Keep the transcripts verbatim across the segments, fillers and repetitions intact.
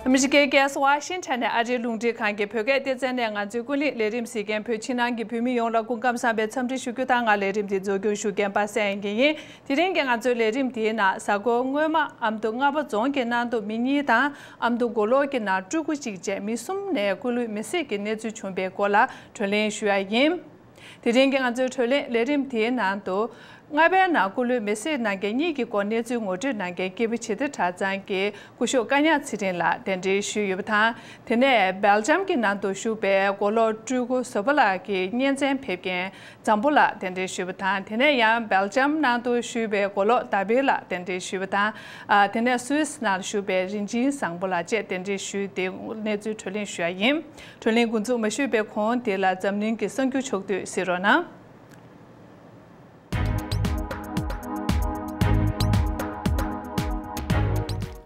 ཨ་མི་རི་ཀའི་རྒྱལ་ས་ཝ་ཤིང་ཊོན་ནས་ཨ་རིའི་རླུང་འཕྲིན་ཁང་གི་བོད་སྐད་སྡེ་ཚན་ནས་ང་ཚོའི་ཀུན་གླེང་ལས་རིམ་གཟིགས་མཁན་བོད་ཕྱི་ནང་གི་བོད་མི་ཡོངས་ལ་སྐུ་ཁམས་བཟང་བའི་འཚམས་འདྲི་ཞུ་རྒྱུ་དང་། ང་ལས་རིམ་འདི་མཛུབ་སྟོན་ཞུ་མཁན་པ་སངས་དབྱངས་སྐྱིད་ཡིན། དེ་རིང་གི་ང་ཚོའི་ལས་རིམ་འདིའི་ནང་། གཟའ་འཁོར་སྔོན་མ་ཨ་མདོ་རྔ་པ་རྫོང་གི་ནང་དུ་མི་གཉིས་དང་། ཨ་མདོ་མགོ་ལོག་གི་ནང་སྤྲུལ་སྐུ་གཅིག་བཅས་མི་གསུམ་ནས་སྐུ་ལུས་མེར་སྲེག་གི་གནས་ཚུལ་བྱུང་བའི་སྐོར་ལ་བགྲོ་གླེང་ཞུ་ཡ་ཡིན། དེ་རིང་གི་ང་ཚོའི་བགྲོ་གླེང་ལས་རིམ་དེའི་ནང་དུ། རྔ་པའི་ནང་སྐུ་ལུས་མེར་སྲེག་གནང་མཁན་གཉིས་ཀྱི་སྐོར་གནས་ཚུལ་ངོ་སྤྲོད་གནང་མཁན་སྐྱེས་བུ་བྱེས་སྡེ་གྲྭ་ཚང་གི་སྐུ་ཞབས་བཀའ་ཉག་ཚེ་རིང་ལགས་གདན་འདྲེན་ཞུས་ཡོད་པ་དང་། དེ་ནས་སྦེལ་ཇམ་གྱི་ནང་དུ་བཞུགས་པའི་མགོ་ལོག་སྤྲུལ་སྐུ་བཟོད་པ་ལགས་ཀྱི་གཉེན་ཚན་ཕེབས་མཁན་འཛམ་བུ་ལགས་གདན་འདྲེན་ཞུས་པ་དང་། དེ་ནས་ཡང་སྦེལ་ཇམ་ནང་དུ་བཞུགས་པའི་མགོ་ལོག་དཱ་བིད་ལགས་གདན་འདྲེན་ཞུས་པ་དང་། ཨ། དེ་ནས་སུད་སི་ནང་ལ་བཞུགས་པའི་རིན་ཆེན་བཟང་པོ་ལགས་བཅས་གདན་འདྲེན་ཞུས་ཏེ་གནས་ཚུལ་བགྲོ་གླེང་ཞུ་ཡ་ཡིན། བགྲོ་གླེང་འགོ་འཛུགས་མ་ཞུས་པའི་གོང་དེ་ལ་འཛམ་གླིང་གི་གསར་འགྱུར་ཕྱོགས་བསྡུས་གཟིགས་རོགས་གནང་།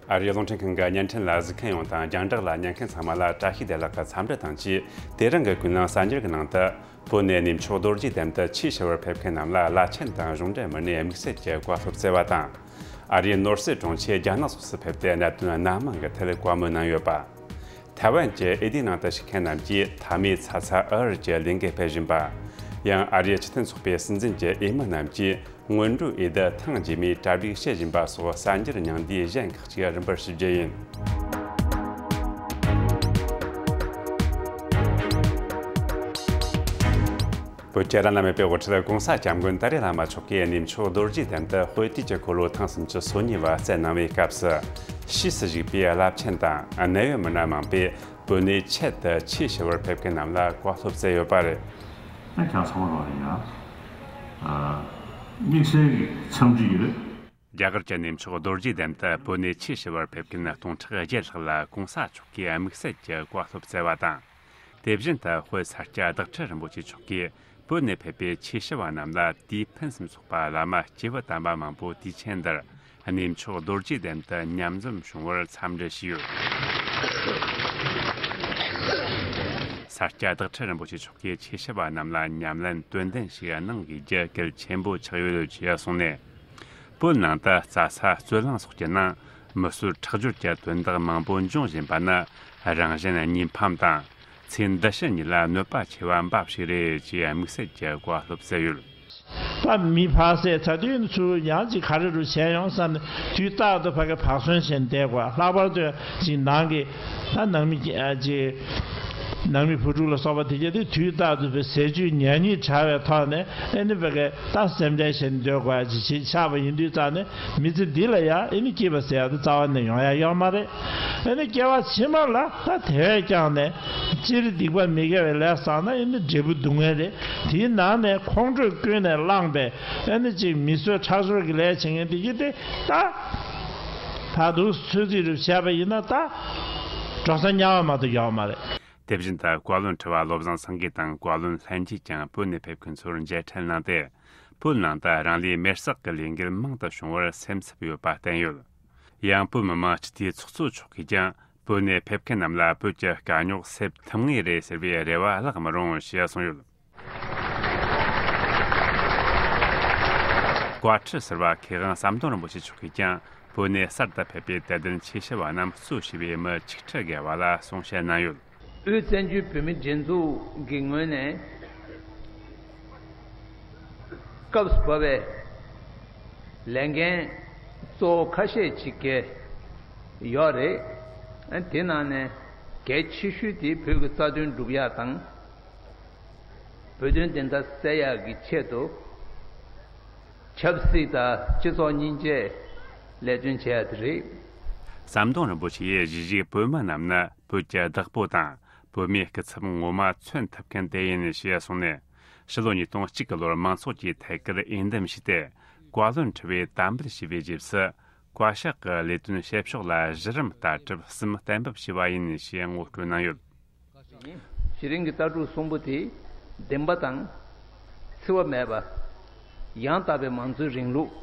ཨ་རིའི་རླུང་འཕྲིན་ཁང་གི་བརྙན་འཕྲིན་ལ་གཟིགས་མཁན་ཡོངས་དང་། རྒྱང་བསྒྲགས་ལ་ཉན་མཁན་ཚང་མ་ལ་བཀྲ་ཤིས་བདེ་ལེགས་ཀྱི་འཚམས་འདྲི་དང་བཅས། དེ་རིང་གི་ཀུན་གླེང་གསར་འགྱུར་གྱི་ནང་དུ། བོད་ནས་གནས་མཆོག་རྡོ་རྗེ་གདན་དུ་ཆོས་ཞུ་བར་ཕེབས་མཁན་རྣམས་ལ་བླ་ཆེན་དང་གཞུང་འབྲེལ་མི་སྣས་དམིགས་བསལ་གྱི་བཀའ་སློབ་སྩལ་བ་དང་། ཨ་རིའི་ནོར་སྲིད་དྲུང་ཆེས་རྒྱ་ནག་སོགས་སུ་ཕེབས་ཏེ་གནད་དོན་སྣ་མང་གི་ཐད་བཀའ་མོལ་གནང་ཡོད་པ། ཐའེ་ཝན་གྱི་ཨེ་ལྡི་ནང་དུ་བཞུགས་མཁན་རྣམས་ཀྱིས་མཐའ་མའི་ཚ་ཚ་འུར་འུར་གྱི་ལས་འགུལ་སྤེལ་བཞིན་པ། ཡང་ཨ་རིའི་སྤྱི་མཐུན་ཚོགས་པའི་སྲིད་འཛིན་གྱི་འོས་མི་རྣམས་ཀྱིས་སྔོན་འགྲོའི་འོས་བསྡུ་ཐེངས་རྗེས་མའི་གྲ་སྒྲིག་བྱེད་བཞིན་པ་སོགས་གསར་འགྱུར་ཉུང་བསྡུས་གཞན་ཁག་ཅིག་རིམ་པར་ཞུ་རྒྱུ་ཡིན། བོད་ཀྱི་བླ་ན་མེད་པའི་དབུ་ཁྲིད་༸གོང་ས་༸སྐྱབས་མགོན་ཏཱ་ལའི་བླ་མ་མཆོག་གིས་གནས་མཆོག་རྡོ་རྗེ་གདན་དུ་དཔེ་དུས་ཀྱི་འཁོར་ལོ་ཐེངས་སུམ་ཅུ་སོ་གཉིས་པ་བསྩལ་གནང་བའི་སྐབས་སུ། ཕྱིས་སུ་བཞུགས་པའི་རླབས་ཆེན་དང་གནད་ཡོད་མི་སྣ་མང་པོས་བོད་ནས་ཆེད་དུ་ཆོས་ཞུ་བར་ཕེབས་མཁན་རྣམས་ལ་བཀའ་སློབ་སྩལ་ཡོད་པ་རེད། ཨ། ཁྱེད་ཚང་མ་ལ་ཡང་། ཨ། དམིགས་བསལ་གྱི་འཚམས་འདྲི་ཡོད། རྒྱ་གར་གྱི་གནས་མཆོག་རྡོ་རྗེ་གདན་དུ་བོད་ནས་ཆོས་ཞུ་བར་ཕེབས་མཁན་སྟོང་ཕྲག་བརྒྱད་ལྷག་ལ་༸གོང་ས་མཆོག་གིས་དམིགས་བསལ་གྱི་བཀའ་སློབ་སྩལ་བ་དང་། དེ་བཞིན་དུ་དཔལ་ས་སྐྱ་བདག་ཁྲི་རིན་པོ་ཆེ་མཆོག་གིས་བོད་ནས་ཕེབས་པའི་ཆོས་ཞུ་བ་རྣམས་ལ་དུས་ཕུན་སུམ་ཚོགས་པ་བླ་མ་སྐྱེས་བུ་དམ་པ་མང་པོ་དུས་ཆེན་འདིར་གནས་མཆོག་རྡོ་རྗེ་གདན་དུ་མཉམ་འཛོམས་བྱུང་བར་འཚམས་འདྲི་ཞུས་ཡོད། ས་སྐྱ་བདག་ཁྲི་རིན་པོ་ཆེ་མཆོག་གིས་ཆོས་ཞུ་བ་རྣམས་ལ་ཉམས་ལེན་དོན་ལྡན་ཞིག་གནང་དགོས་རྒྱུ་གལ་ཆེན་པོ་ཆགས་ཡོད་ཅེས་གསུངས་ནས། བོད་ནང་དུ་རྩྭ་ས་རྩོད་གླེང་སོགས་ཀྱི་ནང་མི་གསོད་ཁྲག་སྦྱོར་གྱི་དོན་དག་མང་པོ་འབྱུང་བཞིན་པ་ནི་རང་གཞན་གཉིས་ཕམ་དང་ཚེ་འདི་ཕྱི་གཉིས་ལ་གནོད་པ་ཆེ་བ་འབའ་ཞིག་རེད་ཅེས་དམིགས་བསལ་གྱི་བཀའ་སློབ་སྩལ་ཡོད། ད་མི་ཕར་བསད་ཚར་དུས་ནི་ཚུར་ཡང་ཅིག་ག་རེ་རུ་བྱས་ཡོང་བསམ་ནས་དུས་རྟག་ཏུ་ཕ་གི་བག་ཟོན་བྱས་ནས་བསྡད་དགོས། ལྷག་པར་དུ་ཅིག་ནང་གི་ད་ནང་མི་ཅིག་ནང་མི་བུ་ཕྲུག་ལ་སོགས་པ་དེ་གྱད་དེ་དུས་རྟག་ཏུ་བའི་ཟས་བཅུད་མཉམ་ཉིད་བྱ་བའི་ཐོག་ནས་ཨེ་ནི་ཕ་གི་ད་སེམས་ཁྲལ་བྱས་ནས་སྡོད་དགོས་ཅིག་ཆགས་པ་ཡིན་དུས་ཙང་ནས་མི་ཚེ་འདི་ལ་ཡང་ཨེ་ནི་སྐྱིད་པ་ཟེར་ཡ་དེ་རྩ་བ་ནས་ཡོང་ཡ་ཡོད་མ་རེད། ཨེ་ནི་སྐྱེ་བ་ཕྱི་མ་ལ་ད་དེ་བས་ཀྱང་ནས་སྤྱིར་སྡིག་པ་མི་དགེ་བའི་ལས་བསགས་ན་ཨེ་ནི་འབྲས་བུ་སྡུག་བསྔལ་རེད། དེའི་ནང་ནས་ཁོང་ཁྲོས་ཀུན་ནས་བསླངས་པའི་ཨེ་ནི་ཅིག་མི་གསོད་ཁྲག་སྦྱོར་གྱི་ལས་བྱེད་མཁན་དེ་གྱད་དེ་ད་ད་དུང་ཚོད་རྩིས་རུ་བྱས་པ་ཡིན་ན་ད་འགྲོ་ས་དམྱལ་བ་མ་གཏོགས་ཡོད་མ་རེད། དེ་བཞིན་དུ་བཀའ་བློན་ཁྲི་པ་བློ་བཟང་སེང་གེ་དང་བཀའ་བློན་ལྷན་རྒྱས་ཀྱང་བོད་ནས་ཕེབས་མཁན་ཚོར་མཇལ་འཕྲད་གནང་སྟེ། བོད་ནང་དུ་རང་ལུས་མེར་བསྲེགས་ཀྱི་ལས་འགུལ་མང་དུ་བྱུང་བར་སེམས་འཚབ་ཡོད་པ་བསྟན་ཡོད། ཡང་བོད་མི་མང་སྤྱི་འཐུས་ཚོགས་གཙོ་མཆོག་གིས་ཀྱང་བོད་ནས་ཕེབས་མཁན་རྣམས་ལ་བོད་ཀྱི་དཀའ་རྙོག་སེལ་ཐུབ་ངེས་རེད་ཟེར་བའི་རེ་བ་བརླག་མི་རུང་ཞེས་གསུངས་ཡོད། བཀའ་ཁྲི་ཟུར་པ་མཁས་དབང་ཟམ་གདོང་རིན་པོ་ཆེ་མཆོག་གིས་ཀྱང་བོད་ནས་གསར་དུ་ཕེབས་པའི་དད་ལྡན་ཆོས་ཞུ་བ་རྣམས་གཙོས་བྱས་པའི་མི་ཆིག་ཁྲི་བརྒལ་བ་ལ་གསུང་བཤད་གནང་ཡོད། དབུས་བཙན་བྱོལ་བོད་མིའི་སྒྲིག་འཛུགས་ཀྱི་ངོས་ནས་སྐབས་བབ་པའི་ལས་འགན་གཙོ་བོ་ཁ་ཤས་ཅིག་གི་ཡོད་རེད། དེ་ནང་ནས་གལ་ཆེ་ཤོས་དེ་བོད་ཀྱི་རྩ་དོན་སྒྲུབ་ཡག་དང་། བོད་དོན་བདེན་མཐའ་གསལ་ཡག་གི་ཆེད་དུ་ཆབ་སྲིད་དང་སྤྱི་ཚོགས་གཉིས་ཆའི་ལས་དོན་བྱེད་ཡག་དེ་རེད། ཟམ་གདོང་རིན་པོ་ཆེ་ཡིས་གཞིས་བྱེས་བོད་མི་རྣམས་ནི་བོད་ཀྱི་བདག་པོ་དང་བོད་མིའི་སྐུ་ཚབ་ངོ་མ་མཚོན་ཐུབ་མཁན་དེ་ཡིན་ཞེས་གསུངས་ནས། ཕྱི་ལོ་ཉིས་སྟོང་གཅིག་གི་ལོར་མང་ཚོགས་ཀྱིས་ཐད་ཀར་འོས་འདེམས་བྱས་ཏེ། བཀའ་བློན་ཁྲི་པའི་དམ་འབུལ་ཞུས་པའི་རྗེས་སུ། བཀའ་ཤག་གི་ལས་དོན་བྱེད་ཕྱོགས་ལ་གཞི་རིམ་ལྟ་གྲུབ་གསུམ་གཏན་འབེབས་བྱས་པ་ཡིན་ཞེས་ངོ་སྤྲོད་གནང་ཡོད། གཞི་རིམ་གྱི་ལྟ་གྲུབ་གསུམ་པོ་དེ་བདེན་པ་དང་། འཚེ་བ་མེད་པ། ཡང་དག་པའི་མང་གཙོའི་རིང་ལུགས།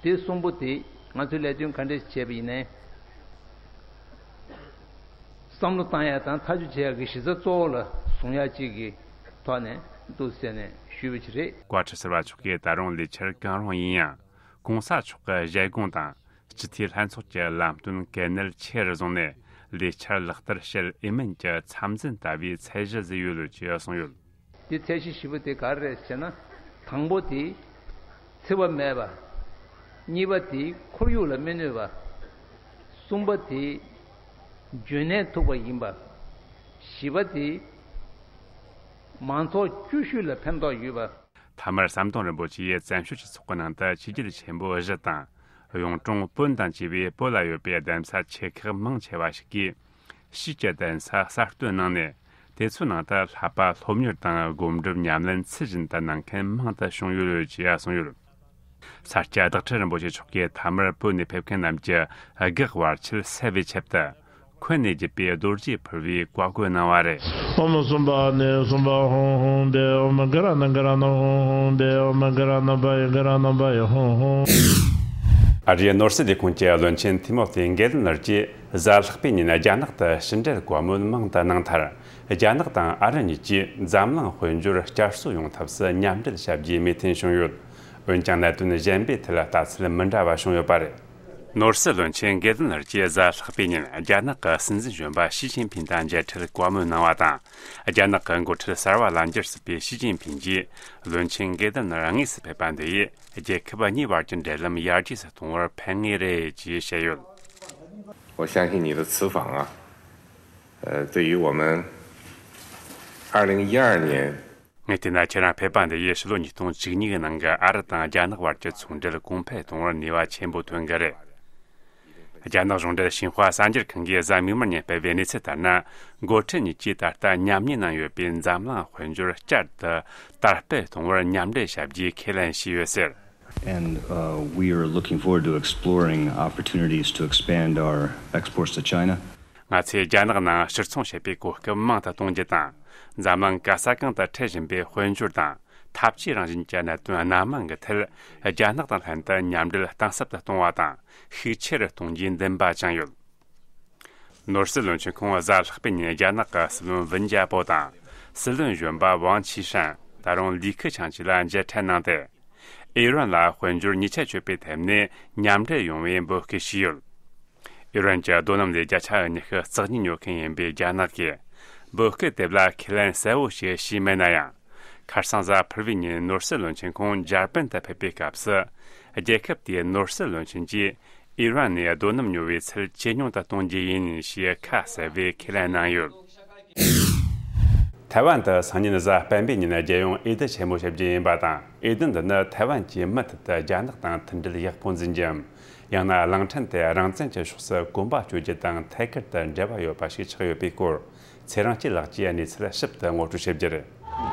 དེ་གསུམ་པོ་དེ་ང་ཚོས་ལས་དོན་ག་འདྲ་ཞིག་བྱས་པ་ཡིན་ནའི། བསམ་བློ་བཏང་ཡག་དང་ཐག་གཅོད་བྱེད་ཡག་གི་གཞི་རྩ་གཙོ་བོ་ལ་བཟུང་ཡག་ཅིག་གི་ཐོག་ནས་འདུག་ཟེར་ནས་ཞུས་པ་ཅིག་རེད། བཀའ་ཁྲི་ཟུར་པ་མཆོག་གིས་ད་རུང་ལས་འཆར་གང་རུང་ཡིན་ཡང་། ༸གོང་ས་མཆོག་གི་ཞལ་དགོངས་དང་སྤྱི་འཐུས་ལྷན་ཚོགས་ཀྱི་ལམ་སྟོན་གལ་གནད་ཆེ་རུ་བཟུང་ནས། ལས་འཆར་ལག་བསྟར་བྱེད་ཨེ་མིན་གྱི་འཚམས་འཛིན་ལྟ་བུའི་ཚད་གཞི་བཟོས་ཡོད་ཅེས་གསུངས་ཡོད། དེ་ཚད་གཞི་བཞི་པོ་དེ་ག་རེ་རེད་ཟེར་ན། དང་པོ་དེ་འཚེ་བ་མེད་པ། གཉིས་པ་དེ་ཁོར་ཡུག་ལ་མི་གནོད་པ། གསུམ་པ་དེ་འཇོན་ནུས་ཐུག་པ་ཡིན་པ། བཞི་པ་དེ་མང་ཚོགས་བཅུ་བཞི་ལ་ཕན་ཐོགས་ཡོད་པ། མཐའ་མར་ཟམ་གདོང་རིན་པོ་ཆེས་བཙན་བྱོལ་སྤྱི་ཚོགས་ཀྱི་ནང་དུ་ཆོས་བརྒྱུད་ཆེན་པོ་བཞི་དང་། གཡུང་དྲུང་བོན་དང་བཅས་པའི་བོད་ལ་ཡོད་པའི་གདན་ས་ཆེ་ཁག་མང་ཆེ་བ་ཞིག་གིས། ཕྱིས་ཀྱི་གདན་ས་གསར་གཏོད་གནང་ནས། དེ་ཚོའི་ནང་དུ་བསླབ་པ་སློབ་གཉེར་དང་སྒོམ་སྒྲུབ་ཉམས་ལེན་ཚུལ་བཞིན་དུ་གནང་མཁན་མང་དུ་བྱུང་ཡོད་ཅེས་གསུངས་ཡོད། ས་སྐྱ་བདག་ཁྲི་རིན་པོ་ཆེ་མཆོག་གིས་མཐའ་མར་བོད་ནས་ཕེབས་མཁན་རྣམས་ཀྱི་གེགས་བར་ཆད་སེལ་བའི་ཆེད་དུ། འཁོན་ནས་བརྒྱུད་པའི་རྡོ་རྗེ་ཕུར་བུའི་བཀའ་བསྒོ་གནང་བ་རེད། ཨོཾ་སུམྦྷ་ནི་སུམྦྷ་ཧཱུྃ་ཧཱུྃ་བེ། ཨོཾ་ག་ར་ཎ་ག་ར་ཎ་ཧཱུྃ་ཧཱུྃ་བེ། ཨོཾ་ག་ར་ཎ་པ་ཡེ་ག་ར་ཎ་པ་ཡེ་ཧཱུྃ་ཧཱུྃ། ཨ་རིའི་ནོར་སྲིད་ལས་ཁུངས་ཀྱི་བློན་ཆེན་ཐི་མོ་ཐི་གེ་ལིན་ལར་གྱིས་གཟའ་ལྷག་པའི་ཉིན་རྒྱ་ནག་ཏུ་ཕྱི་འབྲེལ་བཀའ་མོལ་མང་དུ་གནང་མཐར། རྒྱ་ནག་དང་ཨ་རི་གཉིས་ཀྱིས་འཛམ་གླིང་དཔལ་འབྱོར་བསྐྱར་གསོ་ཡོང་ཐབས་སུ་མཉམ་འབྲེལ་བྱ་རྒྱུའི་མོས་མཐུན་བྱུང་ཡོད། འོན་ཀྱང་གནད་དོན་གཞན་པའི་ཐད་ལ་ལྟ་ཚུལ་མི་འདྲ་བ་བྱུང་ཡོད་པ་རེད། ནོར་སྲིད་བློན་ཆེན་གེ་ལིན་ལར་གྱིས་གཟའ་ལྷག་པའི་ཉིན་རྒྱ་ནག་གི་སྲིད་འཛིན་གཞོན་པ་ཞི་ཅིན་ཕིན་དང་མཇལ་འཕྲད་བཀའ་མོལ་གནང་བ་དང་། རྒྱ་ནག་གི་འགོ་ཁྲིད་གསར་བ་ལ་འགྱུར་སྲིད་པའི་ཞི་ཅིན་ཕིན་གྱིས། བློན་ཆེན་གེ་ལིན་ལར་དངོས་སུ་ཕེབས་པ་འདི་ཡིས་རྒྱལ་ཁབ་གཉིས་བར་གྱི་འབྲེལ་ལམ་ཡར་རྒྱས་སུ་གཏོང་བར་ཕན་ངེས་རེད་ཅེས་བཤད་ཡོད། 我相信你的此访啊，呃，对于我们二零一二年 ངས་བལྟས་ན་ཁྱེད་རང་ཕེབས་པ་འདི་ཡིས་ཕྱི་ལོ་ཉིས་སྟོང་བཅུ་གཉིས་ཀྱི་ནང་གི་ཨ་རི་དང་རྒྱ་ནག་བར་གྱི་ཚོང་འབྲེལ་གོང་འཕེལ་གཏོང་བར་ནུས་པ་ཆེན་པོ་ཐོན་གི་རེད། རྒྱ་ནག་གཞུང་འབྲེལ་ཤིན་ཧྭ་གསར་འགྱུར་ཁང་གིས་གཟའ་མིག་དམར་ཉིན་སྤེལ་བའི་གནས་ཚུལ་ལྟར་ན། འགོ་ཁྲིད་གཉིས་ཀྱིས་ད་ལྟ་མཉམ་གནས་གནང་ཡོད་པའི་འཛམ་གླིང་དཔལ་འབྱོར་བསྐྱར་དུ་དར་སྤེལ་གཏོང་བར་མཉམ་འབྲེལ་བྱ་རྒྱུའི་ཁས་ལེན་བྱས་ཡོད་ཟེར། And uh, we are looking forward to exploring opportunities to expand our exports to China. ང་ཚོས་རྒྱ་ནག་ནང་ཕྱིར་ཚོང་བྱེད་པའི་གོ་སྐབས་མང་དུ་གཏོང་རྒྱུ་དང་། འཛམ་གླིང་ག་ས་གང་དུ་འཕྲད་བཞིན་པའི་དཔལ་འབྱོར་དང་འཐབ་ཇུས་རང་བཞིན་གྱི་གནད་དོན་སྣ་མང་གི་ཐད། རྒྱ་ནག་དང་ལྷན་དུ་མཉམ་འབྲེལ་གཏིང་ཟབ་ཏུ་གཏོང་བ་དང་ཤུགས་ཆེ་རུ་གཏོང་རྒྱུའི་འདུན་པ་བཅངས་ཡོད། ནོར་སྲིད་བློན་ཆེན་ཁོང་གཟའ་ལྷག་པའི་ཉིན་རྒྱ་ནག་གི་སྲིད་བློན་ཝུན་ཅཱ་པོ་དང་། སྲིད་བློན་གཞོན་པ་ཝང་ཆི་ཧྲན། ད་རུང་ལི་ཁི་ཆང་བཅས་ལ་མཇལ་འཕྲད་གནང་སྟེ། ཨི་རན་ལ་དཔལ་འབྱོར་ཉེས་ཆད་གཅོད་པའི་ཐད་ནས་མཉམ་འབྲེལ་ཡོང་བའི་འབོད་སྐུལ་བྱས་ཡོད། ཨི་རན་གྱི་རྡོ་སྣུམ་ལས་བརྒྱ་ཆ་ཉི་ཤུ་རྩ་གཉིས་ཉོ་མཁན་ཡིན་པའི་རྒྱ་ནག་གིས། འབོད་སྐུལ་དེ་ལ་ཁས་ལེན་གསལ་བོ་ཞིག་བྱས་མེད་ན་ཡང་། ཁ་སང་གཟའ་ཕུར་བུའི་ཉིན་ནོར་སྲིད་བློན་ཆེན་ཁོང་འཇར་པན་དུ་ཕེབས་པའི་སྐབས་སུ། རྒྱལ་ཁབ་དེའི་ནོར་སྲིད་བློན་ཆེན་གྱིས། ཨི་རན་ནས་རྡོ་སྣུམ་ཉོ་བའི་ཚད་ཇེ་ཉུང་དུ་གཏོང་རྒྱུ་ཡིན་ཞེས་ཁ་གསལ་བའི་ཁས་ལེན་གནང་ཡོད། ཐའེ་ཝན་དུ་སང་ཉིན་གཟའ་སྤེན་པའི་ཉིན་རྒྱལ་ཡོངས་འོས་བསྡུ་ཆེན་མོ་བྱེད་རྒྱུ་ཡིན་པ་དང་། འོས་བསྡུ་འདི་ནི་ཐའེ་ཝན་གྱིས་མུ་མཐུད་དུ་རྒྱ་ནག་དང་མཐུན་འབྲེལ་ཡག་པོ་འཛིན་རྒྱུའམ། ཡང་ན་གླིང་ཕྲན་དེ་རང་བཙན་གྱི་ཕྱོགས་སུ་གོམ་པ་གཅོད་རྒྱུ་དང་ཐད་ཀར་དུ་འབྲེལ་བ་ཡོད་པ་ཞིག་ཆགས་ཡོད་པའི་སྐོར། ཚེ་རིང་སྐྱིད་ལགས་ཀྱིས་གནས་ཚུལ་ཞིབ་ཏུ་ངོ་སྤྲོད་བྱེད་རྒྱུ་རེད།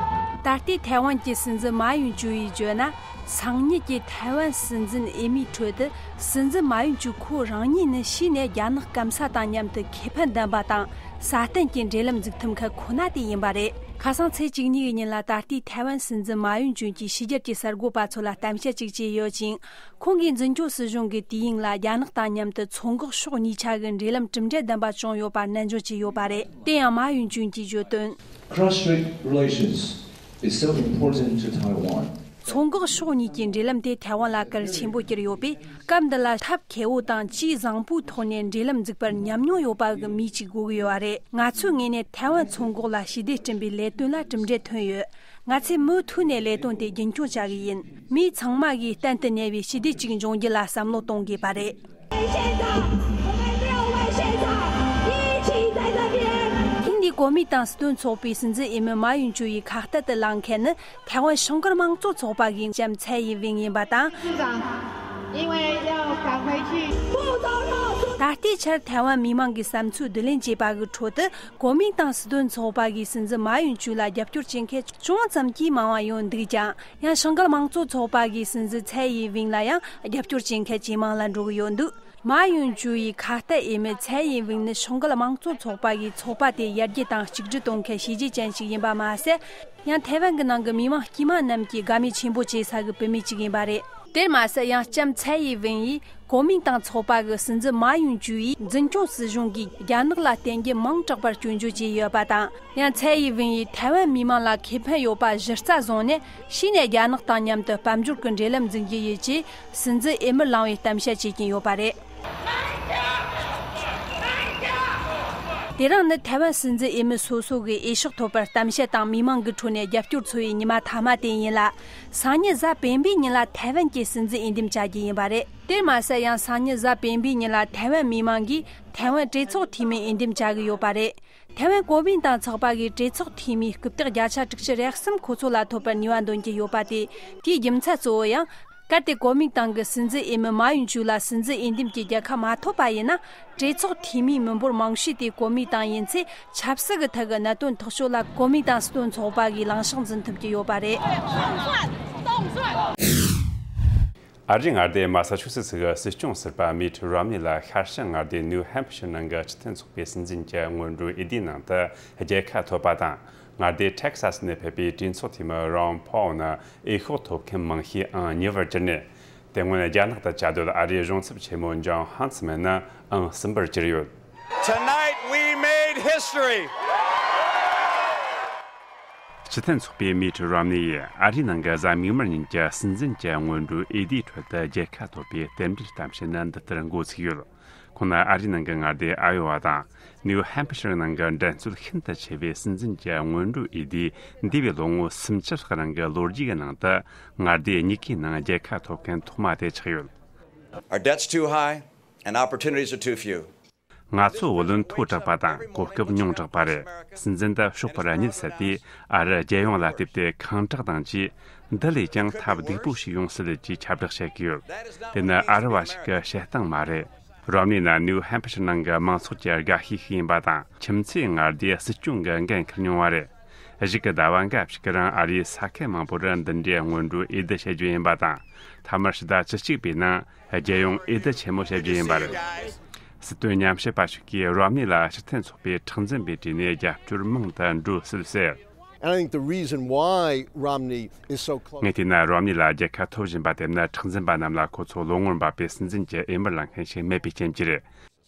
ད་ལྟའི་ཐའེ་ཝན་གྱི་སྲིད་འཛིན་མཱ་ཡུན་ཅུ་ཡིས་བརྗོད་ན། སང་ཉིན་གྱི་ཐའེ་ཝན་སྲིད་འཛིན་འོས་མིའི་ཁྲོད་དུ། སྲིད་འཛིན་མཱ་ཡུན་ཅུ་ཁོ་རང་ཉིད་ནི་གཞི་ནས་རྒྱ་ནག་སྐམ་ས་དང་མཉམ་དུ་ཁེ་ཕན་ལྡན་པ་དང་། སྲ་བརྟན་གྱི་འབྲེལ་ལམ་འཛུགས་ཐུབ་མཁན་ཁོ་ན་དེ་ཡིན་པ་རེད། ཁ་སང་ཚེས་བཅུ་གཉིས་ཀྱི་ཉིན་ལ་ད་ལྟའི་ཐའེ་ཝན་སྲིད་འཛིན་མཱ་ཡུན་ཅུན་གྱིས་ཕྱི་རྒྱལ་གྱི་གསར་འགོད་པ་ཚོ་ལ་གཏམ་བཤད་ཅིག་བྱས་ཡོད་ཅིང་། ཁོང་གིས་འཛིན་སྐྱོང་སྲིད་གཞུང་གིས་དུས་ཡུན་ལ་རྒྱ་ནག་དང་མཉམ་དུ་མཚོ་འགག་ཕྱོགས་གཉིས་ཆ་གི་འབྲེལ་ལམ་གྲུབ་འབྲས་ལྡན་པ་བྱུང་ཡོད་པར་ནན་སྦྱོང་བྱས་ཡོད་པ་རེད། དེ་ཡང་མཱ་ཡུན་ཅུན་གྱིས་བརྗོད་དོན། Cross-strait relations is so important to Taiwan. མཚོ་འགག་ཕྱོགས་གཉིས་ཀྱི་འབྲེལ་ལམ་དེ་ཐའེ་ཝན་ལ་གལ་ཆེན་པོ་གྱུར་ཡོད་པས། སྐབས་འདི་ལ་ཐབས་མཁས་པོ་དང་ཇུས་བཟང་པོའི་ཐོག་ནས་འབྲེལ་ལམ་འཛུགས་པར་ཉམས་མྱོང་ཡོད་པ་གི་མི་གཅིག་དགོས་ཀྱི་ཡོད་པ་རེད། ང་ཚོའི་ངོས་ནས་ཐའེ་ཝན་མཚོ་འགག་ལ་ཞི་བདེ་བསྐྲུན་པའི་ལས་དོན་ལ་གྲུབ་འབྲས་ཐོན་ཡོད། ང་ཚོས་མུ་མཐུད་ནས་ལས་དོན་དེ་རྒྱུན་འཁྱོངས་བྱ་གི་ཡིན། མི་ཚང་མ་གིས་གཏན་དུ་གནས་པའི་ཞི་བདེ་ཅིག་འབྱུང་རྒྱུ་ལ་བསམ་བློ་གཏོང་དགོས་པ་རེད། ཧིན་དིའི་གོ་མིང་ཏང་སྲིད་དོན་ཚོགས་པའི་སྲིད་འཛིན་འོས་མི་མཱ་ཡུན་ཅུ་ཡི་ཁ་གཏད་དུ་ལངས་མཁན་ནི་ཐའེ་ཝན་ཤང་ཀར་དམངས་གཙོ་ཚོགས་པ་གི་ལྕམ་ཚའེ་ཡིན་ཝིང་ཡིན་པ་དང་། ད་ལྟའི་ཆར་ཐའེ་ཝན་མི་མང་གི་བསམ་ཚུལ་བསྡུ་ལེན་བྱས་པ་གི་ཁྲོད་དུ། གོ་མིང་ཏང་སྲིད་དོན་ཚོགས་པ་གི་སྲིད་འཛིན་མཱ་ཡུན་ཅུ་ལ་རྒྱབ་སྐྱོར་བྱེད་མཁན་ཅུང་ཙམ་གྱིས་མང་བ་ཡོད་འདུག་ཀྱང་། ཡང་ཤང་ཀར་དམངས་གཙོ་ཚོགས་པ་གི་སྲིད་འཛིན་ཚའེ་ཡིན་ཝིང་ལ་ཡང་རྒྱབ་སྐྱོར་བྱེད་མཁན་ཇེ་མང་ལ་འགྲོ་གི་ཡོད་འདུག་མཱ་ཡུན་ཅུ་ཡི་ཁ་གཏད་འོས་མི་ཚའེ་ཡིན་ཝིང་ནི་ཤང་ཀར་དམངས་གཙོ་ཚོགས་པ་གི་ཚོགས་པ་དེ་ཡར་རྒྱས་དང་གཅིག་སྒྲིལ་གཏོང་མཁན་བྱས་རྗེས་ཅན་ཞིག་ཡིན་པ་མ་ཟད། ཡང་ཐའེ་ཝན་གྱི་ནང་གི་མི་མང་དཀྱུས་མ་རྣམས་ཀྱིས་དགའ་མོས་ཆེན་པོ་བྱེད་ས་གི་བུད་མེད་ཅིག་ཡིན་པ་རེད། དེར་མ་ཟད། ཡང་ལྕམ་ཚའེ་ཡིན་ཝིང་ཡིས་གོ་མིང་ཏང་ཚོགས་པ་གི་སྲིད་འཛིན་མཱ་ཡུན་ཅུ་ཡིས་འཛིན་སྐྱོང་སྲིད་གཞུང་གིས་རྒྱ་ནག་ལ་བརྟེན་རྒྱུ་མང་དྲགས་པར་སྐྱོན་བརྗོད་བྱས་ཡོད་པ་དང་། ཡང་ཚའེ་ཡིན་ཝིང་ཡིས་ཐའེ་ཝན་མི་མང་ལ་ཁེ་ཕན་ཡོད་པ་གཞི་རྩ་བཟུང་ནས། གཞི་ནས་རྒྱ་ནག་དང་མཉམ་དུ་དཔལ་འབྱོར་གྱི་འབྲེལ་ལམ་འཛིན་རྒྱུ་ཡིན་ཅེས་སྲིད་འཛིན་འོས་མིར་ལངས་པའི་གཏམ་བཤད་བྱེད་ཀྱིན་ཡོད་པ་རེད། དེ་རིང་ནི་ཐའེ་ཝན་སྲིད་འཛིན་འོས་མི་སོ་སོ་གི་འོས་ཤོག་ཐོབ་པར་གཏམ་བཤད་དང་མི་མང་གི་ཁྲོད་ནས་རྒྱབ་སྐྱོར་འཚོལ་བའི་ཉི་མ་མཐའ་མ་དེ་ཡིན་ལ། སང་ཉིན་གཟའ་སྤེན་པའི་ཉིན་ལ་ཐའེ་ཝན་གྱི་སྲིད་འཛིན་འོས་འདེམས་བྱ་རྒྱུ་ཡིན་པ་རེད། དེར་མ་ཟད། ཡང་སང་ཉིན་གཟའ་སྤེན་པའི་ཉིན་ལ་ཐའེ་ཝན་མི་མང་གིས་ཐའེ་ཝན་གྲོས་ཚོགས་འཐུས་མི་འོས་འདེམས་བྱ་གི་ཡོད་པ་རེད། ཐའེ་ཝན་གོ་མིན་ཏང་ཚོགས་པ་གི་གྲོས་ཚོགས་འཐུས་མིའི་རྐུབ་སྟེགས་བརྒྱ་ཆ་དྲུག་ཅུ་རེ་གསུམ་ཁོ་ཚོ་ལ་ཐོབ་པར་ནུས་པ་འདོན་གྱི་ཡོད་པ་དེ། དེའི་རྒྱུ་མཚན་གཙོ་བོ་ཡང་། གལ་ཏེ་གོ་མིན་ཏང་གི་སྲིད་འཛིན་འོས་མི་མཱ་ཡུན་ཅུ་ལ་སྲིད་འཛིན་འོས་འདེམས་ཀྱི་རྒྱལ་ཁ་མ་ཐོབ་པ་ཡིན་ན། གྲོས་ཚོགས་འཐུས་མིའི་མི་འབོར་མང་ཤོས་དེ་གོ་མིན་ཏང་ཡིན་ཚེ། ཆབ་སྲིད་ཀྱི་ཐད་ཀྱི་གནད་དོན་ཐག་གཅོད་ལ་གོ་མིན་ཏང་སྲིད་དོན་ཚོགས་པ་གིས་ལངས་ཕྱོགས་འཛིན་ཐུབ་ཀྱི་ཡོད་པ་རེད། ཨ་རིའི་མངའ་སྡེ་མ་ས་ཆུ་སི་སི་གི་སྲིད་སྐྱོང་ཟུར་པ་མིཊ་རོམ་ནི་ལ་ཤར་བྱང་མངའ་སྡེ་ནིའུ་ཧེམ་ཕི་ཤར་ནང་གི་སྤྱི་མཐུན་ཚོགས་པའི་སྲིད་འཛིན་གྱི་སྔོན་འགྲོའི་འོས་བསྡུའི་ནང་དུ་རྒྱལ་ཁ་ཐོབ་པ་དང་། མངའ་སྡེ་ཊེག་ས་སི་ནས་ཕེབས་པའི་གྲོས་ཚོགས་འཐུས་མི་རོན་ཕོ་ནི་འོས་ཤོག་ཐོབ་མཁན་མང་ཤོས་ཨང་གཉིས་པར་གྱུར་ནས། དེ་སྔོན་རྒྱ་ནག་ཏུ་བཅའ་སྡོད་ཨ་རིའི་གཞུང་ཚབ་ཆེན་མོ་ཇོན་ཧན་སི་མན་ནི་ཨང་གསུམ་པར་གྱུར་ཡོད། Tonight we made history. སྤྱི་མཐུན་ཚོགས་པའི་མིཊ་རོམ་ནི་ཡིས་ཨ་རིའི་ནང་གི་གཟའ་མིག་དམར་ཉིན་གྱི་སྲིད་འཛིན་གྱི་སྔོན་འགྲོའི་འོས་བསྡུའི་ཁྲོད་དུ་རྒྱལ་ཁ་ཐོབ་པའི་རྟེན་འབྲེལ་གཏམ་བཤད་ནི་འདི་ལྟར་འགོ་ཚུགས་ཡོད། ཁོང་ནི་ཨ་རིའི་ནང་གི་མངའ་སྡེ་ཨ་ཡོ་ཝ་དང་། ནིའུ་ཧེམ་ཕི་ཤར་ནང་གི་འགྲན་རྩོད་ཤིན་ཏུ་ཆེ་བའི་སྲིད་འཛིན་གྱི་སྔོན་འགྲོའི་འོས་བསྡུའི་འདས་པའི་ལོ་ངོ་སུམ་ཅུ་ལྷག་རིང་གི་ལོ་རྒྱུས་ཀྱི་ནང་དུ་མངའ་སྡེ་གཉིས་ཀའི་ནང་རྒྱལ་ཁ་ཐོབ་མཁན་ཐོག་མ་དེ་ཆགས་ཡོད། Our debt's too high and opportunities are too few. ང་ཚོ་བུ་ལོན་མཐོ་དྲགས་པ་དང་གོ་སྐབས་ཉུང་དྲགས་པ་རེད། སྲིད་འཛིན་དུ་གཤོག་པར་གཉིད་སད་དེ་ཨ་རི་རྒྱལ་ཡོངས་ལ་བལྟས་ཏེ་ཁེངས་དྲེགས་དང་བཅས། འདི་ལས་ཀྱང་ཐབས་སྡུག་པོ་ཞིག་ཡོང་སྲིད་ཅེས་ཁྱབ་བསྒྲགས་བྱེད་ཀྱི་ཡོད། དེ་ནི་ཨ་རི་བ་ཞིག་གི་བཤད་སྟངས་མ་རེད། རོམ་ནི་ནི་ནིའུ་ཧེམ་ཕི་ཤར་ནང་གི་མང་ཚོགས་ཀྱི་དགའ་ཤོས་ཤིག་ཡིན་པ་དང་། ཁྱིམ་མཚེས་མངའ་སྡེའི་སྲིད་སྐྱོང་གི་འགན་འཁུར་མྱོང་བ་རེད། གཞུག་གི་ཟླ་བ་འགའ་ཞིག་གི་རིང་ཨ་རིའི་ས་ཁུལ་མང་པོར་འདི་འདྲའི་སྔོན་འགྲོའི་འོས་བསྡུ་བྱེད་རྒྱུ་ཡིན་པ་དང་། མཐའ་མར་ཕྱི་ཟླ་བཅུ་གཅིག་པའི་ནང་རྒྱལ་ཡོངས་འོས་བསྡུ་ཆེན་མོ་བྱེད་རྒྱུ་ཡིན་པ་རེད། སྲིད་དོན་ཉམས་ཞིབ་པ་ཞིག་གིས་རོམ་ནི་ལ་སྤྱི་མཐུན་ཚོགས་པའི་མཁྲེགས་འཛིན་པའི་གྲས་ནས་རྒྱབ་སྐྱོར་མང་དུ་འགྲོ་སྲིད་ཟེར། And I think the reason why Romney is so close. ངས་བལྟས་ན་རོམ་ནི་ལ་རྒྱལ་ཁ་ཐོབ་བཞིན་པ་དེ་ནི་མཁྲེགས་འཛིན་པ་རྣམས་ལ་ཁོ་ཚོ་ལོ་ངོར་འབབ་པའི་སྲིད་འཛིན་གྱི་འོས་མིར་ལངས་མཁན་ཞིག་མེད་པའི་རྐྱེན་གྱིས་རེད།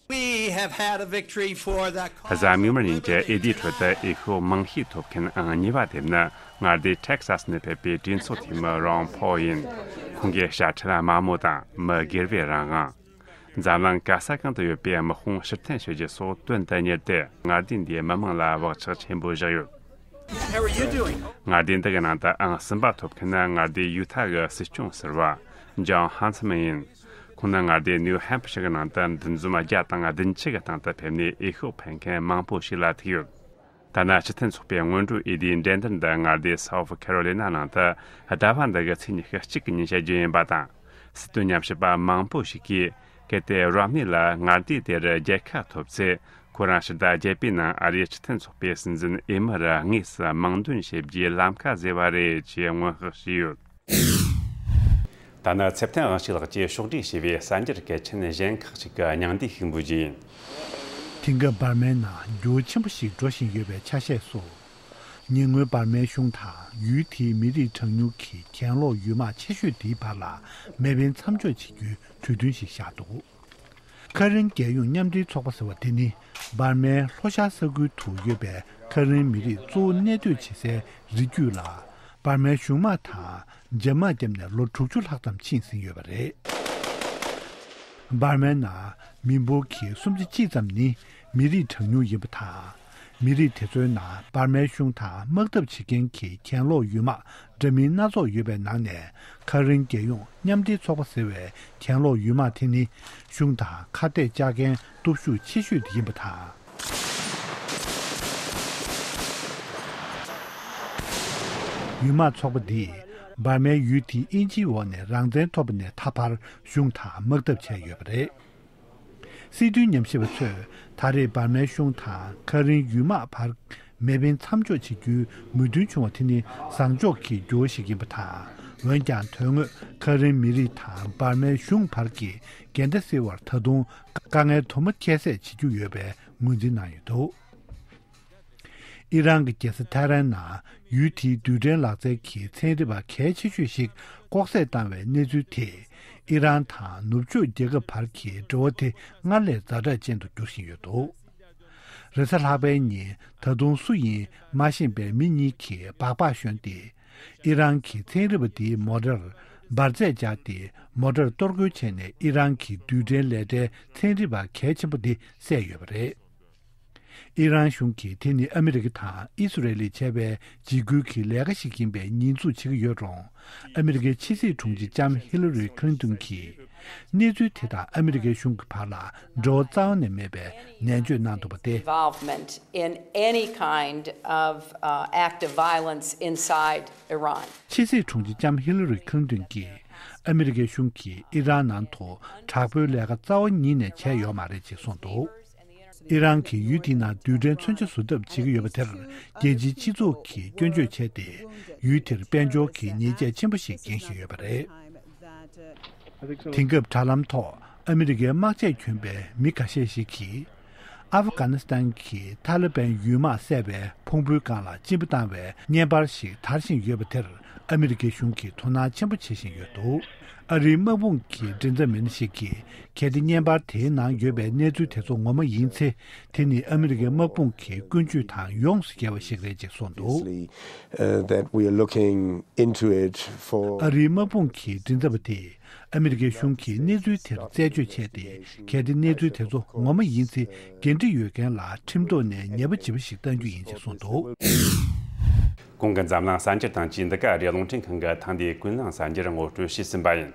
We have had a victory for the cause. གཟའ་མིག་དམར་ཉིན་གྱི་འོས་བསྡུའི་ཁྲོད་དུ་འོས་ཤོག་མང་ཤོས་ཐོབ་མཁན་ཨང་གཉིས་པ་དེ་ནི་མངའ་སྡེ་ཊེག་ས་སི་ནས་ཕེབས་པའི་གྲོས་ཚོགས་འཐུས་མི་རོན་ཕོ་ཡིན། ཁོང་གིས་དཔྱ་ཁྲལ་དམའ་མོ་དང་མི་སྒེར་བའི་རང་དབང་། འཛམ་གླིང་ག་ས་གང་དུ་ཡོད་པའི་དམག་དཔུང་ཕྱིར་འཐེན་བྱེད་རྒྱུ་སོགས་དོན་དུ་གཉེར་ཏེ་མངའ་སྡེ་འདིའི་མི་མང་ལ་བག་ཆགས་ཆེན་པོ་བཞག་ཡོད། How are you doing? མངའ་སྡེ་འདི་གི་ནང་དུ་ཨང་གསུམ་པ་ཐོབ་མཁན་ནི་མངའ་སྡེ་ཡུ་ཐ་གི་སྲིད་སྐྱོང་ཟུར་པ་ཇོན་ཧན་སི་མན་ཡིན། ཁོང་ནི་མངའ་སྡེ་ནིའུ་ཧེམ་ཕི་ཤར་གི་ནང་དུ་འདུ་འཛོམས་བརྒྱ་དང་བདུན་ཅུ་གི་སྟེང་དུ་ཕེབས་ནས་འོས་ཤོག་འཕེན་མཁན་མང་པོ་ཞིག་ལ་ཐུག་ཡོད། ཐ་ན་སྤྱི་མཐུན་ཚོགས་པའི་སྔོན་འགྲོའི་འོས་བསྡུའི་འགྲན་བསྡུར་འདི་མངའ་སྡེ་སའུ་ཐི་ཁེ་རོ་ལི་ན་ནང་དུ་ཟླ་བ་འདི་གི་ཚེས་ཉི་ཤུ་གཅིག་གི་ཉིན་བྱེད་རྒྱུ་ཡིན་པ་དང་། སྲིད་དོན་ཉམས་ཞིབ་པ་མང་པོ་ཞིག་གིས། གལ་ཏེ་རོམ་ནི་ལ་མངའ་སྡེ་དེར་རྒྱལ་ཁ་ཐོབ་ཚེ། ཁོ་རང་ཕྱི་ཟླ་བརྒྱད་པའི་ནང་ཨ་རིའི་སྤྱི་མཐུན་ཚོགས་པའི་སྲིད་འཛིན་འོས་མིར་དངོས་སུ་མིང་འདོན་བྱེད་རྒྱུའི་ལམ་ཁ་བཟོས་པ་རེད་ཅེས་སྔོན་དཔག་བྱས་ཡོད། ད་ནི་ཚེ་བརྟན་དབང་ཕྱུག་ལགས་ཀྱིས་ཕྱོགས་བསྒྲིགས་བྱས་པའི་གསར་འགྱུར་གལ་ཆེན་གཞན་ཁག་ཅིག་གི་སྙིང་བསྡུས་ཤིག་འབུལ་རྒྱུ་ཡིན། དེང་སྐབས་འབར་མའི་ནང་འགྱུར་བ་ཆེན་པོ་ཞིག་འགྲོ་བཞིན་ཡོད་པའི་ཆ་ཤས་སོ། ཉེ་སྔོན་འབར་མའི་གཞུང་དང་ཡུལ་དེའི་མི་རིགས་གྲངས་ཉུང་གི་གྱེན་ལོག་ཡུལ་དམག་ཆེ་ཤོས་དེའི་བར་ལ་མེ་འཕེན་མཚམས་འཇོག་བྱེད་རྒྱུའི་གྲོས་མཐུན་ཞིག་བཞག་འདུག་ཁ་རིན་རྒྱལ་ཡོངས་མཉམ་འབྲེལ་ཚོགས་པ་ཟེར་བ་དེ་ནི་འབར་མའི་ལྷོ་ཤར་ས་ཁུལ་དུ་ཡོད་པའི་ཁ་རིན་མི་རིགས་གཙོ་བོ་གནས་སྡོད་བྱེད་སའི་རི་རྒྱུད་ལ་འབར་མའི་གཞུང་དམག་དང་འཇབ་དམག་བརྒྱབ་ནས་ལོ་དྲུག་ཅུ་ལྷག་ཙམ་ཕྱིན་ཟིན་ཡོད་པ་རེད། འབར་མའི་ནང་མི་འབོར་གྱི་སུམ་ཆ་གཅིག་ཙམ་ནི་མི་རིགས་གྲངས་ཉུང་ཡིན་པ་དང་། མི་རིགས་དེ་ཚོའི་ནང་འབར་མའི་གཞུང་དང་དམག་འཐབ་བྱེད་མཁན་གྱི་གྱེན་ལོག་ཡུལ་དམག་འདྲ་མིན་སྣ་ཚོགས་ཡོད་པའི་ནང་ནས་ཁ་རིན་རྒྱལ་ཡོངས་མཉམ་འབྲེལ་ཚོགས་པ་ཟེར་བའི་གྱེན་ལོག་ཡུལ་དམག་དེ་ནི་གཞུང་དང་ཁ་གཏད་བཅག་མཁན་སྟོབས་ཤུགས་ཆེ་ཤོས་དེ་ཡིན་པ་དང་། ཡུལ་དམག་ཚོགས་པ་འདིས་འབར་མའི་ཡུལ་དེའི་དབྱིན་ཇིའི་འོག་ནས་རང་བཙན་ཐོབ་པ་ནས་ད་བར་གཞུང་དང་དམག་འཐབ་བྱས་ཡོད་པ་རེད། སྲིད་དོན་ཉམས་ཞིབ་པ་ཚོས་ད་རེས་འབར་མའི་གཞུང་དང་ཁ་རིན་ཡུལ་དམག་བར་མེ་འཕེན་མཚམས་འཇོག་བྱེད་རྒྱུའི་མོས་མཐུན་བྱུང་བ་དེ་ནི་བཟང་ཕྱོགས་ཀྱི་འགྱུར་བ་ཞིག་ཡིན་པ་དང་། འོན་ཀྱང་དོན་དངོས་ཁ་རིན་མི་རིགས་དང་འབར་མའི་གཞུང་བར་གྱི་འགལ་ཟླ་སེལ་བར་ད་དུང་དཀའ་ངལ་དུ་མ་ཁྱད་བསད་བྱེད་རྒྱུ་ཡོད་པའི་ངོས་འཛིན་གནང་ཡོད་འདུག་ཨི་རན་གྱི་རྒྱལ་ས་ཐེ་རན་ནང་ཡུལ་དེའི་རྡུལ་ཕྲན་ལག་རྩལ་གྱི་ཚན་རིག་པ་གལ་ཆེ་ཤོས་ཤིག་ལྐོག་བསད་བཏང་བའི་གནས་ཚུལ་དེས་ཨི་རན་དང་ནུབ་ཕྱོགས་རྒྱལ་ཁབ་བར་གྱི་འབྲེལ་བ་དེ་སྔར་ལས་ཛ་དྲག་ཅན་དུ་འགྱུར་བཞིན་ཡོད་འདུག་རེས་གཟའ་ལྷག་པའི་ཉིན་ད་དུང་སུ་ཡིན་མ་ཤེས་པའི་མི་གཉིས་ཀྱིས་སྦག་སྦག་ཞོན་ཏེ། ཨི་རན་གྱི་ཚན་རིག་པ་དེའི་མོ་ཊར་འབར་རྫས་སྦྱར་ཏེ་མོ་ཊར་གཏོར་རྒོལ་བྱས་ནས་ཨི་རན་གྱི་རྡུལ་ཕྲན་ལས་གྲྭའི་ཚན་རིག་པ་གལ་ཆེན་པོ་དེ་བསད་ཡོད་པ་རེད། ཨི་རན་གཞུང་གིས་དེ་ནི་ཨ་མི་རི་ཀ་དང་ཨི་སི་རེལ་ལས་བྱས་པའི་འཇིགས་སྐུལ་གྱི་ལས་ཀ་ཞིག་ཡིན་པའི་ཉེས་འཛུགས་བྱེད་ཀྱི་ཡོད་རུང་། ཨ་མི་རི་ཀའི་ཕྱི་སྲིད་དྲུང་ཆེ་ལྕམ་ཧི་ལ་རི་ཁི་ལིན་ཏོན་གྱིས་གནས་ཚུལ་དེ་དང་ཨ་མི་རི་ཀའི་གཞུང་གི་བར་ལ་འབྲེལ་བ་རྩ་བ་ནས་མེད་པའི་ནན་བརྗོད་གནང་འདུག་པ་སྟེ། Involvement in any kind of uh, act of violence inside Iran. ཕྱི་སྲིད་དྲུང་ཆེ་ལྕམ་ཧི་ལ་རི་ཁི་ལིན་ཏོན་གྱིས་ཨ་མི་རི་ཀའི་གཞུང་གིས་ཨི་རན་ནང་དུ་དྲག་པོའི་ལས་ཀ་རྩ་བ་ཉིད་ནས་བྱས་ཡོད་མ་རེད་ཅེས་གསུངས་འདུག་ཨི་རན་གྱིས་ཡུལ་དེའི་ནང་རྡུལ་ཕྲན་མཚོན་ཆ་བཟོ་ཐབས་བྱེད་ཀྱི་ཡོད་པ་དེར་རྒྱལ་སྤྱིའི་སྤྱི་ཚོགས་ཀྱིས་སྐྱོན་བརྗོད་བྱས་ཏེ། ཡུལ་དེར་དཔལ་འབྱོར་གྱི་ཉེས་ཆད་ཆེན་པོ་ཞིག་འགེལ་བཞིན་ཡོད་པ་རེད། དེང་སྐབས་དྲ་ལམ་ཐོག་ཨ་མི་རི་ཀའི་དམག་ཆས་གྱོན་པའི་མི་ཁ་ཤས་ཤིག་གིས། ཨབ་གྷ་ནི་སི་ཐན་གྱི་ཐ་ལི་བན་ཡུལ་དམག་བསད་པའི་ཕུང་པོའི་སྒང་ལ་གཅིན་པ་བཏང་བའི་བརྙན་པར་ཞིག་དར་བཞིན་ཡོད་པ་དེར་ཨ་མི་རི་ཀའི་གཞུང་གིས་དོ་སྣང་ཆེན་པོ་བྱེད་བཞིན་ཡོད་འདུག་ཨ་རིའི་དམག་དཔུང་གི་མགྲིན་ཚབ་མི་སྣ་ཞིག་གིས་གལ་ཏེ་བརྙན་པར་དེའི་ནང་ཡོད་པའི་གནས་ཚུལ་དེ་ཚོ་ངོ་མ་ཡིན་ཚེ། དེ་ནི་ཨ་མི་རི་ཀའི་དམག་དཔུང་གི་ཀུན་སྤྱོད་དང་ཡོངས་སུ་འགལ་བ་ཞིག་རེད་ཅེས་གསུངས་འདུག Obviously, uh, that we are looking into it for ཨ་རིའི་དམག་དཔུང་གི་མགྲིན་ཚབ་པ་དེས་ཨ་མི་རི་ཀའི་གཞུང་གིས་གནས་ཚུལ་དེར་རྩད་གཅོད་བྱས་ཏེ། གལ་ཏེ་གནས་ཚུལ་དེ་ཚོ་ངོ་མ་ཡིན་ཚེ། འགན་འཁྲི་ཡོད་མཁན་ལ་ཁྲིམས་ཐོག་ནས་ཉེས་པ་ལྗིད་པོ་ཞིག་གཏང་རྒྱུ་ཡིན་ཅེས་གསུངས་འདུག་གོང་གི་འཛམ་གླིང་གསར་འགྱུར་དང་བཅས་འདི་ག་རེ་རླུང་འཕྲིན་ཁང་གི་ཐེངས་འདིའི་ཀུན་གླེང་གསར་འགྱུར་ངོ་སྤྲོད་བྱས་ཟིན་པ་ཡིན།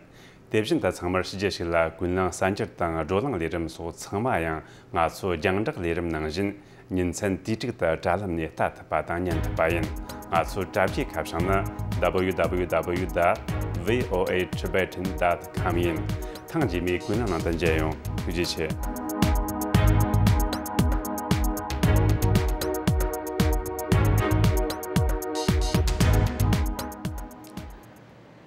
དེ་བཞིན་དུ་ཚང་མར་ཕྱི་རྒྱལ་ཞིག་ལ་ཀུན་གླེང་གསར་འགྱུར་དང་བགྲོ་གླེང་ལས་རིམ་སོགས་ཚང་མ་ཡང་ང་ཚོའི་རྒྱང་བསྒྲགས་ལས་རིམ་ནང་བཞིན་ཉིན་མཚན་དུས་དྲུག་ཏུ་དྲ་ལམ་ནས་ལྟ་ཐུབ་པ་དང་ཉན་ཐུབ་པ་ཡིན། ང་ཚོའི་དྲ་རྒྱའི་ཁ་བྱང་ནི་W W W dot V O A Tibetan dot com ཡིན། ཐེངས་རྗེས་མའི་ཀུན་གླེང་ནང་དུ་མཇལ་ཡོང་། ཐུགས་རྗེ་ཆེ།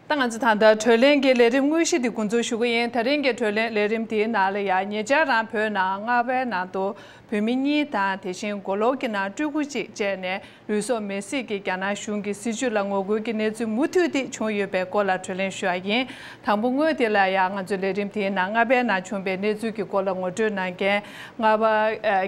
ད་ང་ཚོ་ད་ལྟ་བགྲོ་གླེང་གི་ལས་རིམ་དངོས་གཞི་འདི་འགོ་འཛུགས་ཞུ་གི་ཡིན། ད་རིང་གི་བགྲོ་གླེང་ལས་རིམ་འདིའི་ནང་ལ་ཡང་ཉེ་ཆར་རང་བོད་ནང་རྔ་བའི་ནང་དུ་བོད་མི་གཉིས་དང་། དེ་བཞིན་མགོ་ལོག་གི་ནང་སྤྲུལ་སྐུ་གཅིག་བཅས་ནས་ལུས་སྲོག་མེར་སྲེག་གིས་རྒྱ་ནག་གཞུང་གི་སྲིད་བྱུས་ལ་ངོ་རྒོལ་གྱི་གནས་ཚུལ་མུ་མཐུད་དེ་བྱུང་ཡོད་པའི་སྐོར་ལ་བགྲོ་གླེང་ཞུ་བ་ཡིན། དང་པོ་དངོས་དེ་ལ་ཡང་ང་ཚོའི་ལས་རིམ་དེའི་ནང་རྔ་བའི་ནང་བྱུང་བའི་གནས་ཚུལ་གྱི་སྐོར་ལ་ངོ་སྤྲོད་གནང་མཁན་རྔ་བ་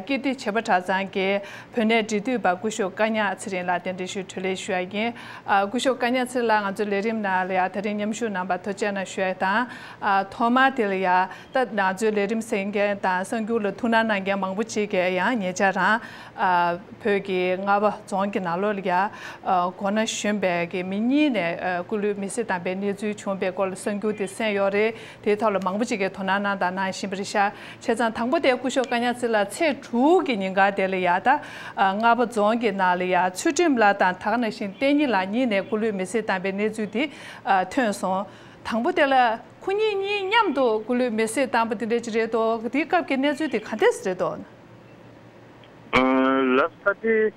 ཀིརྟི་བྱེས་པ་གྲྭ་ཚང་གི་བོད་གནས་འབྲེལ་མཐུད་པ་སྐུ་ཞབས་ཀ་ཉག་ཚེ་རིང་ལགས་རྟེན་འབྲེལ་ཞུ་བའི་བགྲོ་གླེང་ཞུ་བ་ཡིན། ཨ། སྐུ་ཞབས་ཀ་ཉག་ཚེ་རིང་ལགས་ང་ཚོའི་ལས་རིམ་ནང་ལ་ཡང་དེ་རིང་མཉམ་ཞུགས་གནང་བར་ཐུགས་རྗེ་གནང་ཞུ་ཡ་དང་། ཨ། ཐོག་མར་དེ་ལ་ཡང་ད་ང་ཚོའི་ལས་རིམ་གསན་མཁན་དང་གསར་འགྱུར་ལ་ཐུགས་སྣང་གནང་མཁན་མང་པོ་ཅིག་གིས་ཡང་ཉེ་ཆར་རང་ཨ། བོད་ཀྱི་རྔ་བ་རྫོང་གི་ནང་ལོགས་ལ་ཡང་ཨ། མགོ་ན་གཞོན་པའི་གི་མི་གཉིས་ནས་ཨ། སྐུ་ལུས་མེར་སྲེག་བཏང་པའི་གནས་ཚུལ་བྱུང་བའི་སྐོར་ལ་གསར་འགྱུར་དེ་གསན་ཡོད་རེད། དེའི་ཐོག་ལ་མང་པོ་ཅིག་གིས་དོ་སྣང་གནང་དང་གནང་བཞིན་པ་རེད་ཤག་བྱས་ཙང་དང་པོ་དེ་སྐུ་ཞབས་ཀ་ཉག་ཚེ་རིང་ལགས་ཚེས་དྲུག་གི་ཉིན་ག་དེ་ལ་ཡ་ད་ཨ། རྔ་བ་རྫོང་གི་ནང་ལ་ཡ་ཚུལ་ཁྲིམས་ལགས་དང་དེ་ག་ནང་བཞིན་བསྟན་སྙིང་ལགས་གཉིས་ནས་སྐུ་ལུས་མེར་སྲེག་བཏང་པའི་གནས་ཚུལ་དེ་ཨ། ཐོན་སོང་། དང་པོ་དེ་ལ་ཁོ་གཉིས་གཉིས་མཉམ་དུ་སྐུ་ལུས་མེར་སྲེག་བཏང་པ་དེ་འདྲ་ཅིག་རེད་དོ། དེའི་སྐབས་ཀྱི་གནས་ཚུལ་དེ་ག་འདྲས་རེད་དོ། ལབ་ས་དེ་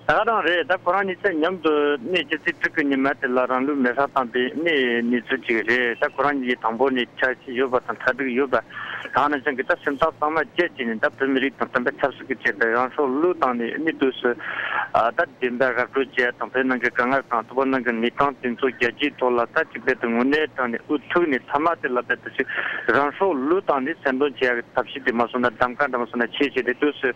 ད་ག་རང་རེད། ད་ཁོ་རང་གཉིས་ཆ་མཉམ་དུ་ནས་ཕྱི་ཚེས་དྲུག་གི་ཉི་མ་དེ་ལ་རང་ལུས་མེར་སྲེག་བཏང་པའི་གནས་གནས་ཚུལ་ཅིག་རེད། ད་ཁོ་རང་གཉིས་ཀྱི་དང་པོ་ནས་འཆར་གཞི་ཡོད་པ་དང་གྲ་སྒྲིག་ཡོད་པ་དང་། ནང་བཞིན་གྱི་ད་སེམས་ཐག་གཙང་མ་བཅད་བྱས་ནས་ད་བོད་མི་རིགས་དང་བསྟན་པ་ཆབ་སྲིད་ཀྱི་ཆེད་དུ་རང་སྲོག་བློས་བཏང་ནས་གནས་དུས་སུ་ད་བདེན་པ་ར་སྤྲོད་བྱས་དང་། བོད་ནང་གི་དཀའ་ངལ་དང་ཐུག་པ་ནང་གི་གནས་སྟངས་དེ་ཚོ་རྒྱལ་སྤྱིའི་ཐོག་ལ་ད་ཅིག་རྦད་དེ་ངོ་ནས་དྲངས་ནས་དབུ་ཐུག་ནས་ཚང་མ་དེ་ལ་རྦད་དེ་ཅིག་རང་སྲོག་བློས་བཏང་ནས་སེམས་དོན་བྱེད་ཡག་གི་ཐབས་ཤེས་དེ་མ་སོང་ན་གདམ་ག་འདྲ་མ་སོང་ན་བྱས་བྱས་ཏེ་དུས་སུ།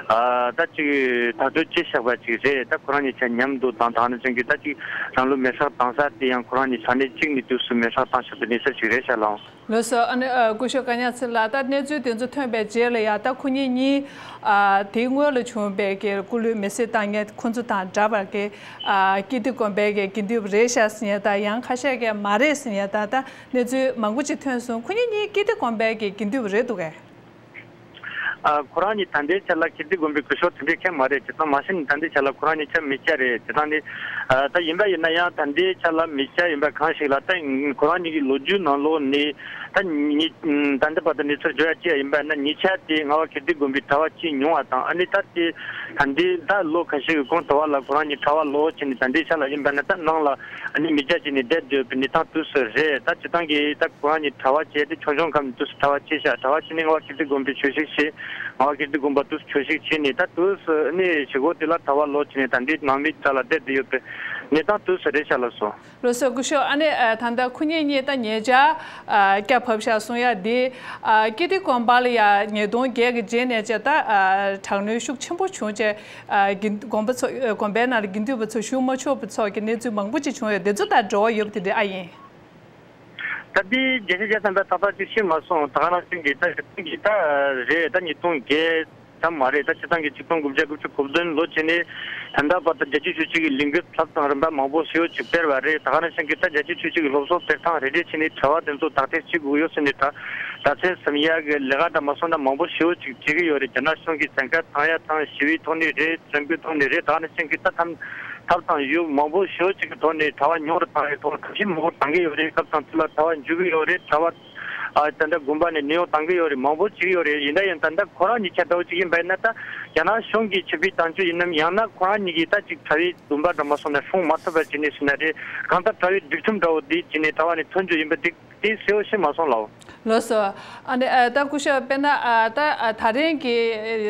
ཨ། ད་ཅིག་ཐག་གཅོད་བྱས་བཞག་པ་ཅིག་རེད། ད་ཁོ་རང་གཉིས་ཆ་མཉམ་དུ་དང་། དེ་ནང་བཞིན་གྱི་ད་ཅིག་རང་ལུས་མེར་སྲེག་བཏང་ས་དེ་ཡང་ཁོ་རང་གཉིས་ས་གནས་གཅིག་ནས་དུས་སུ་མེར་སྲེག་བཏང་བཞག་པའི་གནས་ཚུལ་ཅིག་རེད་ཤག་ལགས། ལགས་སོ། ཨ་ནི་ཨ། སྐུ་ཞབས་ཀ་ཉག་ཚེ་རིང་ལགས། ད་གནས་ཚུལ་དེ་ཚོ་ཐོན་པའི་རྗེས་ལ་ཡ་ད་ཁོ་གཉིས་གཉིས་ཨ། དེའི་སྔོན་ལ་བྱུང་བའི་གི་སྐུ་ལུས་མེར་སྲེག་བཏང་མཁན་ཁོ་ཚོ་དང་འདྲ་བར་གི་ཨ། ཀིརྟི་དགོན་པའི་གི་དགེ་འདུན་པ་རེད་ཤག་ཟེར་མཁན་དང་། ཡང་ཁ་ཤས་ཀྱིས་མ་རེད་ཟེར་མཁན་དང་། ད་གནས་ཚུལ་མང་པོ་ཅིག་ཐོན་སོང་། ཁོ་གཉིས་གཉིས་ཀིརྟི་དགོན་པའི་གི་དགེ་འདུན་པ་རེད་འདུག་གས། ཨ། ཁོ་རང་གཉིས་ད་ལྟའི་ཆ་ལ་ཀིརྟི་དགོན་པའི་སྐུ་ཞབས་དེ་འདྲའི་མཁན་མ་རེད། བྱས་ཙང་མ་གཞི་ནས་ད་ལྟའི་ཆ་ལ་ཁོ་རང་གཉིས་ཆ་མི་སྐྱ་རེད། བྱས་ཙང་ནི་ཨ། ད་ཡིན་པ་ཡིན་ན་ཡང་ད་ལྟའི་ཆ་ལ་མི་སྐྱ་ཡིན་པ་གང་ཞིག་ལ། ད་ཁོ་རང་གཉིས་ཀྱི་ལོ་རྒྱུས་ནང་ལོགས་ནས་ད་ཉི་ད་ལྟ་བར་དུ་གནས་ཚུལ་བརྗོད་ཡ་ཅི་ཡང་ཡིན་པ་ན། ཉེ་ཆར་དེ་རྔ་བ་ཀིརྟི་དགོན་པའི་གྲྭ་པ་བྱས་མྱོང་བ་དང་། ཨ་ནི་ད་དེ་ད་ལྟའི་ད་ལོ་ཁ་ཤས་ཀྱི་གོང་དུ་བ་ལ་ཁོ་རང་གཉིས་གྲྭ་པ་ལོག་བྱས་ནས་ད་ལྟའི་ཆ་ལ་ཡིན་པ་ན། ད་ནང་ལ་ཨ་ནི་མི་སྐྱ་བྱས་ནས་བསྡད་སྡོད་པའི་གནས་སྟངས་དུས་སུ་རེད། ད་སྤྱིར་བཏང་གི་ད་ཁོ་རང་གཉིས་གྲྭ་པ་བྱས་ཏེ་ཆུང་ཆུང་སྐབས་ནས་དུས་སུ་གྲྭ་པ་བྱས་ཤག་གྲྭ་པ་བྱས་ནས་རྔ་བ་ཀིརྟི་དགོན་པའི་བྱོས་ཞིག་བྱས། རྔ་བ་ཀིརྟི་དགོན་པ་དུས་སུ་བྱོས་ཞིག་བྱས་ནས། ད་དུས་སུ་ཨ་ནི་གཞིས་ཁོག་དེ་ལ་གྲྭ་པ་ལོག་བྱས་ནས་ད་ལྟའི་ནང་མི་རྩ་ལ་བསྡད་དེ་ཡོད་པའི་གནས་སྟངས་དུས་སུ་རེད་ཤག་ལགས་སོ། ལགས་སོ། སྐུ་ཞབས། ཨ་ནི་ཨ། ད་ལྟ་ཁོ་གཉིས་གཉིས་ད་ཉེ་ཆར་ཨ། སྐྱ་བབས་ཤག་གསུང་ཡ་འདི་ཨ། ཀིརྟི་དགོན་པ་ལ་ཡ་ཉིས་སྟོང་བརྒྱད་ཀྱི་རྗེས་ནས་བྱས་ད་ཨ། དྲག་གནོན་ཤུགས་ཆེན་པོ་བྱུང་བྱས་ཨ། དགེ་དགོན་པ་ཚོ་དགོན་པའི་ནང་ལ་དགེ་འདུན་པ་ཚོ་ཞུགས་མ་ཆོག་པ་ཚོགས་ཀྱི་གནས་ཚུལ་མང་པོ་ཅིག་བྱུང་ཡོད། དེ་ཚོ་དང་འབྲེལ་བ་ཡོད་པ་དེ་འདྲ་ཨ་ཡིན། ད་འདི་རྒྱལ་སྤྱིའི་རྒྱལ་མཚན་པས་ཏག་ཏག་ཅིག་ཤེས་མ་སོང་། ད་ག་ནང་བཞིན་གྱི་ད་ད་གིན་ད་རེད། ད་ཉིས་སྟོང་བརྒྱད་ ཙམ་མ་རེད། ད་སྤྱིར་བཏང་གི་ཆིག་སྟོང་དགུ་བརྒྱ་དགུ་བཅུ་གོ་བདུན་ལོ་བྱས་ནས་ད་ལྟ་བར་དུ་རྒྱལ་སྤྱིའི་ཆོས་བརྒྱུད་ཀྱི་ལས་འགུལ་ཐབས་དང་རིམ་པ་མང་པོ་ཞེ་པོ་ཅིག་སྤེལ་བ་རེད། ད་ག་ནང་བཞིན་གྱི་ད་རྒྱལ་སྤྱིའི་ཆོས་བརྒྱུད་ཀྱི་སློབ་གསོ་སྤེལ་སྟངས་རེ་རེ་བྱས་ནས་གྲྭ་བ་དེ་ཚོ་དག་ཐེར་བྱེད་དགོས་ཡོད་ཟེར་ནས། ད་ད་ཚན་ཟིན་ཡག་གི་ལས་ཀ་འདྲ་མ་སོང་ན་མང་པོ་ཞེ་པོ་ཅིག་བྱེད་ཀྱི་ཡོད་རེད། རྒྱ་ནག་གཞུང་གིས་བཙན་བཀའ་བཏང་ཡ་དང་ཞི་བའི་ཐོག་ནས་རེད། བཙན་པོའི་ཐོག་ནས་རེད། ད་ག་ནང་བཞིན་གྱི་ད་ཐབས་ཐབས་དང་ཡོ་མང་པོ་ཞེ་པོ་ཅིག་གི་ཐོག་ནས་གྲྭ་བ་ཉུང་རུ་བཏང་ཡའི་ཐོག་ཐབས་ཤེས་མང་པོ་བཏང་གི་ཡོད་རེད། སྐབས་དང་དུས་ལ་གྲྭ་བ་འཇུག་གི་ཡོད་རེད། གྲྭ་བ་ཨ་ད་ལྟ་དགོན་པ་ནས་ནད་གཡོག་བཏང་གི་ཡོད་རེད། མང་པོ་བྱེད་ཀྱི་ཡོད་རེད། ཡིན་ད་ཡིན་ད་ལྟ་ཁོ་རང་ཉིད་ཆ་འདྲ་བོ་ཅིག་ཡིན་པ་ཡིན་ན། ད་རྒྱ་ནག་གཞུང་གིས་ཆིག་སྒྲིལ་བཏང་རྒྱུ་ཡིན་ནམ། ཡང་ན་ཁོ་རང་ཉིད་ཀྱིས་ད་ཅིག་གྲྭ་བའི་འདུན་པ་འདྲ་མ་སོང་ན་སྲུང་མ་ཐུབ་པ་བྱས་ནས་ཟེར་ན་རེད། གང་ལྟར་གྲྭ་བའི་སྒྲིག་ཁྲིམས་འདྲ་བོ་འདི་བྱས་ནས་གྲྭ་བ་ནས་ཐོན་རྒྱུ་ཡིན་པ་འདི། དེ་གསལ་པོ་ཤེས་མ་སོང་ལགས། ལགས་སོ། ཨ་ནི་ཨ་ད་སྐུ་ཞབས་དཔེར་ན་ཨ་ད་ཨ་ད་རིང་གི་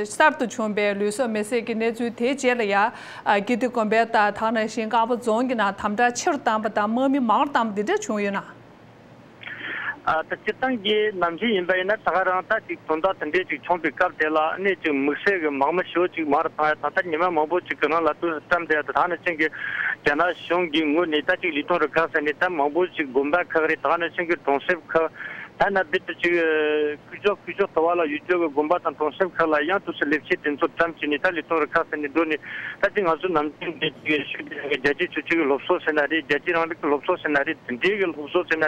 གསར་དུ་བྱུང་པའི་ལུས་སྲོག་མེར་སྲེག་གི་གནས་ཚུལ་དེའི་རྗེས་ལ་ཡ། ཨ་ཀིརྟི་དགོན་པའི་ད་ད་ག་ནང་བཞིན་ཀ་བ་རྫོང་གི་ནང་དམ་དྲག་ཆེ་རུ་བཏང་པ་དང་དམག་མི་མང་རུ་བཏང་པ་འདི་འདྲ་བྱུང་ཡོད་ན། ཨ་ད་སྤྱིར་བཏང་གི་ནམ་རྒྱུན་ཡིན་པ་ཡིན་ན་ད་ག་རང་ད་ཅིག་དོན་དག་དེ་འདྲས་ཅིག་བྱུང་པའི་སྐབས་དེ་ལ་ཨ་ནི་ཅིག་དམིགས་བསལ་གྱི་དམག་མི་ཞེ་པོ་ཅིག་མང་རུ་བཏང་ཡ་དང་། ད་ཉི་མ་མང་པོ་ཅིག་གི་རིང་ལ་དུས་སུ་བཀྲམ་བསྡད་ཡ་དང་། ད་ག་ནང་བཞིན་གྱི་རྒྱ་ནག་གཞུང་གི་ངོས་ནས་ད་ཅིག་ལས་དོན་རུ་ཁག་ཟེར་ནས་ད་མང་པོ་ཅིག་དགོན་པ་ཁག་རེད། ད་ག་ནང་བཞིན་གྱི་གྲོང་གསེབ་ཁག་ད་ན་རྦད་དེ་ཅིག་ཁུ་ཤོག་ཁུ་ཤོག་དུ་བ་ལ་ཡུལ་ལྗོངས་ཀྱི་དགོན་པ་དང་གྲོང་གསེབ་ཁག་ལ་ཡང་དུས་སུ་ལས་བྱེད་དེ་ཚོ་བཀྲམ་བྱས་ནས་ད་ལས་དོན་རུ་ཁག་ཟེར་ནས་འགྲོ་ནས། ད་ཅིག་ང་ཚོ་ནམ་རྒྱུན་ནས་ཅིག་ཞུ་བསྡད་རྒྱལ་སྤྱིའི་ཆོས་བརྒྱུད་ཀྱི་སློབ་གསོ་ཟེར་ན་རེད། རྒྱལ་གཅེས་རིང་ལུགས་ཀྱི་སློབ་གསོ་ཟེར་ན་རེད། དེ་འདྲའི་གི་སློབ་གསོ་ཟེར་ན་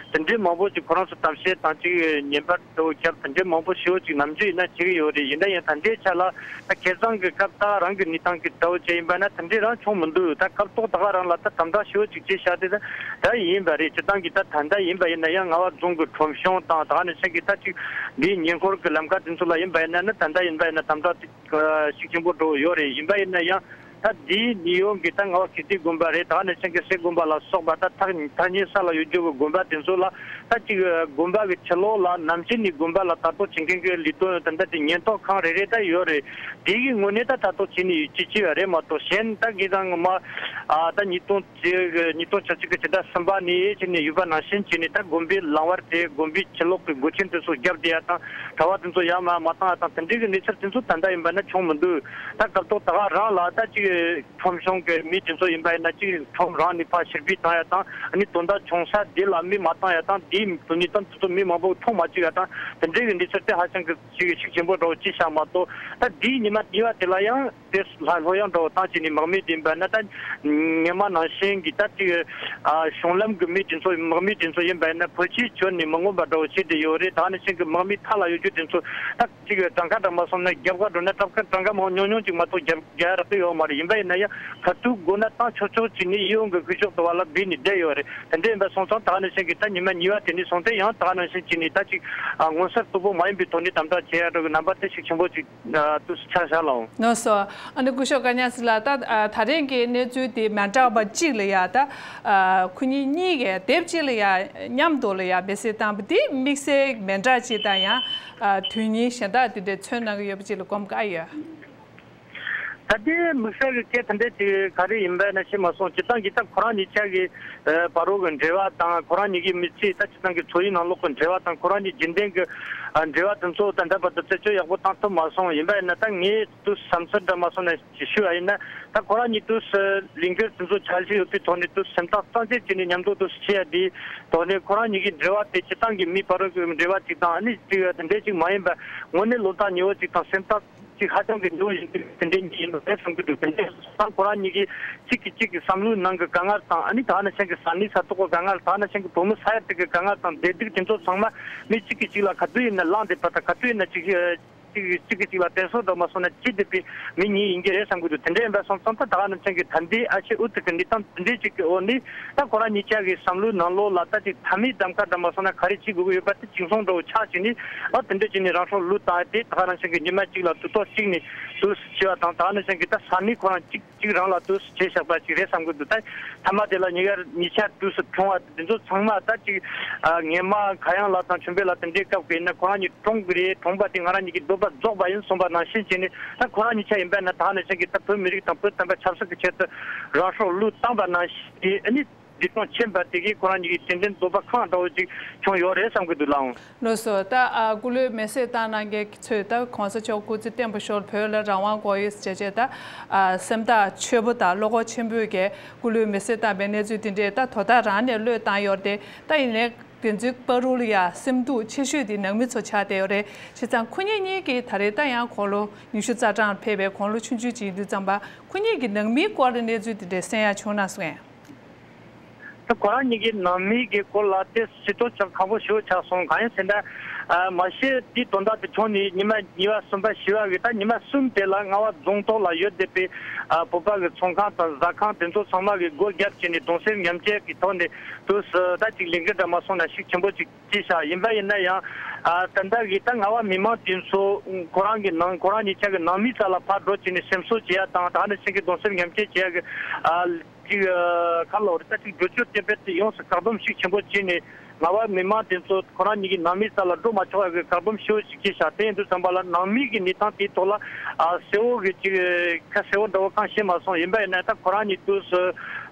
དེ་འདྲའི་མང་པོ་ཅིག་ཁོ་རང་ཚོ་གཏམ་བཤད་དང་ཅིག་ཉན་པ་འདྲ་བོ་རྒྱབ། དེ་འདྲའི་མང་པོ་ཞེ་པོ་ཅིག་ནམ་རྒྱུན་ཡིན་ན་བྱེད་ཀྱི་ཡོད་རེད། ཡིན་ན་ཡང་ད་ལྟའི་ཆ་ལ་ད་ཁ་སང་གི་སྐབས་ད་རང་གི་གནས་སྟངས་ཀྱི་འདྲ་བོ་བྱས་ཡིན་པ་ན་དེ་འདྲའི་རང་བྱུང་མི་འདུག་ད་སྐབས་ཐོག་ད་ག་རང་ལ་ད་དམ་དྲག་ཞེ་པོ་ཅིག་བྱས་བཞག་དེ་ད་ད་ཡིན་པ་རེད། སྤྱིར་བཏང་གི་ད་ད་ལྟ་ཡིན་པ་ཡིན་ན་ཡང་རྔ་བ་རྫོང་གི་ཁྲོམ་གཞུང་དང་ད་ག་ནང་བཞིན་གྱི་ད་ཅིག་འདིའི་ཉེ་འཁོར་གྱི་ལམ་ཁ་དེ་ཚོ་ལ་ཡིན་པ་ཡིན་ན་ནི་ད་ལྟ་ཡིན་པ་ཡིན་ན་དམ་དྲག་ཅིག་ཤུགས་ཆེན་པོ་འགྲོ་ཡོད་རེད། ཡིན་པ་ཡིན་ན་ཡང་ད་འདིའི་ནིའུ་ཡོག་གི་ད་རྔ་བ་ཀིརྟི་དགོན་པ་རེད། ད་ག་ནང་བཞིན་གྱི་སེ་དགོན་པ་ལ་སོགས་པ་ད་ཐག་ཐག་ཉེ་ས་ལ་ཡོད་རྒྱུ་གི་དགོན་པ་དེ་ཚོ་ལ་ད་ཅིག་དགོན་པ་གི་ཕྱི་ལོགས་ལ་ནམ་རྒྱུན་ནས་དགོན་པ་ལ་ལྟ་རྟོག་བྱེད་མཁན་གྱི་ལས་དོན་ད་ལྟ་དེ་ཉེན་རྟོག་ཁང་རེ་རེ་ད་ཡོད་རེད། དེ་གི་ངོས་ནས་ད་ལྟ་རྟོག་བྱས་ནས་ཡོད་ཅི་ཅི་བ་རེད་མ་གཏོགས། གཞན་ད་གི་དང་མ་ཨ་ད་ཉིས་སྟོང་གཅིག་ཉིས་སྟོང་བཅུ་གཅིག་གི་ཕྱི་ཟླ་གསུམ་པ་ནས་བྱས་ནས་ཡོད་པ་ནང་བཞིན་བྱས་ནས་ད་དགོན་པའི་ལམ་བར་དེ་དགོན་པའི་ཕྱི་ལོགས་ཀྱི་སྒོ་ཆེན་དེ་ཚོ་བརྒྱབ་བསྡད་ཡ་དང་། གྲྭ་བ་དེ་ཚོ་ཡར་མར་མ་བཏང་ཡ་དང་། དེ་འདྲའི་གི་གནས་ཚུལ་དེ་ཚོ་ད་ལྟ་ཡིན་པ་ན་བྱུང་མི་འདུག་ད་སྐབས་ཐོག་ད་ག་རང་ལ་ད་ཅིག་ཁྲོམ་གཞུང་གི་མི་དེ་ཚོ་ཡིན་པ་ཡིན་ན་ཅིག་ཁྲོམ་རང་ནས་ཕར་ཕྱིར་འབུད་བཏང་ཡ་དང་། ཨ་ནི་དོན་དག་བྱུང་ས་དེ་ལ་མི་མ་བཏང་ཡ་དང་། དེའི་དོན་གནས་དང་དེ་ཚོ་མི་མང་པོ་མཐོང་མ་བཅུག་ཡ་དང་། དེ་འདྲའི་གི་གནས་ཚུལ་དེ་ཧ་ཅང་གི་ཅིག་ཤུགས་ཆེན་པོ་འདྲ་བོ་ཅིག་བཞག་མ་གཏོགས། ད་དེའི་ཉི་མ་དེ་བ་དེ་ལ་ཡང་དེ་ལྷ་ལྷོ་ཡང་འགྲོ་བཏང་བྱས་ནས་དམག་མི་དེ་ཡིན་པ་ན་ད་ཉི་མ་ནང་བཞིན་གྱི་ད་ཅིག་ཨ་གཞུང་ལམ་གྱི་མི་དེ་ཚོ་དམག་མི་དེ་ཚོ་ཡིན་པ་ན་བོད་ཆས་གྱོན་ནས་མི་མངོན་པ་འདྲ་བོ་བྱས་ཏེ་ཡོད་རེད། ད་ནི་ཤིང་གི་དམག་མི་མཐའ་ལ་ཡོད་རྒྱུ་དེ་ཚོ་ད་ཅིག་གྲངས་ཀ་འདྲ་མ་སོང་ན་རྒྱབ་ཁ་འགྲོ་ན་གྲངས་ཀ་གྲངས་ཀ་མང་ཉུང་ཉུང་ཅིག་མ་གཏོགས་རྒྱབ་རྒྱག་རག་གི་ཡོད་མ་རེད། ཡིན་པ་ཡིན་ན་ཡང་ག་དུས་དགོས་ན་བཏང་ཆོག་ཆོག་ཅིག་ནི་ཡིད་འོང་གི་ཤུལ་ཕྱོགས་དུ་བ་ལ་སྦས་ནས་བསྡད་ཡོད་རེད། དེ་འདྲ་ཡིན་པ་སོང་ཙང་ད་ནི་ཤིང་གི་ད་ཉི་མ་གཉིས་པ་དེ་ནས་སོང་སྟེ་ཡང་ད་ནི་ཤིང་ཅིག་ནི་ད་ཅིག་མངོན་གསལ་དོད་པོ་མ་ཡིན་པའི་ཐོག་ནས་དམ་དྲག་བྱེད་ཡ་འགྲོ་གི་རྣམ་པ་དེ་ཤུགས་ཆེན་པོ་ཅིག་ཨ་དུས་སུ་ཆགས་བཞག་ལ་འོང་། ལགས་སོ། ཨ་ནི་སྐུ་ཞབས་ཀ་ཉ་སི་ལགས། ད་ཨ་ད་རིང་གི་གནས་ཚུལ་དེ་མི་འདྲ་བ་གཅིག་ལ་ཡ་ད་ཨ་ཁོ་གཉིས་གཉིས་ཀས་དེབ་གཅིག་ལ་ཡ་མཉམ་དུ་ལ་ཡ་མེར་སྲེག་བཏང་པ་དེ་དམིགས་བསལ་མི་འདྲ་གཅིག་དང་། ཡང་ཨ་དོན་སྙིང་གཞན་དག་དེ་འདྲས་མཚོན་གནང་གི་ཡོད་པ་གཅིག་ལ་གོམས་དགའ་ཡོད། ད་དེ་དམིགས་བསལ་གྱི་སྐད་དེ་འདྲས་ཅིག་ག་རེ་ཡིན་པ་ན་ཤེས་མ་སོང་། སྤྱིར་བཏང་གི་ད་ཁོ་རང་གཉིས་ཆ་གི་ཨ་བར་རོ་གི་འབྲེལ་བ་དང་། ཁོ་རང་གཉིས་ཀྱི་མི་ཚེ་ད་སྤྱིར་བཏང་གི་འཚོ་བའི་ནང་ལོགས་ཀྱི་འབྲེལ་བ་དང་། ཁོ་རང་གཉིས་རྒྱུན་ལྡན་གྱི་ཨ་འབྲེལ་བ་དེ་ཚོ་ད་ལྟ་བར་དུ་རྩད་གཅོད་ཡག་པོ་བཏང་ཐུབ་མ་སོང་། ཡིན་པ་ཡིན་ན་ད་ངས་དུས་བསམ་ཚུལ་འདྲ་མ་སོང་ན་ཞུ་བ་ཡིན་ན། ད་ཁོ་རང་གཉིས་དུས་སུ་ལས་འགུལ་དེ་ཚོ་འཆར་གཞི་ཡོད་པའི་ཐོག་ནས་དུས་སེམས་ཐག་གཙང་བཅད་བྱས་ནས་མཉམ་དུ་དུས་བྱེད་ཡ་དེའི་ཐོག་ནས་ཁོ་རང་གཉིས་ཀྱི་འབྲེལ་བ་དེ་སྤྱིར་བཏང་གི་མི་བར་དུ་འབྲེལ་བ་ཅིག་དང་། ཨ་ནི་ཅིག་དེ་འདྲས་ཅིག་མ་ཡིན་པ་དངོས་གནས་བློ་ཐག་ཉེ་བོ་ཅིག་དང་སེམས་ཐག་ཅིག་ཧ་ཅང་གི་ཉེ་བོ་ཡིན་དུས་དེ་འདྲས་ཉིད་ཡིན་པ་རེད་བསམ་གྱི་འདུག་དེ་འདྲས་སོང་ཙང་ཁོ་རང་གཉིས་ཀྱིས་གཅིག་གིས་གཅིག་གི་བསམ་བློའི་ནང་གི་དཀའ་ངལ་དང་། ཨ་ནི་ད་ནི་ཤང་གི་ས་གནས་ས་ཐོག་གི་དཀའ་ངལ། ད་ནི་ཤང་གི་བུ་མོ་ས་ཡ་དེ་གི་དཀའ་ངལ་དང་བདེ་སྡུག་དེ་ཚོ་ཚང་མ་མི་གཅིག་གིས་གཅིག་ལ་ག་དུས་ཡིན་ན་གླེང་བསྡད་པ་དང་། ག་དུས་ཡིན་ན་གཅིག་གཅིག་གཅིག་གཅིག་ལ་དྲན་གསོ་འདྲ་མ་སོང་ན་བྱེད་བསྡད་པའི་མི་གཉིས་ཡིན་གྱི་རེད་བསམ་གྱི་འདུག་དེ་འདྲ་ཡིན་པ་སོང་ཙང་ད་ད་ག་ནང་བཞིན་གྱི་ད་ལྟའི་ཨ་ཤེ་ཨུ་ཐུག་གི་གནས་སྟངས་དེ་འདྲའི་ཅིག་གི་འོག་ནས་ད་ཁོ་རང་གཉིས་ཆ་གི་བསམ་བློའི་ནང་ལོགས་ལ་ད་ཅིག་མཐའ་མའི་གདམ་ག་འདྲ་མ་སོང་ན་ག་རེ་བྱེད་དགོས་ཀྱི་ཡོད་པ་དེ་ཅིག་མཚུངས་འདྲ་བོ་ཆགས་བྱས་ནས། ཨ་དེ་འདྲ་བྱས་ནས་རང་སྲོག་བློས་བཏང་ཡ་དེ་ད་ག་ནང་བཞིན་གྱི་ཉི་མ་གཅིག་ལ་དུས་ཐོག་གཅིག་ནས་དུས་སུ་བྱས་པ་དང་། ད་ག་ནང་བཞིན་གྱི་ད་ས་གནས་ཁོ་རང་གཅིག་གཅིག་རང་ལ་དུས་སུ་བྱས་བཞག་པ་ཅིག་རེད་བསམ་གྱི་འདུག་ད་མཐའ་མ་དེ་ལ་གཉིས་ཀ་གཉིས་ཆ་དུས་སུ་གྲོངས་པ་དེ་ཚོ་ཚང་མ་ད་ཅིག་ཨ་ངས་མ་ཁ་གཡང་ལགས་དང་ཆོས་འཕེལ་ལགས་དེ་འདྲའི་སྐབས་ཀྱི་ཡིན་ན་ཁོ་རང་གཉིས་གྲོངས་ཀྱི་རེད། གྲོངས་པ་དེ་ང་རང་གཉིས་ཀྱི་འདོད་པ་རྫོགས་པ་ཡིན་གསུངས་པ་ནང་བཞིན་བྱས་ནས། ད་ཁོ་རང་གཉིས་ཆ་ཡིན་པ་ན་ད་ནང་བཞིན་གྱི་ད་བོད་མི་རིགས་དང་བོད་བསྟན་པ་ཆབ་སྲིད་ཀྱི་ཆེད་དུ་རང་སྲོག་བློས་བཏང་པ་ནང་བཞིན་གྱི་ཨ་ནི་འདི་གྲོངས་ཕྱིན་པ་དེ་གིས་ཁོ་རང་གཉིས་ཀྱི་ཏན་ཏན་འདོད་པ་ཁེངས་འདྲ་བོ་ཅིག་བྱུང་ཡོད་རེད་བསམ་གྱི་འདུག་ལགས། ལགས་སོ། ད་ཨ་སྐུ་ལུས་མེར་སྲེག་བཏང་གནང་མཁན་ཚོས་ད་གོང་ས་མཆོག་སྐུ་ཚེ་བརྟན་པར་ཤོག། བོད་ལ་རང་དབང་དགོས་ཡོད་ཟེར་བྱས་བྱས། ད་ཨ་སེམས་ཐག་ཆོད་པོ་དང་བློ་ཁོག་ཆེན་པོས་ཀྱི་སྐུ་ལུས་མེར་སྲེག་བཏང་པའི་གནས་ཚུལ་དེ་འདྲས་ད་དོ་བདག་རང་ནས་བློས་བཏང་ཡོད་རེད་དེ། ད་ཡིན་ནའི་ དེ་ཚོའི་བར་དུ་ལ་ཡ་སེམས་སྡུག་ཆེ་ཤོས་དེ་ནང་མི་ཚོ་ཆགས་བསྡད་ཡོད་རེད། བྱས་ཙང་ཁོ་གཉིས་གཉིས་ཀྱིས་ད་རེས་ད་ཡང་དགུང་ལོ་ཉི་ཤུ་རྩ་གྲངས་ཕེབས་པའི་དགུང་ལོ་ཆུང་ཆུང་ཅིག་ཡིན་དུས་ཙམ་པ་ཁོ་གཉིས་ཀྱི་ནང་མིའི་སྐོར་གྱི་གནས་ཚུལ་དེ་འདྲ་གསན་ཡ་བྱུང་ན་གསུངས་ཡ། ད་ཁོ་རང་གཉིས་ཀྱི་ནང་མི་གི་སྐོར་ལ་དེ་སྤྱི་ཚོགས་ཆགས་ཁག་པོ་ཞེ་པོ་ཆགས་སོང་། གང་ཡིན་ཟེར་ན། ཨ་མ་གཞི་དེའི་དོན་དག་དེ་བྱུང་ནས་ཉི་མ་གཉིས་པ་གསུམ་པ་བཞི་པ་གི་ད་ཉི་མ་གསུམ་དེ་ལ་རྔ་བ་རྫོང་ཐོག་ལ་ཡོད་བསྡད་པའི་ཨ་བོད་པ་གི་ཚོང་ཁང་དང་ཟ་ཁང་དེ་ཚོ་ཚང་མ་གི་སྒོ་བརྒྱབ་བྱས་ནས་གདུང་སེམས་མཉམ་སྐྱེད་ཀྱི་ཐོག་ནས་དུས་སུ་ད་ཅིག་ལས་འགུལ་འདྲ་མ་སོང་ན་ཤུགས་ཆེན་པོ་ཅིག་སྐྱེས་ཤག་ཡིན་པ་ཡིན་ན་ཡང་ཨ་ད་ལྟ་གི་ད་རྔ་བ་མི་མང་དེ་ཚོ་ཁོ་རང་གི་ནང་ཁོ་རང་གཉིས་ཆ་གི་ནང་མི་རྩ་ལ་ཕར་འགྲོ་བྱས་ནས་སེམས་གསོ་བྱེད་ཡ་དང་ད་ནི་ཆེན་གི་གདུང་སེམས་མཉམ་སྐྱེད་བྱེད་ཡ་གི་ཨ། ཅིག་ཁ་ལོ་རི་ད་ཅིག་བསྒྱུར་བཅོས་དེ་བེད་དེ་ཡོངས་སུ་བཀག་སྡོམ་ཤུགས་ཆེན་པོ་བྱས་ནས་རྔ་བ་མི་མང་དེ་ཚོ་ཁོ་རང་གཉིས་ཀྱི་ནང་མི་རྩ་ལ་འགྲོ་མ་ཆོག་པའི་བཀག་སྡོམ་ཞེ་པོ་ཞིག་བྱས་ཤག་དེ་ཡིན་དུས་ཙམ་པ་ལ་ནང་མི་གི་གནས་སྟངས་དེའི་ཐོག་ལ་ཨ་གསལ་བོ་གི་ཅིག་ཁ་གསལ་བོ་འདྲ་བོ་གང་ཤེས་མ་སོང་། ཡིན་པ་ཡིན་ན་ད་ཁོ་རང་གཉིས་དུས་སུ་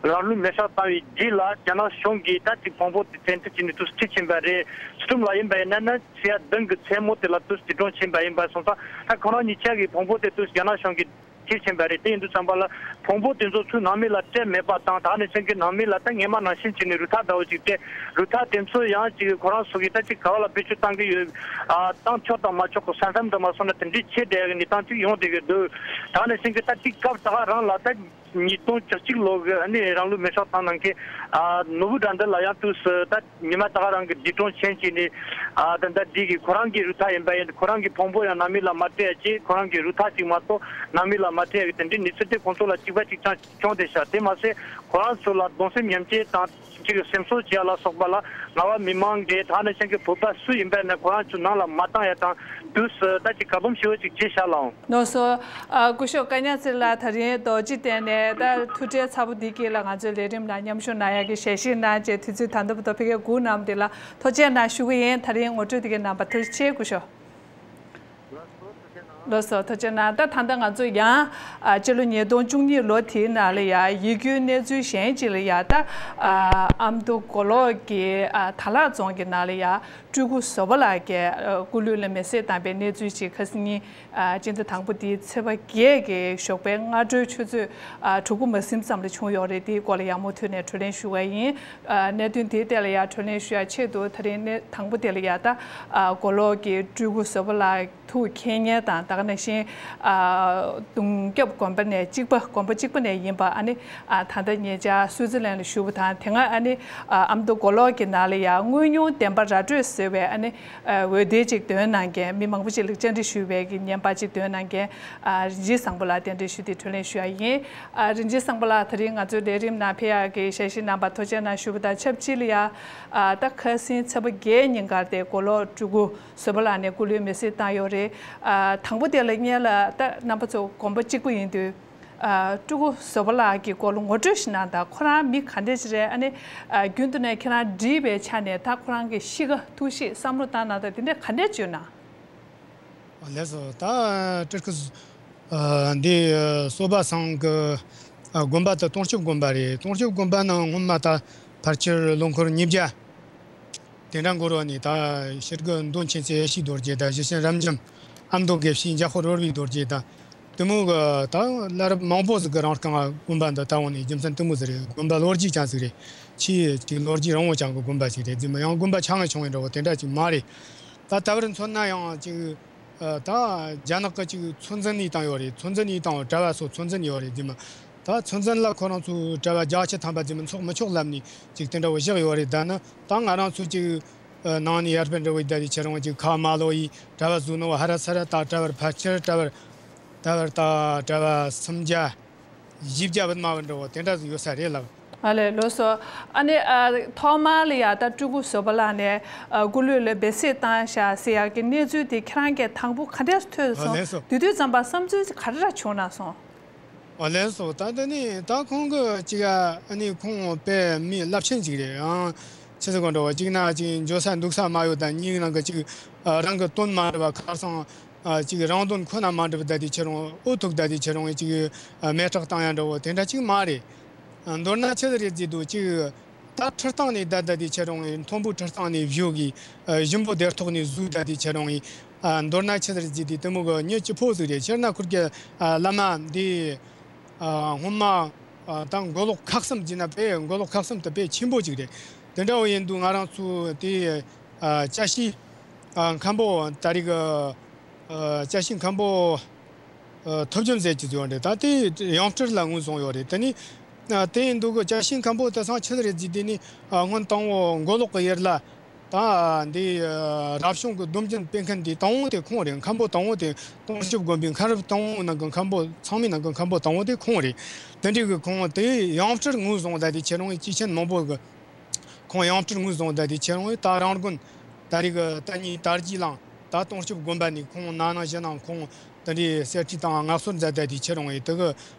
རང་ལུས་མེ་སྲེག་བཏང་བའི་རྗེས་ལ་རྒྱ་ནག་གཞུང་གིས་ད་ཅིག་དཔང་པོ་དེ་བཙན་ཁྲིད་བྱས་ནས་དུས་སུ་ཁྲིད་ཕྱིན་པ་རེད། ཚུལ་ཁྲིམས་ལ་ཡིན་པ་ཡིན་ན་ན་ཚེས་བདུན་གི་མཚན་མོ་དེ་ལ་དུས་སུ་འདས་གྲོངས་ཕྱིན་པ་ཡིན་པ་སོང་ཙང་ད་ཁོ་རང་གཉིས་ཆ་གི་དཔང་པོ་དེ་དུས་སུ་རྒྱ་ནག་གཞུང་གིས། ཁྱེར་ཕྱིན་པ་རེད། དེ་ཡིན་དུས་ཙམ་པ་ལ་དཔོན་པོ་དེ་ཚོ་ཚུར་ནང་མི་ལ་སྤྲད་མེད་པ་དང་ད་ནི་ཆེན་གྱི་ནང་མི་ལ་ད་སྔས་མ་ནང་བཞིན་བྱས་ནས་རུ་ཐག་འདྲ་བོ་ཅིག་སྤྲད། རུ་ཐག་དེ་ཚོ་ཡང་ཅིག་ཁོ་རང་ཚོ་གིས་ད་ཅིག་ག་བ་ལ་བེད་སྤྱོད་བཏང་གི་ཡོད། ཨ་བཏང་ཆོག་དང་མ་ཆོག་གི་ས་མཚམས་འདྲ་མ་སོང་ན་དེ་འདྲའི་ཆེ་བསྡད་ཀྱི་གནས་སྟངས་ཅིག་ཡོང་བསྡད་ཀྱི་འདུག་ད་ནི་ཆེན་གྱི་ད་ཅིག་སྐབས་ད་ག་རང་ལ་ད་ཉིས་སྟོང་བཅུ་གཅིག་ལོ་གི་ཨ་ནི་རང་ལུས་མེ་སྲེག་བཏང་གནང་མཁན་ཨ་ནོར་བུ་དགྲ་འདུལ་ལ་ཡང་དུས་སུ་ད། ཉི་མ་ད་ག་རང་གི་འདས་གྲོངས་ཕྱིན་བྱས་ནས་ཨ་ད་ལྟ་འདི་གི་ཁོ་རང་གི་རུ་ཐག་ཡིན་པ་ཡིན། ཁོ་རང་གི་དཔོན་པོ་ཡང་ནང་མི་ལ་མ་སྤྲད་ཅེས་ཁོ་རང་གི་རུ་ཐག་ཅིག་མ་གཏོགས་ནང་མི་ལ་མ་སྤྲད་ཡ་གི་དེ་འདྲའི་གནས་ཚུལ་དེ་ཁོང་ཚོ་ལ་གཅིག་པ་གཅིག་རྐྱང་བྱུང་བསྡད་ཤག་དེ་མ་ཟད་ཁོ་རང་ཚོ་ལ་གདུང་སེམས་མཉམ་སྐྱེད་དང་ཅིག་སེམས་གསོ་བྱེད་ཡ་ལ་སོགས་པ་ལ་རྔ་བ་མི་མང་གིས་ད་ནི་ཆེན་གྱི་བོད་པ་སུ་ཡིན་པ་ཡིན་ན་ཁོ་རང་ཚོ་ནང་ལ་མ་བཏང་ཡ་དང་དུས་སུ་ད་ཅིག་བཀག་སྡོམ་ཞེ་པོ་ཅིག་བྱས་ཤག་ལགས། ལགས་སོ། ཨ་སྐུ་ཞབས་ཀ་ཉག་ཚེ་ལགས་ད་རིང་རྡོ་རྗེ་གདན་ནས་ད་ཐུགས་ཁྲལ་ཚ་པོ་འདི་དཀྱིལ་ལ་ང་ཚོའི་ལས་རིམ་ནང་མཉམ་ཞུགས་གནང་ཡག་གི་ཞལ་བཞེས་གནང་བྱས་དུས་ཚོད་ད་ལྟ་བར་དུ་ཕ་གིར་སྒུག་གནང་བ་འདི་ལ་ཐུགས་རྗེ་གནང་ཞུ་གི་ཡིན། ད་རིང་ངོ་སྤྲོད་འདི་གའི་རྣམ་པ་ཐུགས་རྗེ་ཆེ་སྐུ་ཞབས། ལགས་སོ་ཐུགས་རྗེ་གནང་། ད་ད་ལྟ་ང་ཚོ་ཡང་ཨ་སྤྱི་ལོ་ཉིས་སྟོང་བཅུ་གཉིས་ལོ་དེའི་ནང་ལ་ཡ་ཡིད་སྐྱོའི་གནས་ཚུལ་གཞན་ཅིག་ལ་ཡ་ད་ཨ་ཨ་མདོ་མགོ་ལོག་གི་ཨ་དར་ལག་རྫོང་གི་ནང་ལ་ཡ་སྤྲུལ་སྐུ་བཟོད་པ་ལགས་ཀྱིས་ཨ་སྐུ་ལུས་ལ་མེ་བསྲེགས་བཏང་པའི་གནས་ཚུལ་ཅིག་ཁ་སང་ཉིན། ཨ་སྤྱི་ཟླ་དང་པོ་འདིའི་ཚེས་པ་བརྒྱད་ཀྱི་ཞོགས་པའི་སྔ་དྲོའི་ཆུ་ཚོད་ཨ་དྲུག་པ་མ་ཟིན་ཙམ་ལ་བྱུང་ཡོད་རེད། དེའི་སྐོར་ལ་ཡང་མུ་མཐུད་ནས་བགྲོ་གླེང་ཞུ་བ་ཡིན། ཨ་གནད་དོན་དེའི་ཐད་ལ་ཡང་བགྲོ་གླེང་ཞུ་ཡ་ཆེད་དུ་ད་རིང་གནས་དང་པོ་དེ་ལ་ཡ་ད་ཨ་མགོ་ལོག་གི་སྤྲུལ་སྐུ་བཟོད་པ་ལགས་ཐུགས་མཁྱེན་མཁན་དང་ད་ག་ནང་བཞིན་ཨ་གདུང་རྒྱབ་དགོན་པ་ནས་གཅིག་པ་དགོན་པ་གཅིག་པ་ནས་ཡིན་པ་ཨ་ནི་ཨ་ད་ལྟ་ཉེ་ཆར་སུའུ་ཙི་ལན་ལ་བཞུགས་པ་དང་དེ་སྔ་ཨ་ནི་ཨ་ཨ་མདོ་མགོ་ལོག་གི་ནང་ལ་ཡ་དངོས་མྱོང་བདེན་པ་ར་སྤྲོད་ཟེར་བའི་ཨ་ནི། འོད་སྡེར་ཅིག་འདོན་གནང་མཁན་མི་མང་པོ་ཅིག་ལ་བཅར་འདྲི་ཞུས་པའི་གི་བརྙན་པར་ཅིག་འདོན་གནང་མཁན་རིན་ཆེན་བཟང་པོ་ལགས་རྟེན་འབྲེལ་ཞུ་སྟེ་བགྲོ་གླེང་ཞུ་ཡ་ཡིན། རིན་ཆེན་བཟང་པོ་ལགས་ད་རིང་ང་ཚོའི་ལས་རིམ་ནང་ཕེབས་ཡག་གི་ཞལ་བཞེས་གནང་བར་ཐུགས་རྗེ་གནང་ཞུ་བ་དང་ཆབས་ཅིག་ལ་ཡ་ད་ཁ་སང་ཚེས་པ་བརྒྱད་ཉིན་ཀར་དེ་མགོ་ལོག་སྤྲུལ་སྐུ་བཟོད་པ་ལགས་ནས་སྐུ་ལུས་མེ་བསྲེགས་བཏང་ཡོད་རེད། དང་པོ་དེ་ལ་སྔོན་ལ་ད་རྣམ་པ་ཚོ་དགོན་པ་གཅིག་པུ་ཡིན་དུས། ཨ་སྤྲུལ་སྐུ་བཟོད་པ་ལགས་ཀྱི་སྐོར་ལ་ངོ་སྤྲོད་ཞིག་གནང་དང་། ཁོ་རང་མི་ག་འདྲ་ཞིག་རེད། ཨ་ནི་ཨ་རྒྱུན་དུ་ནས་ཁྱེད་རང་འདྲིས་པའི་ཆ་ནས་ད་ཁོ་རང་གི་གཤིས་ཀ་ཐུགས་གཤིས་བསམ་བློ་བཏང་གནང་སྟངས་དེ་འདྲ་ག་འདྲ་བྱུང་ན། ཨ་ལགས་སོ། ད་སྤྲུལ་སྐུ་ཨ་འདི་ཨ་བཟོད་པ་སང་གི་ཨ་དགོན་པ་དེ་སྟོང་སྐྱོབ་དགོན་པ་རེད། སྟོང་སྐྱོབ་དགོན་པ་ནང་སྔོན་མ་ད་ཕལ་ཆེར་ལོ་འཁོར་ཉིས་བརྒྱ། དེ་འདྲ་འགོར་བ་ནི་ད་ཕྱིར་གི་མདོ་མཁྱེན་བརྩེ་ཡེ་ཤེས་རྡོ་རྗེ་དང་། ཞེ་ཆེན་རབ་འབྱམས་ཨ་མདོ་དགེ་བཤེས་འཇམ་དཔལ་རོལ་པའི་རྡོ་རྗེ་དང་། དེ་མོ་གི་ད་བླ་རབས་མང་པོ་ཟིག་གི་རང་རྐང་དགོན་པ་འདི་ད་འོང་ནི་རྒྱུ་མཚན་དེ་མོ་ཟིག་རེད། དགོན་པ་ལོ་རྒྱུས་ཅན་ཟིག་རེད། ཆེས་ཅིག་ལོ་རྒྱུས་རིང་བོ་ཅན་གི་དགོན་པ་ཞིག་རེད། རྫུན་མ་ཡང་དགོན་པ་ཆུང་ངུ་ཆུང་ངུ་འདྲ་བོ་དེ་འདྲ་ཅིག་མ་རེད། ད་ད་བར་མཚོན་ན་ཡང་ཅིག་ད་རྒྱ་ནག་གི་ཅིག་ཚོད་འཛིན་ནས་བཏང་ཡོད་རེད། ཚོད་འཛིན་ནས་བཏང་བ། གྲྭ་བ་ཚོ་ཚོད་འཛིན་ཡོད་རེད། རྫུན་མ་ད་ཚོད་འཛིན་ལ་ཁོ་རང་ཚོའི་གྲྭ་བ་བརྒྱ་ཆ་ཐམ་པ་རྫུན་མ་འཚོགས་མི་ཆོག་ལབ་ནས་ཅིག་དེ་འདྲ་བོ་བཞག་ཡོད་རེད། ད་ནི་ད་ང་རང་ཚོ་ཅིག་ཨ་ནང་ནས་ཡར་སྤེལ་འགྲོ་བའི་ད་དེ་ཁྱེད་རང་ཅིག་ཁ་མ་ལོ་ཡི་གྲྭ་བ་བཟོ་ནོ་ཧ་ར་ས་ར་ད་གྲྭ་བར་ཕལ་ཆེར་གྲྭ་བར་ད་བར་ད་གྲྭ་བ་སུམ་བརྒྱ་བཞི་བརྒྱ་བུད་མ་བུད་འགྲོ་བོ་དེ་འདྲ་ཟིག་ཡོད་ས་རེད་ལགས། ཨ་ལས་ལགས་སོ། ཨ་ནི་ཨ་ཐོག་མར་ལ་ཡ་ད་སྤྲུལ་སྐུ་བཟོད་པ་ལགས་ནས་ཨ་སྐུ་ལུས་ལ་མེ་བསྲེགས་བཏང་ཤག་ཟེར་ཡག་གི་གནས་ཚུལ་དེ་ཁྱེད་རང་གིས་དང་པོ་ག་འདྲས་ཐོས་ཨ་སོང་། ལགས་སོ། དེ་དུས་ཙམ་པ་བསམ་ཚུལ་ག་རེ་ར་བྱུང་ན་སོང་། ཨོ་ལགས་སོ། ད་འདི་ནི་ད་ཁོང་གི་ཅིག་ཨ་ནི་ཁོང་དཔེ་མི་རླབས་ཆེན་ཅིག་རེད་ཨང་། ཆི་ཟེར་གོ་འགྲོ་བ་ཅིག་ན་ཅིག་འགྱོ་ས་འདུག་ས་མ་ཡོད་དང་། གཉིས་ནང་གི་ཅིག་ཨ་རང་གི་དོན་མ་འགྲུབ་པ་ཁར་སང་ཨ་ཅིག་རང་དོན་ཁོ་ན་མ་འགྲུབ་ད་དེ་ཁྱེད་རང་ཨུ་ཐུག་ད་དེ་ཁྱེད་རང་ཅིག་ཨ་མེ་སྲེག་བཏང་ཡ་འགྲོ་བ་དེ་འདྲ་ཅིག་མ་རེད། ཨ་མདོར་ན་ཆི་ཟིག་རེད་ཟེར་དུས་ཅིག་ད་ཁྲིར་བཏང་ནས་བསྡད་བསྡད་དེ་ཁྱེད་རང་ངི་མཐོན་པོའི་ཁྲིར་བཏང་ནས་བཞུགས་གི་ཨ་ཞིམ་པོ་སྡེར་ཐོག་ནས་བཟོས་བསྡད་དེ་ཁྱེད་རང་ངི་ཨ་མདོར་ན་ཆི་ཟེར་ཟེར་དེ་དེ་མོ་གི་མྱི་སྐྱིད་པོ་ཟིག་རེད། སྤྱིར་ན་ཁུར་གི་ཨ་བླ་མ་འདི་ཨ་སྔོན་མ་ཨ་ད་མགོ་ལོག་ཁག་གསུམ་བྱས་ན་དཔེ་མགོ་ལོག་ཁག་གསུམ་དུ་དཔེ་ཆེན་པོ་ཅིག་རེད། དེ་འདྲ་བོ་ཡིན་དུས་ང་རང་ཚོ་དེ་ཨ་ཅ་ཤི་ཨ་མཁན་པོ་ད་རེས་ཀྱི་ཨ་ཅ་ཤི་མཁན་པོ་ཨ་ཐུབ་བསྟན་ཟེར་གྱི་ཡོད་རེད། ད་དེ་ཡང་སྤྲུལ་ལ་ངོས་བཟུང་ཡོད་རེད། དེ་ནི་ཨ་དེ་ཡིན་དུས་ཀྱི་ཅ་ཤི་མཁན་པོ་དེ་སང་ཆི་ཟིག་རེད་ཟེར་དུས་ནི་ཨ་སྔོན་དང་པོ་མགོ་ལོག་གི་ཡུལ་ལ། ད་འདི་རབ་བྱུང་གི་སྡོམ་རྒྱུན་སྤེལ་མཁན་དེ་དང་པོ་དེ་ཁོང་རེད། མཁན་པོ་དང་པོ་དེ་སྟོང་སྐྱབས་དགོན་པའི་མཁན་རབས་དང་པོ་ནང་གི་མཁན་པོ་ཚང་མའི་ནང་གི་མཁན་པོ་དང་པོ་དེ་ཁོང་རེད། དེ་འདྲའི་གི་ཁོང་དེ་ཡང་སྤྲུལ་ངོས་བཟུང་ད་དེ་ཁྱེད་རང་གི་ཅི་ཆེན་མང་པོ་གི་ཁོང་ཡང་སྤྲུལ་ངོས་བཟུང་ད་དེ་ཁྱེད་རང་གི་ད་རང་དགོན་ད་རེས་གི་ད་ཉིན་དར་རྒྱས་གླིང་ད་སྟོང་སྐྱབས་དགོན་པ་ནས་ཁོང་ན་ནང་བཞིན་ནང་ཁོང་དེ་འདྲའི་གསེར་ཁྲི་དང་མངའ་གསོལ་མཛད་ད་དེ་ཁྱེད་རང་གི་དེ་གི་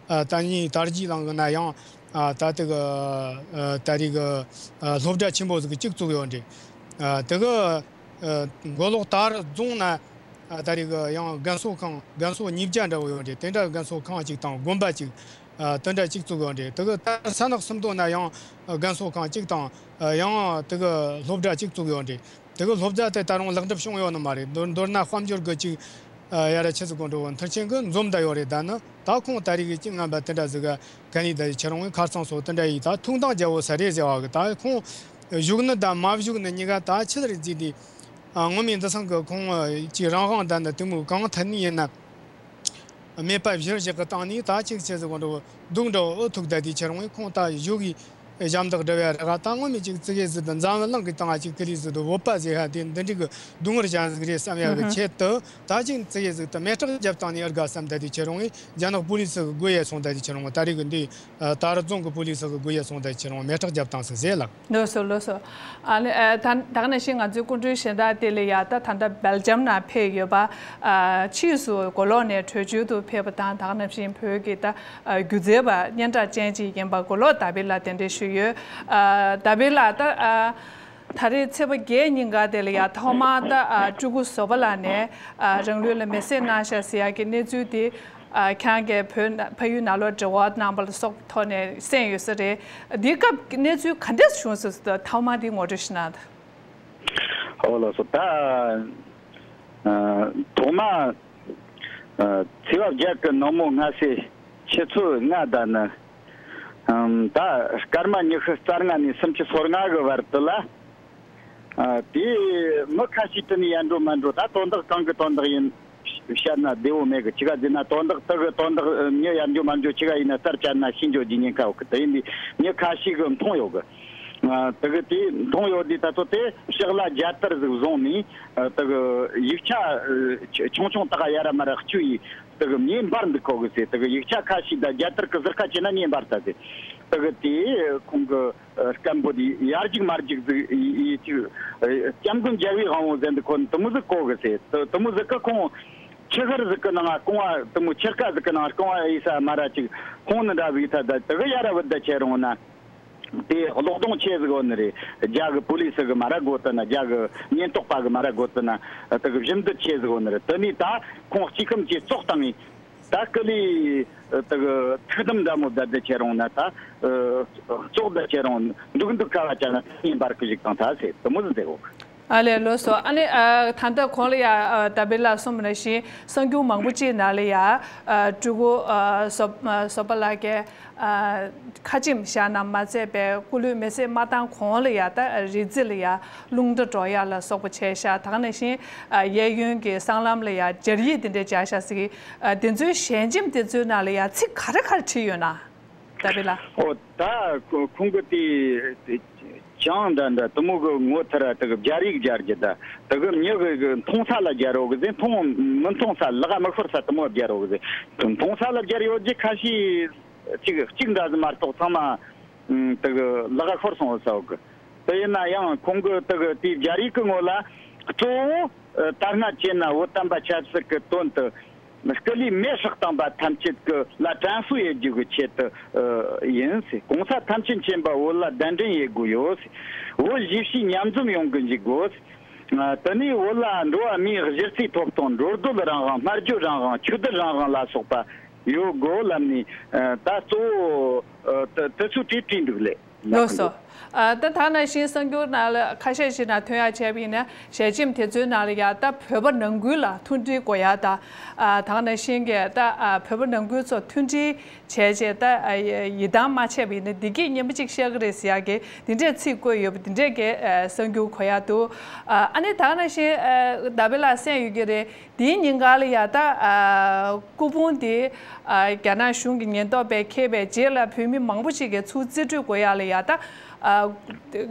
ད་ཉིན་དར་རྒྱས་གླིང་གི་ན་ཡང་། ཨ་ད་དེ་གི་ཨ་ད་རེས་གི་ཨ་སློབ་གྲྭ་ཆེན་པོ་ཟིག་གཅིག་བཙུགས་ཡོད་རེད། ཨ་དེ་གི་ཨ་མགོ་ལོག་དར་རྫོང་ན་ཨ་ད་རེས་གི་ཡང་རྒན་གསོ་ཁང་རྒན་གསོ་ཉིས་བརྒྱ་འདྲ་བོ་ཡོད་རེད། དེ་འདྲ་རྒན་གསོ་ཁང་གཅིག་དང་དགོན་པ་གཅིག་ཨ་དེ་འདྲ་གཅིག་བཙུགས་ཡོད་རེད། དེ་གི་དར་ས་ནག་སུམ་མདོ་ན་ཡང་རྒན་གསོ་ཁང་གཅིག་དང་ཨ་ཡང་དེ་གི་སློབ་གྲྭ་གཅིག་བཙུགས་ཡོད་རེད། དེ་གི་སློབ་གྲྭ་དེ་ད་རུང་ལེགས་འགྲུབ་བྱུང་ཡོད་ནི་མ་རེད། མདོར་མདོར་ན་དཔལ་འབྱོར་གི་ཅིག་ཨ་ཡ་ར་ཆི་ཟིག་གོ་འགྲོ་བོ་མཐར་ཕྱིན་གི་འཛོམས་ད་ཡོད་རེད། ད་ནི་ད་ཁོང་ད་རེས་གི་ཅིག་ངན་པ་དེ་འདྲ་ཟིག་ག་ག་ནས་ད་ཁྱེད་རང་གི་ཁ་རྩང་སོགས་དེ་འདྲ་ཡིན། ད་ཐུགས་འདང་རྒྱལ་བོ་ས་རེད་ཟེར་བ་གི་ད་ཁོང་བཞུགས་ནི་དང་མ་བཞུགས་ནི་གཉིས་ཀ་ད་ཆི་ཟིག་རེད་ཟེར་དུས་ཨ་ངོ་མའི་འདི་སང་གི་ཁོང་ཅིག་རང་དབང་ད་ནི་དེ་མོ་གང་ཐད་ནི་ཡིན་ན། མེད་པ་བཞིར་བཞག་གི་སྟེང་ནས་ད་ཅིག་ཆེ་ཟིག་གོ་འགྲོ་སྡུག་འགྲོ་ཨུ་ཐུག་ད་དེ་ཁྱེད་རང་གི་ཁོང་ད་བཞུགས་གི་ཞབས་འདེགས་སྒྲུབ་ཡ་རེད་ག་ད་ངོ་མ་ཅིག་ཙི་གེ་ཟིག་ཏུ་འཛམ་བུ་གླིང་གི་སྟེང་ང་ཅིག་ཀི་ལི་ཟིག་ཏུ་བོད་པ་ཟེར་ཧ་དེ་འདི་འདྲ་གི་སྡུག་བསྔལ་ཅན་ཟིག་རེད་བསམ་ཡ་གི་ཆེད་དུ་ད་ཅིག་ཙི་གེ་ཟིག་ཏུ་མེ་སྲེག་རྒྱབ་སྟེང་ནས་ཨར་ག་བསམ་ད་དེ་ཁྱེད་རང་གི་རྒྱ་ནག་པོ་ལི་སི་གི་སྒོ་ཡ་སོང་ད་དེ་ཁྱེད་རང་གི་ད་རེས་གི་འདི་ད་རུང་རྫོང་གི་པོ་ལི་སི་གི་སྒོ་ཡ་སོང་ད་དེ་ཁྱེད་རང་མེ་སྲེག་རྒྱབ་སྟེང་ཟིག་ཟེར་ལ། ལགས་སོ་ལགས་སོ། ཨ་ནི་ཨ་ད་ད་ག་ནང་བཞིན་ང་ཚོའི་སྐུ་མགྲོན་གཞན་དག་དེ་ལ་ཡ་ད་ད་ལྟ་སྦེལ་ཇམ་ནང་ཕེབས་ཡོད་པ། ཨ་ཕྱིས་སུ་མགོ་ལོག་ནས་བྲོས་བྱོལ་དུ་ཕེབས་པ་དང་ད་ག་ནང་བཞིན་བོད་ཀྱི་ད་ཨ་སྒྱུ་རྩལ་པ་སྙན་གྲགས་ཅན་ཅིག་ཡིན་པ་མགོ་ལོག་དཱ་བི་ལ་གདན་འདྲེན་ཞུས་ཡོད། ཨ་དཱ་བི་ལགས་ད་ཨ་ད་རེས་ཚེས་པ་བརྒྱད་ཉིན་ཀ་དེ་ལ་ཡ་ཐོག་མར་ད་ཨ་སྤྲུལ་སྐུ་བཟོ་པ་ལགས་ནས་ཨ་རང་ལུས་ལ་མེ་བསྲེགས་གནང་ཤག་ཟེར་ཡག་གི་གནས་ཚུལ་དེ། ཨ་ཁྱེད་རང་གིས་བོད་ནང་ཕ་ཡུལ་ནང་ལོགས་འབྲེལ་བ་གནང་པ་ལ་སོགས་ཐོག་ནས་གསན་ཡོད་ས་རེད། འདིའི་སྐབས་ཀྱི་གནས་ཚུལ་ག་འདྲས་བྱུང་སོང་ཟེར་ཐོག་མར་འདི་ངོ་སྤྲོད་ཞུ་གནང་དང་། ཨོ་ལགས་སོ། ད་ཨ་ཐོག་མ་ཨ་ཚེས་པ་བརྒྱད་ཀྱི་ནངས་མོ་སྔ་སེ་ཆུ་ཚོད་ལྔ་ད་ནི་ཨམ་ད་སྐར་མ་ཉི་ཤུ་རྩ་ལྔ་ནས་སུམ་ཅུ་སོ་ལྔ་གི་བར་དུ་ལ། ཨ་དེ་མི་ཁ་ཤས་དེ་ནས་ཡར་འགྲོ་མར་འགྲོ་ད་དོན་དག་གང་གི་དོན་དག་ཡིན་བཤད་ན་བདེ་བོ་མེད་གི། ཅི་ག་ཟེར་ན་དོན་དག་དེ་གི་དོན་དག་མྱི་ཡར་འགྲོ་མར་འགྲོ་ཅི་ག་ཡིན་ན་རྩར་བཅར་ན་ཤེས་འགྲོ་རྒྱུ་ཉེན་ཁ་ཡོད་གི། དེ་ཡིན་དུས་མྱི་ཁ་ཤས་གི་མཐོང་ཡོད་གི། ཨ་དེ་གི་དེ་མཐོང་ཡོད་དུས་ད་ཚོ་དེ་ཕྱག་ལ་རྒྱལ་དར་ཟིག་བཟུང་ནས་ཨ་དེ་གི་ཡིག་ཆ་ཨ་ཆུང་ཆུང་དག་ཡར་ར་མར་ར་བསྐྱུར་ཡས་དེ་གི་མྱི་འབར་འདུག་གོ་གི་ཟེར། དེ་གི་ཡིག་ཆ་ཁ་ཤས་དང་རྒྱལ་དར་གི་ཟུར་ཁ་བྱས་ན་མྱི་འབར་ད་ཟེར། དེ་གི་དེ་ཁོང་གི་སྐད་འབོད་དེ་ཡར་རྒྱུག་མར་རྒྱུག་ཟིག་ཡི་ཡི་ཅིག་སྐྱབས་མགོན་རྒྱལ་བའི་དབང་པོ་ཟེར་འདི་ཁོ་དེ་མོ་ཟིག་གོ་གི་ཟེར། དེ་དེ་མོ་ཟིག་གི་ཁོང་ཆུ་ཤུར་ཟིག་གི་ནང་རྐང་བ་དེ་མོ་ཆུ་རྐ་ཟིག་གི་ནང་རྐང་བ་ཡི་ས་མ་ར་ཅིག་ཁོང་ནི་འདྲ་ཟིག་ད་ད་དེ་གི་ཡར་ར་བུད་ད་ཁྱེད་རང་ན་དེ་གློག་སྡོང་ཆེ་ཟིག་ཡོད་ནི་རེད། རྒྱ་གི་པུ་ལི་སི་གི་མ་ར་དགོ་དུ་ན་རྒྱ་གི་ཉེན་རྟོག་པ་གི་མ་ར་དགོ་དུ་ན་དེ་གི་བཞུ་འདི་ཆེ་ཟིག་ཡོད་ནི་རེད། དེ་ནས་ད་ཁོང་སྐྱེ་ཁམས་ཀྱི་ཙོག་བཏང་ངས། ད་སྐུ་ལུས་དེ་གི་ཐུགས་དམ་འདྲ་མོ་བསྡད་དེ་ཁྱེད་རང་ན་ད་ཙོག་བསྡད་ཁྱེད་རང་འདུག་འདུག་ཁ་བ་ཅན་ཡིན་པར་ཁུ་ཞིག་དང་ད་ཟེར་དེ་མོ་ཟིག་ཟེར་གོ། ཨ་ལས་ལོས་སོ། ཨ་ནི་ཨ་ད་ལྟ་གོང་ལ་ཡ་ཨ་དཱ་བི་ལགས་གསུངས་པ་ནང་བཞིན་གསར་འགྱུར་མང་པོ་ཅིག་ནང་ལ་ཡ་ཨ་སྤྲུལ་སྐུ་ཨ་བཟོ་ཨ་བཟོ་པ་ལགས་ཀྱིས་ཨ་ཁ་ཆེམས་བཞག་ན་མ་ཚད་པའི་སྐུ་ལུས་མེ་བསྲེགས་མ་བཏང་གོང་ལ་ཡ་ད་རི་རྩེ་ལ་ཡ་རླུང་རྟ་འགྲོ་ཡ་ལ་སོགས་པ་བྱས་ཤག་ད་ག་ནང་བཞིན་ཨ་གཡས་གཡོན་གྱི་སྲང་ལམ་ལ་ཡ་སྦྱར་ཡིག་དེ་འདྲ་སྦྱར་ཤག་ཟེར་གི། ཨ་དེ་ཚོའི་ཞལ་ཆེམས་དེ་ཚོའི་ནང་ལ་ཡ་ཚིག་ག་རེ་ག་རེ་བྲིས་ཡོད་ན། དཱ་བི་ལགས། ཨོ་ད་ཁོ་ཁོང་གི་དེ་ཅང་འདྲ་འདྲ་དེ་མོ་གི་ངོ་ཚ་ར་དེ་གི་སྦྱར་ཡིག་སྦྱར་རྒྱུ་ད་དེ་གི་མྱི་གི་གི་མཐོང་ས་ལ་སྦྱར་རོ་གི་ཟེར། མཐོང་མི་མཐོང་ས་ལག་མི་ཤོར་ས་དེ་མོ་སྦྱར་རོ་གི་ཟེར། མཐོང་ས་ལ་སྦྱར་ཡོད་རྒྱུ་ཁ་ཤས་གཅིག་གཅིག་འདྲ་ཟིག་མ་གཏོགས་ཚང་མ་དེ་གི་ལག་ཤོར་སོང་ས་ཡོད་གི། དེ་ཡིན་ན་ཡང་ཁོང་གི་དེ་གི་དེའི་སྦྱར་ཡིག་གི་ངོ་ལ་གཙོ་བོ་ད་སྔ་བྱས་ན་བོད་དམ་པ་ཆབ་སྲིད་ཀྱི་དོན་དུ་སྐུ་ལུས་མེར་སྲེག་བཏང་པ་ཐམས་ཅད་ཀྱི་ལ་དྲན་གསོ་ཡེད་རྒྱུ་གི་ཆེད་དུ་ཡིན་ཟེར། གོང་ས་ཐམས་ཅད་མཁྱེན་པ་བོད་ལ་གདན་འདྲེན་ཡེད་དགོས་ཡོད་ཟེར། བོད་གཞིས་བྱེས་མཉམ་འཛོམས་ཡོང་གི་འཇུག་དགོས་ཟེར། དེ་ནས་བོད་ལ་འགྲོ་བ་མིའི་གཞི་རྩའི་ཐོབ་ཐང་འགྲོ་སྡོད་རང་དབང་སྨྲ་བརྗོད་རང་དབང་ཆོས་དད་རང་དབང་ལ་སོགས་པ་ཡོད་དགོས་ལབ་ནས་ད་གཙོ་བོ་དེ་ཚོ་གྲོས་བྲིས་འདུག་ལེ། ལགས་སོ། ཨ། ད་ད་ག་ནང་བཞིན་གསར་འགྱུར་ནང་ལ་ཁ་ཤས་ཤིག་ནང་ཐོན་ཡག་བྱས་པ་ཡིན་ན། ཞལ་ཆེམས་དེ་ཚོའི་ནང་ལ་ཡ་ད་བོད་པ་ནང་ཁུལ་ལ་མཐུན་སྒྲིལ་དགོས་ཡག་དང་། ཨ། ད་ག་ནང་བཞིན་གྱི་ད། ཨ། བོད་པ་ནང་ཁུལ་ཚོ་མཐུན་སྒྲིལ་བྱས་བྱས་ད། ཨ། ཡི་དམ་མ་བྱས་པ་ཡིན་ན་བདེ་སྐྱིད་ངན་པ་ཅིག་བཤད་ཀྱི་རེད་ཟེར་ཡག་གི་འདི་འདྲས་ཚིག་བཀོད་ཡོད་པ་འདི་འདྲས་ཀྱི། ཨ། གསར་འགྱུར་གོ་ཡག་འདུག་ཨ། ཨ་ནི་ད་ག་ནང་བཞིན། ཨ། ཟླ་བྷེ་ལགས་གསན་ཡོད་ཀྱི་རེད། དེའི་ཉིན་གང་ལ་ཡ་ད། ཨ། སྐུ་ཕུང་དེ། ཨ། རྒྱ་ནག་གཞུང་གི་ཉེན་རྟོག་པས་འཁྱེར་བའི་རྗེས་ལ་བོད་མི་མང་པོ་ཞིག་གིས་ཚུར་རྩིས་སྤྲོད་དགོས་ཡག་ལ་ཡ་ད། ཨ།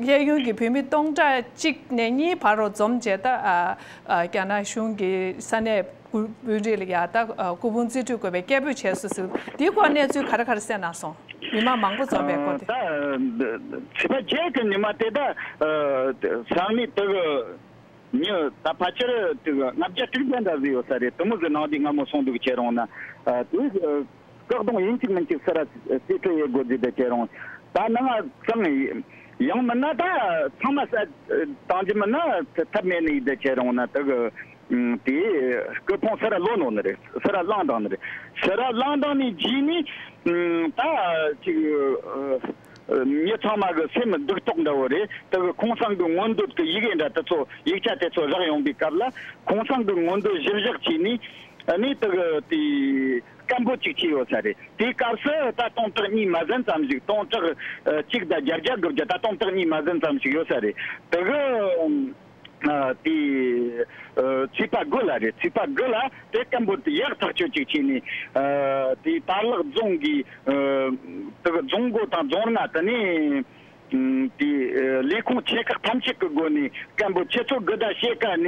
གཡས་གཡོན་གྱི་བོད་མི་སྟོང་ཕྲག་གཅིག་ནས་གཉིས་བར་རུ་འཛོམས་བྱས་ད། ཨ། ཨ། རྒྱ་ནག་གཞུང་གི་ས་གནས་དཔོན་རིགས་ལ་ཡ་ད། ཨ། སྐུ་ཕུང་རྩིས་སྤྲོད་དགོས་པའི་སྐད་འབོད་བྱས་སོང་ཟེར། དེའི་སྐོར་གནས་ཚུལ་ག་རེ་ག་རེ་གསན་གནང་སོང་། མི་མང་མང་པོ་འཛོམས་པའི་སྐོར་དེ། ད་ཚེས་པ་བརྒྱད་ཀྱི་ཉི་མ་དེ་ད། ཨ། ས་གནས་དེ་གི་མྱི་ད་ཕལ་ཆེར་དེ་གི་ལྔ་བརྒྱ་དྲུག་བརྒྱ་འདྲ་ཟིག་ཡོད་ས་རེད། དེ་མོ་ཟིག་ནང་དེ་སྔ་མོ་སོང་འདུག་ཁྱེད་རང་ན། ཨ། དེ་བཀག་སྡོམ་ཡིན་གཅིག་མིན་གཅིག་སུ་ར་རྩིས་སྤྲོད་ཡེད་དགོས་རྒྱུ་དེ་ཁྱེད་རང་ད་ནང་ང་ཚང་ཡང་མིན་ན་ད་ཚང་མ་ས་བཏང་རྒྱུ་མིན་ན་ཐབས་མེད་ནི་ཡིན་དེ་ཁྱེད་རང་ན། དེ་གི་དེ་སྐུ་ཕུང་སུ་ར་ལོ་ནོ་ནི་རེད། སུ་ར་བླངས་བཏང་ནི་རེད། སུ་ར་བླངས་བཏང་ནི་རྗེས་ནི་ད་ཅིག་མྱི་ཚང་མ་གི་སེམས་སྡུག་ཏོག་འདྲ་བོ་རེད། དེ་གི་ཁོང་ཚང་གི་མངོན་འདོད་ཀྱི་ཡི་གེ་འདྲ་དེ་ཚོ་ཡིག་ཆ་དེ་ཚོ་བཞག་ཡོང་པའི་སྐབས་ལ་ཁོང་ཚང་གི་མངོན་འདོད་གཞིར་བཞག་བྱས་ནས་ནི་དེ་གི་དེ་སྐད་འབོད་ཅིག་བྱས་ཡོད་ས་རེད། དེའི་སྐབས་སུ་ད་སྟོང་ཕྲག་གཉིས་མ་ཟིན་ཙམ་ཞིག་སྟོང་ཕྲག་གཅིག་དང་བརྒྱད་བརྒྱ་དགུ་བརྒྱ་ད་སྟོང་ཕྲག་གཉིས་མ་ཟིན་ཙམ་ཞིག་ཡོད་ས་རེད། དེ་གི་ཨ། དེ། ཨ། ཚེས་པ་དགུ་ལ་རེད། ཚེས་པ་དགུ་ལ་དེ་སྐད་འབོད་དེ་ཡག་ཐག་ཆོད་ཅིག་བྱས་ནས། ཨ། དེ་དར་ལག་རྫོང་གི། ཨ། དེ་གི་རྫོང་སྒོ་དང་རྫོང་མནའ་དེ་ནས། ཨ། དེ། ཨ། ལས་ཁུངས་ཆེ་ཁག་ཐམས་ཅད་ཀྱི་སྒོ་ནས་སྐད་འབོད་ཁྱེད་ཚོ་དགུ་ཟླ་ཕྱེད་ཀ་ནས།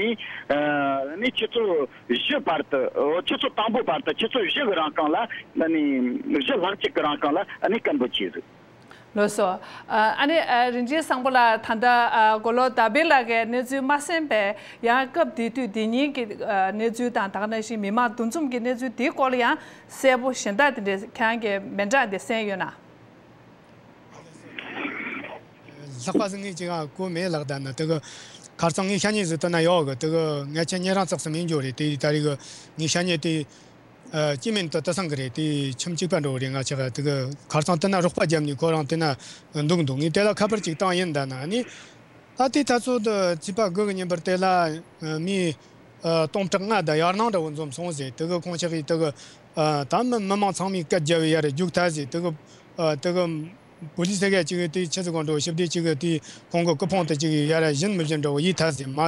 ཨ། ནས་ཁྱེད་ཚོ་བཞི་བར་དུ། ཨོ། ཁྱེད་ཚོ་དང་པོ་བར་དུ་ཁྱེད་ཚོ་བཞི་གི་རིང་གང་ལ་ནས་བཞི་ལྷག་ཅིག་གི་རིང་གང་ལ་ནས་སྐད་འབོད་བྱས་ཟིག་ལགས་སོ། ཨ། ཨ་ནི། ཨ། རིན་ཆེན་བཟང་པོ་ལགས། ད་ལྟ། ཨ། མགོ་ལོག་ཟླ་བྷེ་ལགས་ཀྱིས་གནས་ཚུལ་མ་གསན་པས། ཡང་སྐབས་དེ་དུས་དེ་ཉིན་གྱི། ཨ། གནས་ཚུལ་དང་ད་ག་ནང་བཞིན་མི་མང་འདུ་འཛོམས་ཀྱི་གནས་ཚུལ་དེའི་སྐོར་ལ་ཡང་གསལ་པོ་གཞན་དག་དེ་འདྲས་ཁྱེད་རང་གིས་མི་འདྲ་དེ་གསན་ཡོད་ན། ལྷག་པ་ཟིག་ངས་ཅིག་གོ་མེད་ལགས། ད་ནི་དེ་གི་ཁ་རྩང་ངས་ཤ་ཉེ་ཟིག་དེ་ན་ཡོད་གི། དེ་གི་ངས་ཁྱེད་ཉེ་རང་ཙག་ཙིག་མིན་འགྱོ་རེད། དེ་ད་རེས་གི་ངས་ཤ་ཉེ་དེ། ཨ། སྐྱེ་དམན་དུ་དེང་སང་གི་རེད། དེ་ཁྱིམ་གཅིག་པ་འགྲོ་རེད། ང་ཅག་དེ་གི་ཁ་རྩང་དེ་ན་རོགས་པ་བརྒྱབ་ནས་ཁོ་རང་དེ་ན་འདུག་འདུག་ངས་དེ་ལ་ཁ་པར་ཅིག་བཏང་ཡིན། ད་ན་ནི་ད་དེ་ད་ཚོད་དུ་ཚེས་པ་དགུ་གི་ཉིན་པར་དེ་ལ་མི་སྟོང་ཕྲག་ལྔ་དང་ཡར་ནང་འདྲ་བོ་འཛོམས་སོང་ཟེར། དེ་གི་ཁོང་ཅག་གིས་དེ་གི། ཨ། ད་མི་མི་མང་ཚང་མས་སྐད་རྒྱབ་ཡ་རེ་རྒྱུག་ཐལ་ཟེར། དེ་གི། ཨ། དེ་གི། པུ་ལི་སི་ག་ཅིག་དེ་ཆི་ཟིག་གོ་འགྲོ་ཞིབ་དེ་ཅིག་དེ་ཁོང་གི་སྐུ་ཕུང་དེ་ཅིག་ཡར་བཞིན་མི་བཞིན་འདྲ་བོ་ཡིན་ཐལ་ཟེར། མ་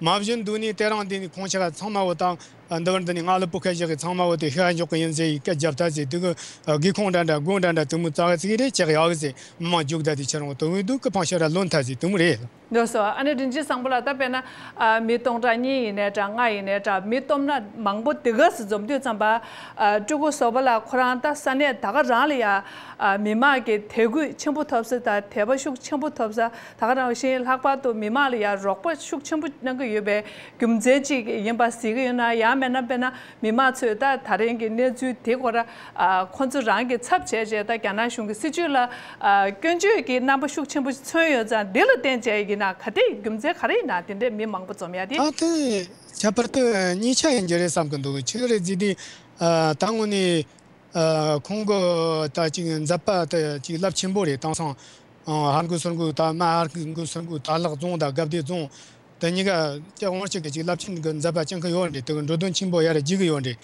མ་བཞིན་འདུག་ནས་དེ་རིང་དེ་ནས་ཁོང་ཅག་ཚང་མ་བོ་དང་། ཨ། འདི་བར་འདི་ནས་ང་ལ་བོད་སྐད་བཤད་གི། ཚང་མ་བོ་དེ་ཤ་འཇོག་གི་ཡིན་ཟེར་སྐད་རྒྱབ་ཐལ་ཟེར། དེ་གི། ཨ། སྒེའུ་ཁུང་འདྲ་འདྲ་སྒོ་འདྲ་འདྲ་དེ་མོ་ཙག་ཙིག་རེ་ཅིག་ཡོད་ཟེར། མི་མང་རྒྱུག་ད་དེ་ཁྱེད་རང་དེ་འོས་འདུག་སྐུ་ཕུང་ཤ་ར་ལོན་ཐལ་ཟེར། དེ་མོ་རེད། ལགས་སོ། ཨ་ནི་རིན་ཆེན་བཟང་པོ་ལགས། ད་དཔེར་ན། ཨ། མི་སྟོང་ཕྲག་གཉིས་ཡིན་ནའི་འདྲ། ལྔ་ཡིན་ནའི་འདྲ། མི་སྟོང་ཕྲག་མང་པོ་དེ་ག་ཙམ་འཛོམས་དུས་ཙམ་པ། ཨ། སྤྲུལ་སྐུ་བཟོ་པ་ལགས་ཁོ་རང་ད་ས་གནས་ད་ག་རང་ལ་ཡ། ཨ། མི་མང་གི་དད་གུས་ཆེན་པོ་ཐོབ་ས་དང་དད་པ་ཤུགས་ཆེན་པོ་ཐོབ་ས། ད་ག་ནང་བཞིན་ལྷག་པར་དུ་མི་མང་ལ་ཡ་རོགས་པ་ཤུགས་ཆེན་པོ་གནང་གི་ཡོད་པའི་རྒྱུ་མཚན་ཅིག་ཡིན་པ་གཟིགས་ཀྱི་ཡོད་ན། ཡང་མིན་ན་དཔེར་ན། མི་མང་ཚོས་ད་ད་རིང་གི་གནས་ཚུལ་དེ་སྐོར། ཨ། ཁོང་ཚོ་རང་གི་ཚབ་བྱས་བྱས་ད་རྒྱ་ནག་གཞུང་གི་སྲིད་བྱུས་ལ། ཨ། སྐྱོན་བརྗོད་ཀྱི་རྣམ་པ་ཤུགས་ཆེན་པོ་མཚོན་ཡོད་ཙང་། འདི་ལ་བརྟེན་བྱས་ཡིན་ན། ག་དེ་རྒྱུ་མཚན་ག་རེ་ཡིན་ན་དེ་འདྲའི་མི་མང་པོ་འཛོམས་ཡ་དེ། ད་དེ་ཁྱད་པར་དུ་གཉིས་ཆ་ཡིན་རྒྱུ་རེད་བསམ་གི་འདུག་ཆི་རེད་ཟེར་དུས། ཨ། ད་དངོས་གནས། ཨ། ཁོང་གི་ད་ཅིག་མཛད་པ་དེ་ཅིག་རླབས་ཆེན་པོ་རེད། དེང་སང་། ཨ། ཧར་འགོ་ཚུར་འགོ། ད་མ་ཧར་འགོ་ཚུར་འགོ། དར་ལག་རྫོང་དང་དགའ་བདེ་རྫོང་དེ་གཉིས་ཀ་སྤྱི་དབང་གཅིག་གི་ཅིག་རླབས་ཆེན་གྱི་མཛད་པ་བསྐྱངས་ཀྱི་ཡོད་རེད། དེ་གི་འགྲོ་དོན་ཆེན་པོ་ཡར་བརྒྱུག་གི་ཡོད་རེད།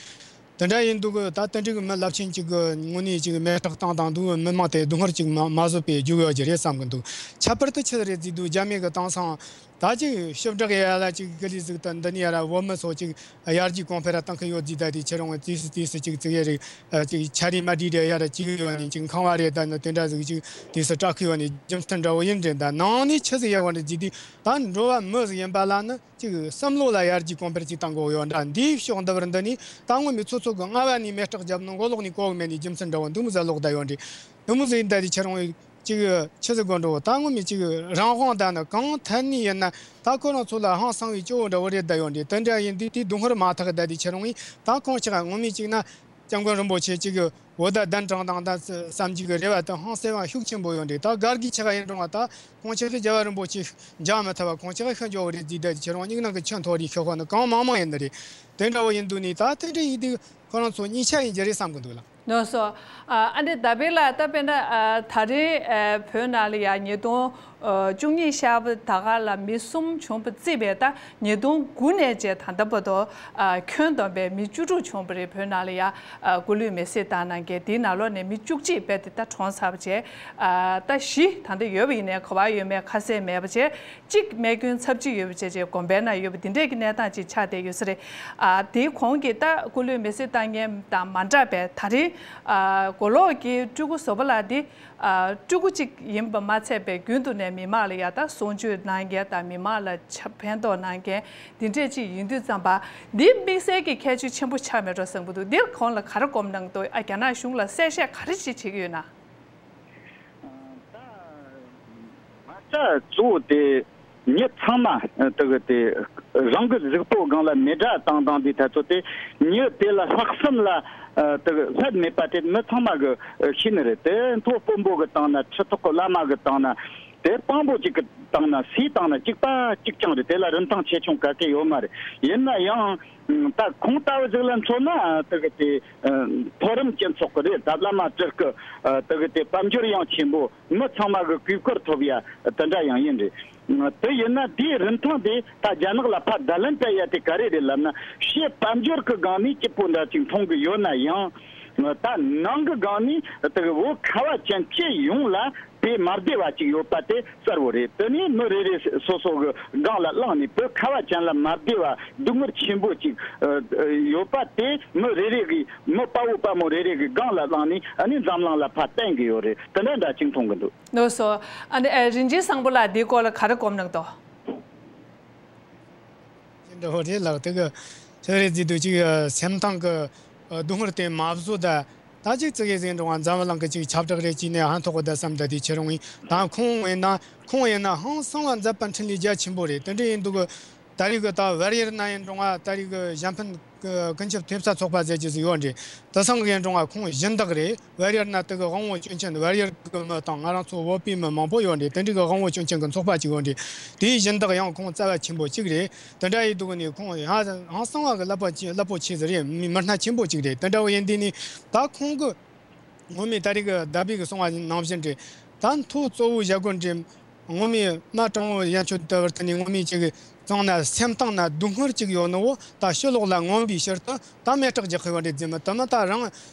དེ་འདྲ་ཡིན་དུས་གི་ད་དེ་འདྲའི་གི་མི་རླབས་ཆེན་གཅིག་གི་དངོས་གནས་ཅིག་མེ་སྟག་བཏང་བཏང་དུས་མི་མང་དེ་སྡུག་བསྔལ་ཅིག་མ་མ་བཟོད་པའི་རྒྱུག་ཡོད་རྒྱུ་རེད་བསམ་གི་འདུག་ཁྱད་པར་དུ་ཆི་རེད་ཟེར་དུས། རྒྱ་མི་གི་དེང་སང་ད་ཅིག་ཞིབ་བསྒྲགས་ཡ་ལ་ཅིག་གི་ལི་ཟིག་ད་འདི་ནས་ཡ་ར་བོད་མི་ཚོ་ཅིག་ཡར་རྒྱས་གོང་འཕེལ་ར་བཏང་གི་ཡོད་ཟེར། ད་དེ་ཁྱེད་རང་དུས་སུ་དུས་སུ་ཅིག་ཙིག་ཡ་རེ། ཨ། ཅིག་ཆ་རེ་མ་དྲིས་རེ་ཡ་ར་ཅིག་ཡོད་ནི་ཅིག་ཁང་བ་རེ་ད་ནི་དེ་འདྲ་ཟིག་ཅིག་དུས་སུ་སྐྲག་གི་ཡོད་ནི་རྒྱུ་མཚན་འདྲ་བོ་ཡིན་རེད། ད་ནང་ནས་ཆི་ཟིག་ཡོད་རེད་ཟེར་དུས། ད་འགྲོ་བ་མི་ཟིག་ཡིན་པ་ལ་ནི་ཅིག་བསམ་བློ་ལ་ཡར་རྒྱས་གོང་འཕེལ་ཅིག་བཏང་དགོས་ཡོད་འདྲ། འདིའི་ཕྱོགས་འདི་བར་འདི་ནས་ད་ངོ་མའི་ཚོ་ཚོ་གི་རྔ་བ་ནས་མེ་སྟག་བརྒྱབ་ནི་མགོ་ལོག་ནས་གོ་གི་མེད་ནི་རྒྱུ་མཚན་འདྲ་བོ་འདི་མོ་ཟིག་ལོག་བསྡད་ཡོད་རེད། འདི་མོ་ཟིག་ཡིན། ད་དེ་ཁྱེད་རང་ཅིག་ཆི་ཟིག་དགོས་འགྲོ། ད་ངོ་མའི་ཅིག་རང་དབང་ད་ནི་གང་ཐད་ནས་ཡིན་ན་ད་ཁོ་རང་ཚོ་ལ་ཧང་སང་བའི་སྐྱོ་བོ་འདྲ་བོ་རེད་བསྡད་ཡོད་རེད། དེ་འདྲ་ཡིན་དུས་དེའི་སྡུག་བསྔལ་མ་ཐག་ད་དེ་ཁྱེད་རང་ངས་ད་ཁོང་ཅག་ངོ་མའི་ཅིག་ན་སྐྱབས་མགོན་རིན་པོ་ཆེ་ཅིག་གི་འོ་ད་གདན་དྲངས་དང་ད་བསམ་རྒྱུ་གི་རེ་བ་དང་ཧང་སེམས་ཤུགས་ཆེན་པོ་ཡོད་རེད། ད་སྒར་གྱི་ཆེ་བ་ཡིན་རུང་བ་ད་ཁོང་ཅག་གི་རྒྱལ་བ་རིན་པོ་ཆེ་འཇགས་མི་ཐུབ་པ། ཁོང་ཅག་གི་ཤི་འགྱོ་བ་རེད་ཟེར། ད་དེ་ཁྱེད་རང་སྙིང་ནང་གི་ཆུ་འཐོར་རེ་ཤོད་ཁོ་ནི་གང་མང་མང་ཡིན་ནི་རེད། དེ་འདྲ་བོ་ཡིན་དུས་ནས་ད་དེ་འདྲ་ཡིན་དུས་ཁོ་རང་ཚོ་གཉིས་ཆ་ཡིན་རྒྱུ་རེད་བསམ་གི་འདུག་ལགས། ལགས་སོ། ཨ་ཨ་འདི་ད་བེ་ལ་ད་དཔེར་ན་ཨ་ད་རེས་ཨ་བོད་ནང་ལ་ཡ་ཉིས་སྟོང་བཅུ་གཉིས་ཤར་པ་ད་ག་ལ་མི་གསུམ་བྱུང་བ་བརྩིས་པས། ད་ཉིས་སྟོང་དགུ་ནས་བྱས་ད་ལྟ་བར་དུ་ཨ་ཁྱོན་བསྡོམས་པས་མི་བཅུ་དྲུག་བྱུང་བ་རེད། བོད་ནང་ལ་ཡ་ཨ་སྐུ་ལུས་མེ་བསྲེགས་བཏང་གནང་མཁན་དེའི་ནང་ལོགས་ནས་མི་བཅུ་གཅིག་རྦད་དེ་ད་གྲོངས་ཚར་བ་བྱས། ཨ་ད་བཞི་ད་ལྟ་ཡོད་པ་ཡིན་ནའི་ག་པར་ཡོད་མེད་ཁ་གསལ་མེད་པ་བྱས། གཅིག་རྨས་སྐྱོན་ཚབས་ཆེ་ཡོད་པ་བྱས་བྱས་གོམ་པའི་ནང་ཡོད་པ་འདི་འདྲས་ཀྱི་གནས་སྟངས་ཅིག་ཆགས་བསྡད་ཡོད་ས་རེད། ཨ་དེའི་གོང་གི་ད་སྐུ་ལུས་མེ་བསྲེགས་བཏང་མཁན་དང་མ་འདྲ་བའི་ད་རེས་ཨ་མགོ་ལོག་གི་སྤྲུལ་སྐུ་བཟོ་པ་ལགས་འདི་ཨ་སྤྲུལ་སྐུ་གཅིག་ཡིན་པ་མ་ཚད་པའི་རྒྱུན་དུ་ནས་མི་མང་ལ་ཡ་ད་གསུང་ཆོས་གནང་མཁན་དང་མི་མང་ལ་ཕན་ཐོགས་གནང་མཁན་འདི་འདྲས་ཅིག་ཡིན་དུས་ཙམ་པ་འདི་དམིགས་བསལ་གྱི་ཁྱད་ཆོས་ཆེན་པོ་ཆགས་མེད་འགྲོ་བསམ་གྱི་འདུག་འདིར་གོང་ལ་ག་རེ་སྒོམ་གནང་འདུག་ཨ་རྒྱ་ནག་གཞུང་ལ་གསལ་བཤད་ག་རེ་ཅིག་བྱེད་ཀྱི་ཡོད་ན། ད་མ་རྩ་གཙོ་བོ་དེ་མྱི་ཚང་མ་དེ་གི་དེ་རང་གི་གཟུགས་པོ་སྒང་ལ་མེ་དགྲ་བཏང་བཏང་དུས་ཐ་ཚོ་དེ་མྱི་དེ་ལ་ལྷག་བསམ་ལ་དེ་གི་ལྷད་མེད་པ་དེ་མི་ཚང་མ་གི་ཤེས་ནི་རེད། དེ་མཐོ་དཔོན་པོ་གི་བཏང་ན་ཁྲི་ཐོག་གི་བླ་མ་གི་བཏང་ན་དེ་དཔང་པོ་གཅིག་གི་བཏང་ན་སུའི་བཏང་ན་གཅིག་པ་གཅིག་རྐྱང་རེད། དེ་ལ་རིན་ཐང་ཆེ་ཆུང་ག་གེ་ཡོད་མ་རེད། ཡིན་ན་ཡང་ད་ཁོང་ལྟ་བུ་ཟིག་ལ་མཚོན་ན་དེ་གི་དེ་མཐོ་རིམ་སྤྱི་ཚོགས་ཀྱི་རེད། ད་བླ་མ་སྤྲུལ་སྐུ་དེ་གི་དེ་དཔལ་འབྱོར་ཡང་ཆེན་པོ། མི་ཚང་མ་གི་གུས་བཀུར་ཐོབ་ཡ་དེ་འདྲ་ཡང་ཡིན་རེད། དེ་ཡིན་ན་དེའི་རིན་ཐང་དེ་ད་རྒྱ་ནག་ལ་ཕར་བརྡ་ལན་སྤྲད་ཡ་དེ་ག་རེ་རེད་ལབ་ན། ཕྱི་དཔལ་འབྱོར་གི་སྒང་ནས་སྐྱིད་པོ་འདྲ་ཅིག་མཐོང་གི་ཡོད་ན་ཡང་། ད་ནང་གི་སྒང་ནས་དེ་གི་བོད་ཁ་བ་ཅན་སྤྱི་ཡོངས་ལ་དེ་མ་བདེ་བ་ཅིག་ཡོད་པ་དེ་གསལ་བོ་རེད། དེ་ནས་མི་རེ་རེ་སོ་སོ་གི་སྒང་ལ་བླངས་ནས་བོད་ཁ་བ་ཅན་ལ་མ་བདེ་བ་སྡུག་བསྔལ་ཆེན་པོ་ཅིག་ཡོད་པ་དེ་མི་རེ་རེ་གི་མི་དཔའ་བོ་དཔའ་མོ་རེ་རེ་གི་སྒང་ལ་བླངས་ནས་ཨ་ནི་འཛམ་གླིང་ལ་ཕར་བསྟན་གི་ཡོད་རེད། དེ་འདྲ་འདྲ་ཅིག་མཐོང་གི་འདུག་ལགས་སོ། ཨ་ནི་ཨ་རིན་ཆེན་བཟང་པོ་ལགས་འདིའི་སྐོར་ལ་ག་རེ་སྒོམ་གནང་འདུག་ཅི་འདྲ་བོ་རེད་ལགས། དེ་གི་ཚོད་རེ་བརྩིས་དུས་ཅིག་སེམས་ཐང་གི་སྡུག་བསྔལ་དེ་མ་བཟོད་ད། ད་ཅིག་ཙི་གེ་ཟིག་འགྲོ་བ་འཛམ་བུ་གླིང་གི་ཅིག་ཁྱབ་བསྒྲགས་རེ་བྱས་ནས་ཧན་ཐོག་གི་བསྡད་བསམ་ད་དེ་ཁྱེད་རང་ཡིན་ད་ཁོང་ཡིན་ན་ཁོང་ཡིན་ན་ཧང་སང་བ་མཛད་པ་འཕྲིན་ལས་རྒྱ་ཆེན་པོ་རེད། དེ་འདྲ་ཡིན་འདུག་གི་ད་རེས་གི་ད་བལ་ཡུལ་ན་ཡིན་འགྲོ་བ་ད་རེས་གི་གཞན་ཕན་ཀུན་ཁྱབ་ཐེབས་རྩ་ཚོགས་པ་ཟེར་གྱི་ཟིག་ཡོད་རེད། དེ་སང་གི་ཡིན་འགྲོ་བ་ཁོང་སྦྱིན་བདག་རེད། བལ་ཡུལ་ན་དེ་གི་དབང་བོ་སྐྱོན་ཅན་བལ་ཡུལ་གི་མི་དང་ང་རང་ཚོ་བོད་པའི་མི་མང་པོ་ཡོད་རེད། དེ་འདྲ་གི་དབང་བོ་སྐྱོན་ཅན་གི་ཚོགས་པ་ཅིག་ཡོད་རེད། དེའི་སྦྱིན་བདག་ཡང་ཁོང་རྩ་བ་ཆེན་པོ་གཅིག་རེད། དེ་འདྲ་ཡིན་འདུག་གི་ནས་ཁོང་ཧང་སང་བ་གི་རླབས་པོ་ཆེ་རླབས་པོ་ཆེ་ཟིག་རེད། མི་མི་སྣ་ཆེན་པོ་གཅིག་རེད། དེ་འདྲ་བོ་ཡིན་དུས་ནས་ད་ཁོང་གི་ངོ་མས་ད་རེས་ཀྱི་ཟླ་བྷེ་གི་གསུང་བ་ནང་བཞིན་རེད། ད་མཐོ་གཙོ་བོའི་བཞག་དགོས་རེད། ངོ་མས་རྨ་དྲང་བོ་ཡན་ཆོད་ལྟ་བུར་ཐོན་ནས་ངོ་མས་ཅིག་གཙང་ན་སེམས་གཏིང་ན་སྡུག་བསྔལ་ཅིག་ཡོད་ནོ་ད་ཕྱི་ལོགས་ལ་མངོན་པའི་ཕྱིར་དུ་ད་མེ་སྲེག་རྒྱག་གི་ཡོད་རེད་ཟེར་མི་དེ་མི་ད་རང་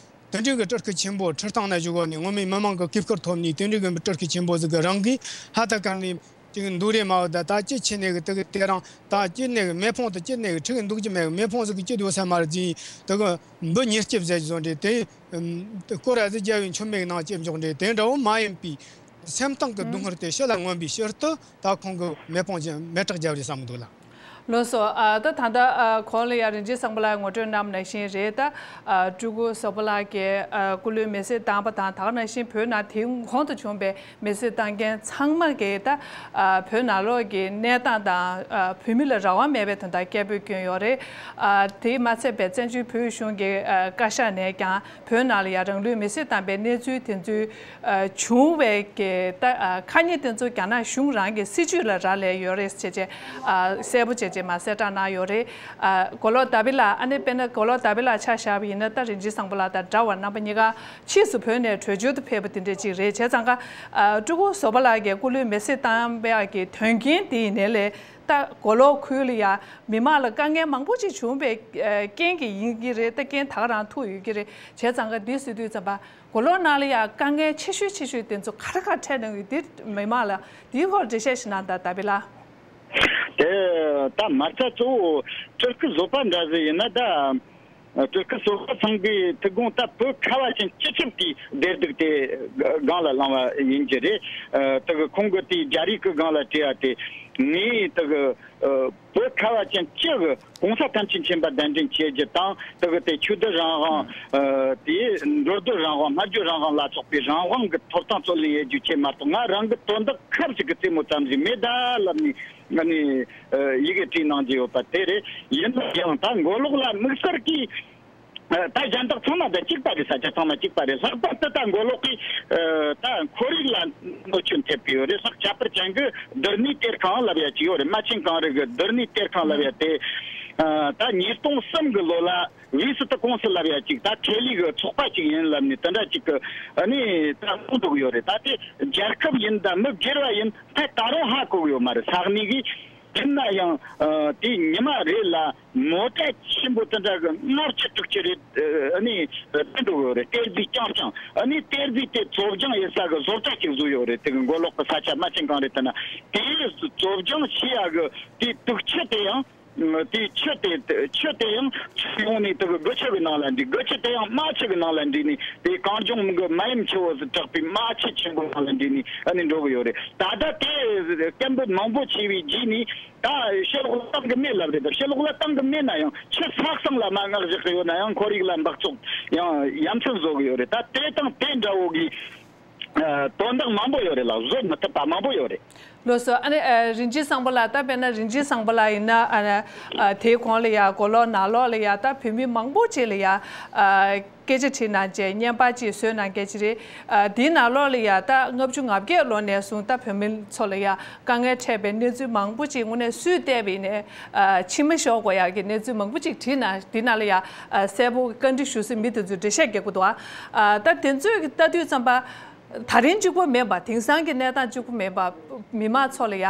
དེ་འདྲའི་གི་སྤྲུལ་སྐུ་ཆེན་པོ་ཁྲི་སྟེང་ན་བཞུགས་ཡོད་ནས་ངོ་མས་མི་མང་གི་གུས་བཀུར་ཐོབ་ནས་དེ་འདྲའི་གི་སྤྲུལ་སྐུ་ཆེན་པོ་ཟིག་གི་རང་གིས་ཧ་ད་ག་ནས་ཅིག་འདུག་རེད་མ་བ། ད་ད་ཅི་ཆེ་ནས་གི་དེ་གི་དེ་རང་ད་ཅི་ནས་གི་མེ་ཕུང་དུ་ཅི་ནས་གི་ཁྲི་གི་འདུག་ཅི་མེད་གི་མེ་ཕུང་ཟིག་གི་ཅི་འདུག་ས་མ་རེད་ཟིན་དེ་གི་འབུ་ཉེར་སྐྱིབས་ཟེར་གི་བཟོ་འདྲེ་དེ་སྐོར་ར་ཟིག་རྒྱབ་བའི་མཆོད་མེ་གི་ནང་སྐྱེ་འཇོག་འདྲེ་དེ་འདྲ་བོ་མ་ཡིན་པའི་སེམས་གཏིང་གི་སྡུག་བསྔལ་དེ་ཕྱི་ལ་མངོན་པའི་ཕྱིར་དུ་ད་ཁོང་གི་མེ་ཕུང་ཅི་མེ་སྲེག་རྒྱབ་རེད་བསམ་གི་འདུག་ལ། ལགས་སོ། ཨ་ད་ད་ལྟ་ཨ་གོང་ལ་ཡང་རིན་ཆེན་བཟང་པོ་ལགས་ངོ་སྤྲོད་གནང་བ་ནང་བཞིན་རེད། ད་ཨ་སྤྲུལ་སྐུ་བཟོ་པོ་ལགས་ཀྱིས་ཨ་སྐུ་ལུས་མེ་བསྲེགས་བཏང་པ་དང་ད་ག་ནང་བཞིན་བོད་ནང་དེ་གོང་དུ་བྱུང་བའི་མེ་བསྲེགས་བཏང་མཁན་ཚང་མ་གིས་ད་ཨ་བོད་ནང་ལོགས་ཀྱི་གནས་སྟངས་དང་ཨ་བོད་མི་ལ་རང་དབང་མེད་པའི་དོན་དག་སྐད་འབོད་བསྐྱོན་ཡོད་རེད། ཨ་དེས་མ་ཚད་པའི་བཙན་བྱོལ་བོད་གཞུང་གི་ཨ་བཀའ་ཤག་ནས་ཀྱང་བོད་ནང་ལ་ཡང་རང་ལུས་མེ་བསྲེགས་བཏང་པའི་གནས་ཚུལ་དེ་ཚོའི་ཨ་བྱུང་བའི་གི་ད་ཨ་ཁ་ཉིན་དེ་ཚོ་རྒྱ་ནག་གཞུང་རང་གི་སྲིད་བྱུས་ལ་རག་ལས་ཡོད་རེད་ཅེས་བྱས་ཨ་གསལ་པོ་བྱས་བྱས་མ་གསལ་བསྒྲགས་གནང་ཡོད་རེད། ཨ་མགོ་ལོག་དཱ་བི་ལགས། ཨ་ནི་དཔེར་ན་མགོ་ལོག་དཱ་བི་ལགས་ཆ་བཞག་པ་ཡིན་ན་ད་རིན་ཆེན་བཟང་པོ་ལགས་དང་འདྲ་བར་རྣམ་པ་གཉིས་ཀ་ཕྱིས་སུ་བོད་ནས་བྲོས་བྱོལ་དུ་ཕེབས་པ་དེ་འདྲ་ཅིག་རེད། བྱས་ཙང་ཀ་ཨ་སྤྲུལ་སྐུ་བཟོ་པོ་ལགས་ཀྱིས་སྐུ་ལུས་མེ་བསྲེགས་བཏང་བའི་གི་དོན་རྐྱེན་དེ་ཡིན་ནའི་ལས་ད་མགོ་ལོག་ཁུལ་ལ་ཡ་མི་མང་ལ་དཀའ་ངལ་མང་པོ་ཅིག་བྱུང་བའི་ཨ་རྐྱེན་གྱིས་ཡིན་གྱི་རེད། ད་རྐྱེན་ད་ག་རང་ཐུག་ཡོད་ཀྱི་རེད། བྱས་ཙང་ཀ་འདི་ཟེར་དུས་ཙམ་པ་མགོ་ལོག་ནང་ལ་ཡ་དཀའ་ངལ་ཆེ་ཤོས་ཆེ་ཤོས་དེ་ཚོ་ག་རེ་ག་འཕྲད་གནང་ཡོད་འདི་མི་མང་ལ་འདིའི་སྐོར་འགྲེལ་བཤད་ཞིག་གནང་དང་དཱ་བི་ལགས། དེ་ད་མ་རྩ་གཙོ་བོ་སྤྲུལ་སྐུ་བཟོ་པ་འདྲ་ཟིག་ཡིན་ན་ད། སྤྲུལ་སྐུ་བཟོ་པ་ཚང་གི་ཐུགས་དགོངས་ད་བོད་ཁ་བ་ཅན་སྤྱི་ཁྱབ་ཀྱི་བདེ་སྡུག་དེ་སྒང་ལ་བླངས་པ་ཡིན་གྱི་རེད། དེ་གི་ཁོང་གི་དེའི་རྒྱ་རིགས་ཀྱི་སྒང་ལ་བྲིས་པ་དེ་ངས་དེ་གི་བོད་ཁ་བ་ཅན་སྤྱི་གི་གོང་ས་ཐམས་ཅད་མཁྱེན་པ་གདན་འདྲེན་བྱེད་རྒྱུ་དང་དེ་གི་དེ་ཆོས་དད་རང་དབང་དེའི་འགྲོ་སྡོད་རང་དབང་སྨྲ་བརྗོད་རང་དབང་ལ་སོགས་པའི་རང་དབང་གི་ཐོབ་ཐང་རྩོད་ལེན་ཡེད་རྒྱུ་བྱེད་མ་གཏོགས་ང་རང་གི་དོན་དག་ཁབ་ཅིག་གི་རྩེད་མོ་ཙམ་ཞིག་མེད་ད་ལབ་ནས། ང་ནི་ཡི་གེ་བྲིས་གནང་རྒྱུ་ཡོད་པ་དེ་རེད། ཡིན་ན་ཡང་ད་མགོ་ལོག་ལ་དམིགས་བསལ་གྱིས་ད་གཞན་དག་ཚང་མ་ད་གཅིག་པ་རེད། ས་ཆ་ཚང་མ་གཅིག་པ་རེད། ལྷག་པར་དུ་ད་མགོ་ལོག་གིས་ད་ཁོར་ཡུག་ལ་གནོད་སྐྱོན་ཐེབས་ཀྱི་ཡོད་རེད། ལྷག་ཁྱད་པར་ཅན་གྱི་རྡུལ་སྣེ་གཏེར་ཁང་ལབ་ཡ་ཅིག་ཡོད་རེད། རྨ་ཆེན་གངས་རི་གི་རྡུལ་སྣེ་གཏེར་ཁང་ལབ་ཡ་དེ། ད་ཉིས་སྟོང་གསུམ་གི་ལོ་ལ་ཝི་སི་ཏི་ཀུང་སི་ལབ་ཡ་ཅིག་ད་ཁེ་ལས་གི་ཚོགས་པ་ཅིག་ཡིན་ལབ་ནས་དེ་འདྲ་ཅིག་གི་ཨ་ནི་ད་གསུང་འདུག་ཡོད་རེད། ད་དེ་རྒྱལ་ཁབ་ཡིན་ད་མི་སྒེར་བ་ཡིན་ད་ད་རུང་ཧ་གོ་གི་ཡོད་མ་རེད། ས་གནས་གི་ཡིན་ན་ཡང་ཨ་དེ་ཉི་མ་རེ་ལ་མོ་ཊ་ཆེན་པོ་དེ་འདྲ་གི་ལྔ་བཅུ་དྲུག་ཅུ་རེད། ཨ་ནི་བསྟན་འགྲོ་གི་ཡོད་རེད། གཏེར་རྫས་རྐྱང་རྐྱང་ཨ་ནི་གཏེར་རྫས་དེ་བཙོ་སྦྱང་ཡེད་ས་གི་བཟོ་གྲྭ་ཅིག་བཟོས་ཡོད་རེད། དེ་གི་མགོ་ལོག་གི་ས་ཆ་རྨ་ཆེན་གངས་རི་དེ་ན་དེ་བཙོ་སྦྱང་བྱེད་ཡ་གི་དེ་དུག་ཆུ་དེ་ཡང་དེ་ཆུ་དེ་ཆུ་དེ་ཡང་ཆུ་ཡོང་ནས་དེ་གི་དགུ་ཆུ་གི་ནང་ལ་འདྲེས། དགུ་ཆུ་དེ་ཡང་རྨ་ཆུ་གི་ནང་ལ་འདྲེས་ནས་དེ་གངས་ལྗོངས་མི་གི་མ་ཡུམ་ཆུ་བོ་ཟེར་གྲགས་པའི་རྨ་ཆུ་ཆེན་པོའི་ནང་ལ་འདྲེས་ནས་ཨ་ནི་འགྲོ་གི་ཡོད་རེད། ད་ལྟ་དེ་སྐད་འབོད་མང་པོ་བྱས་པའི་རྗེས་ནས། ད་ཕྱི་ལོགས་ལ་བཏང་གི་མེད་ལབ་རེད། ད་ཕྱི་ལོགས་ལ་བཏང་གི་མེད་ན་ཡང་ཆུ་ས་གཙང་ལ་མ་བསྔགས་བཞག་གི་ཡོད་ན་ཡང་ཁོར་ཡུག་ལ་འབག་བཙོག་ཡང་ཡ་མཚན་བཟོ་གི་ཡོད་རེད། ད་དེ་དང་དེ་འདྲ་བོ་གི་ཨ་དོན་དག་མང་པོ་ཡོད་རེད་ལ་བཟོ་མི་ཐུབ་པ་མང་པོ་ཡོད་རེད། ལགས་སོ། ཨ་ནི་ཨ་རིན་ཆེན་བཟང་པོ་ལགས། ད་དཔེར་ན་རིན་ཆེན་བཟང་པོ་ལགས་ཡིན་ན་ཨ་ནི་ཨ་དེའི་གོང་ལ་ཡ་མགོ་ལོག་ནང་ལོགས་ལ་ཡ་ད་བོད་མི་མང་པོ་ཅིག་ལ་ཡ་ཨ། སྐད་ཆ་དྲིས་གནང་བྱས་བརྙན་པར་ཅིག་བཟོས་གནང་མཁན་ཅིག་རེད། ཨ་དེའི་ནང་ལོགས་ལ་ཡ་ད་ལྔ་བཅུ་ང་བརྒྱད་ལོ་ནས་བཟུང་ད་བོད་མི་ཚོ་ལ་ཡ་དཀའ་ངལ་འཕྲད་པའི་གནས་ཚུལ་མང་པོ་ཅིག་དངོས་གནས་སུས་བལྟས་པ་ཡིན་ནའི་ཨ་ཕྱི་མི་ཤོར་དགོས་ཡག་གི་གནས་ཚུལ་མང་པོ་ཅིག་བྲིས་གནང་། དེ་ནང་ལ་ཡ་ཨ་གསལ་པོ་བཀའ་འདྲི་ཞུ་སའི་མི་དེ་ཚོས་འགྲེལ་བཤད་རྒྱག་གི་འདུག་ཨ་ད་དེ་ཚོས་ལྟ་དུས་ཙམ་པ་ད་རིང་གཅིག་པོ་མེད་པ། དེང་སང་གི་གནས་སྟངས་གཅིག་པོ་མེད་པ། མི་མང་ཚོ་ལ་ཡ་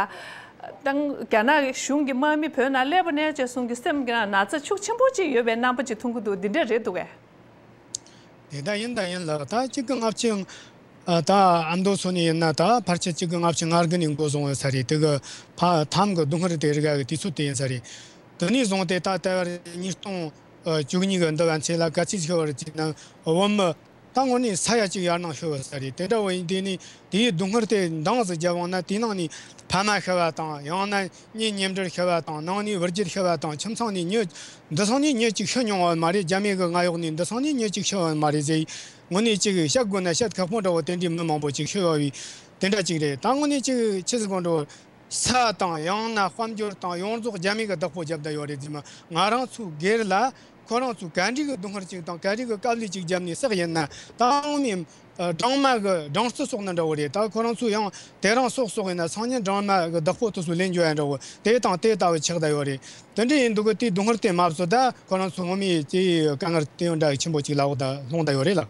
ད་རྒྱ་ནག་གཞུང་གི་དམག་མི་བོད་ནང་སླེབས་པ་ནས་བྱས་བཟུང་གི་སེམས་ཀྱི་ནང་ན་ཚ་ཤུགས་ཆེན་པོ་ཅིག་ཡོད་པའི་རྣམ་པ་ཅིག་མཐོང་གི་འདུག་འདི་འདྲ་རེད་འདུག་གས། དེ་ད་ཡིན་ད་ཡིན་ལ། ད་གཅིག་གི་ལྔ་བཅུ་ཨ་ད་ཨ་མདོ་སོགས་ནས་ཡིན་ན་ད་ཕལ་ཆེར་གཅིག་གི་ལྔ་བཅུ་ང་དགུ་ནས་འགོ་བཟུང་བ་ས་རེད། དེ་གི་ཕ་ཐམ་གི་སྡུག་བསྔལ་དེ་རིགས་གི་དུས་ཚོད་དེ་ཡིན་ས་རེད། དེ་ནས་བཟུང་སྟེ་ད་ལྟ་བར་ཉིས་སྟོང་བཅུ་གཉིས་གི་འདི་བ་ཚེ་ལ་ག་ཚོད་ཤི་བར་བྱས་ན་བོད་མི་ད་དངོས་གནས་ས་ཡ་གཅིག་ཡར་ནང་ཤི་བ་ས་རེད། དེ་འདྲ་བ་ཡིན་དུས་ནས་དེའི་སྡུག་བསྔལ་དེ་འདང་ཟིག་རྒྱབ་འོང་ན་དེའི་ནང་ནས་ཕ་མ་ཤི་བ་དང་ཡང་ན། གཉེན་ཉེ་འབྲེལ་ཤི་བ་དང་ནང་ནས་བུ་རྒྱུད་ཤི་བ་དང་ཁྱིམ་ཚང་ནས་མྱི་འདི་ཚང་ནས་མྱི་གཅིག་ཤི་མྱོང་བ་མ་རེད། རྒྱ་མི་གི་མངའ་འོག་ནས་འདི་ཚང་ནས་མྱི་གཅིག་ཤི་བ་མ་རེད་ཟེར། དངོས་གནས་གཅིག་བཤད་དགོས་ན་བཤད་ཁག་པོ་འདྲ་བོ་དེ་འདྲའི་མི་མང་པོ་གཅིག་ཤི་བ་བའི་དེ་འདྲ་གཅིག་རེད། ད་དངོས་གནས་གཅིག་ཆི་ཟིག་གོ་འགྲོ་ས་དང་ཡང་ན་དཔལ་འབྱོར་དང་ཡོངས་རྫོགས་རྒྱ་མི་གི་བདག་པོ་རྒྱབ་བསྡད་ཡོད་རེད་ཟེར་མ། ང་རང་ཚོའི་སྒེར་ལ་ཁོ་རང་ཚོས་ག་འདྲའི་གི་སྡུག་བསྔལ་གཅིག་དང་ག་འདྲའི་གི་དཀའ་ལས་གཅིག་བརྒྱབ་ནས་བསགས་ཡིན་ན་ད་དངོས་གནས། སྦྲང་མ་གི་སྦྲང་རྩི་གསོག་ནི་འདྲ་བོ་རེད། ད་ཁོ་རང་ཚོ་ཡང་དེ་རིང་གསོག་གསོག་ཡིན་ན་སང་ཉིན་སྦྲང་མ་གི་བདག་པོ་དེ་ཚོ་ལེན་རྒྱུ་ཡ་འདྲ་བོ་དེ་དང་དེ་ལྟ་བུ་ཆགས་བསྡད་ཡོད་རེད། དེ་འདྲ་ཡིན་འདུག་གི་དེའི་སྡུག་བསྔལ་དེ་མ་བཟོད་ད་ཁོ་རང་ཚོ་ངོ་མའི་དེའི་དཀའ་ངལ་དེ་ཡང་འདྲ་ཆེན་པོ་ཅིག་ལ་འོག་ད་ལྷུང་བསྡད་ཡོད་རེད་ལ།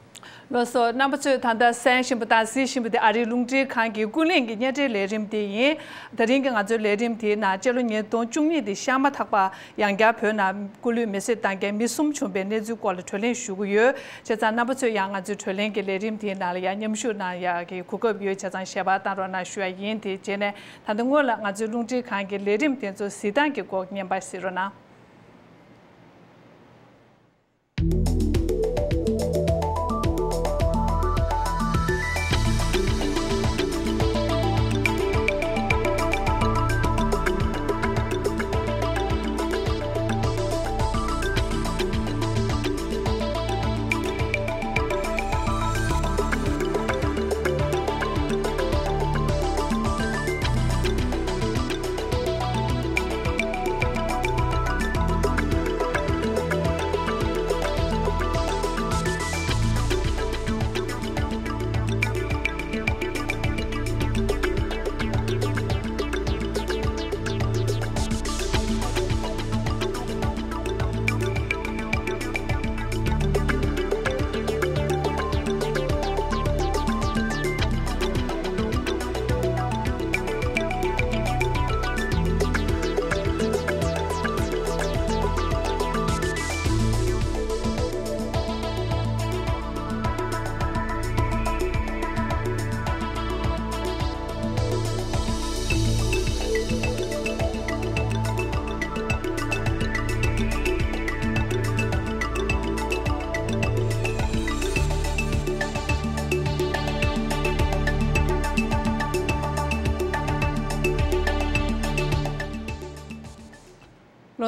ལགས་སོ། རྣམ་པ་ཚོས་ད་ལྟ་གསན་བཞིན་པ་དང་གཟིགས་བཞིན་པ་དེ་ཨ་རིའི་རླུང་འཕྲིན་ཁང་གི་ཀུན་གླེང་གི་བརྙན་འཕྲིན་ལས་རིམ་དེ་ཡིན། ད་རིང་གི་ང་ཚོའི་ལས་རིམ་དེའི་ནང་སྤྱི་ལོ་ཉིས་སྟོང་བཅུ་གཉིས་དེ་ཤ་མ་ཐག་པ། ཡང་བསྐྱར་བོད་ནང་སྐུ་ལུས་མེ་སྲེག་བཏང་མཁན་མི་གསུམ་བྱུང་བའི་གནས་ཚུལ་སྐོར་ལ་གྲོས་གླེང་ཞུ་གི་ཡོད། བྱས་ཙང་རྣམ་པ་ཚོས་ཡང་ང་ཚོའི་གྲོས་གླེང་གི་ལས་རིམ་དེའི་ནང་ལ་ཡང་མཉམ་ཞུགས་གནང་ཡག་གི་གོ་སྐབས་ཡོད། བྱས་ཙང་ཞལ་པར་བཏང་རོགས་གནང་ཞུ་ཡ་ཡིན། དེ་རྗེས་ནས་ད་ལྟ་སྔོན་ལ་ང་ཚོའི་རླུང་འཕྲིན་ཁང་གི་ལས་རིམ་དེ་ཚོ་གཟིགས་སྟངས་ཀྱི་སྐོར་བརྙན་པར་གཟིགས་རོགས་གནང་།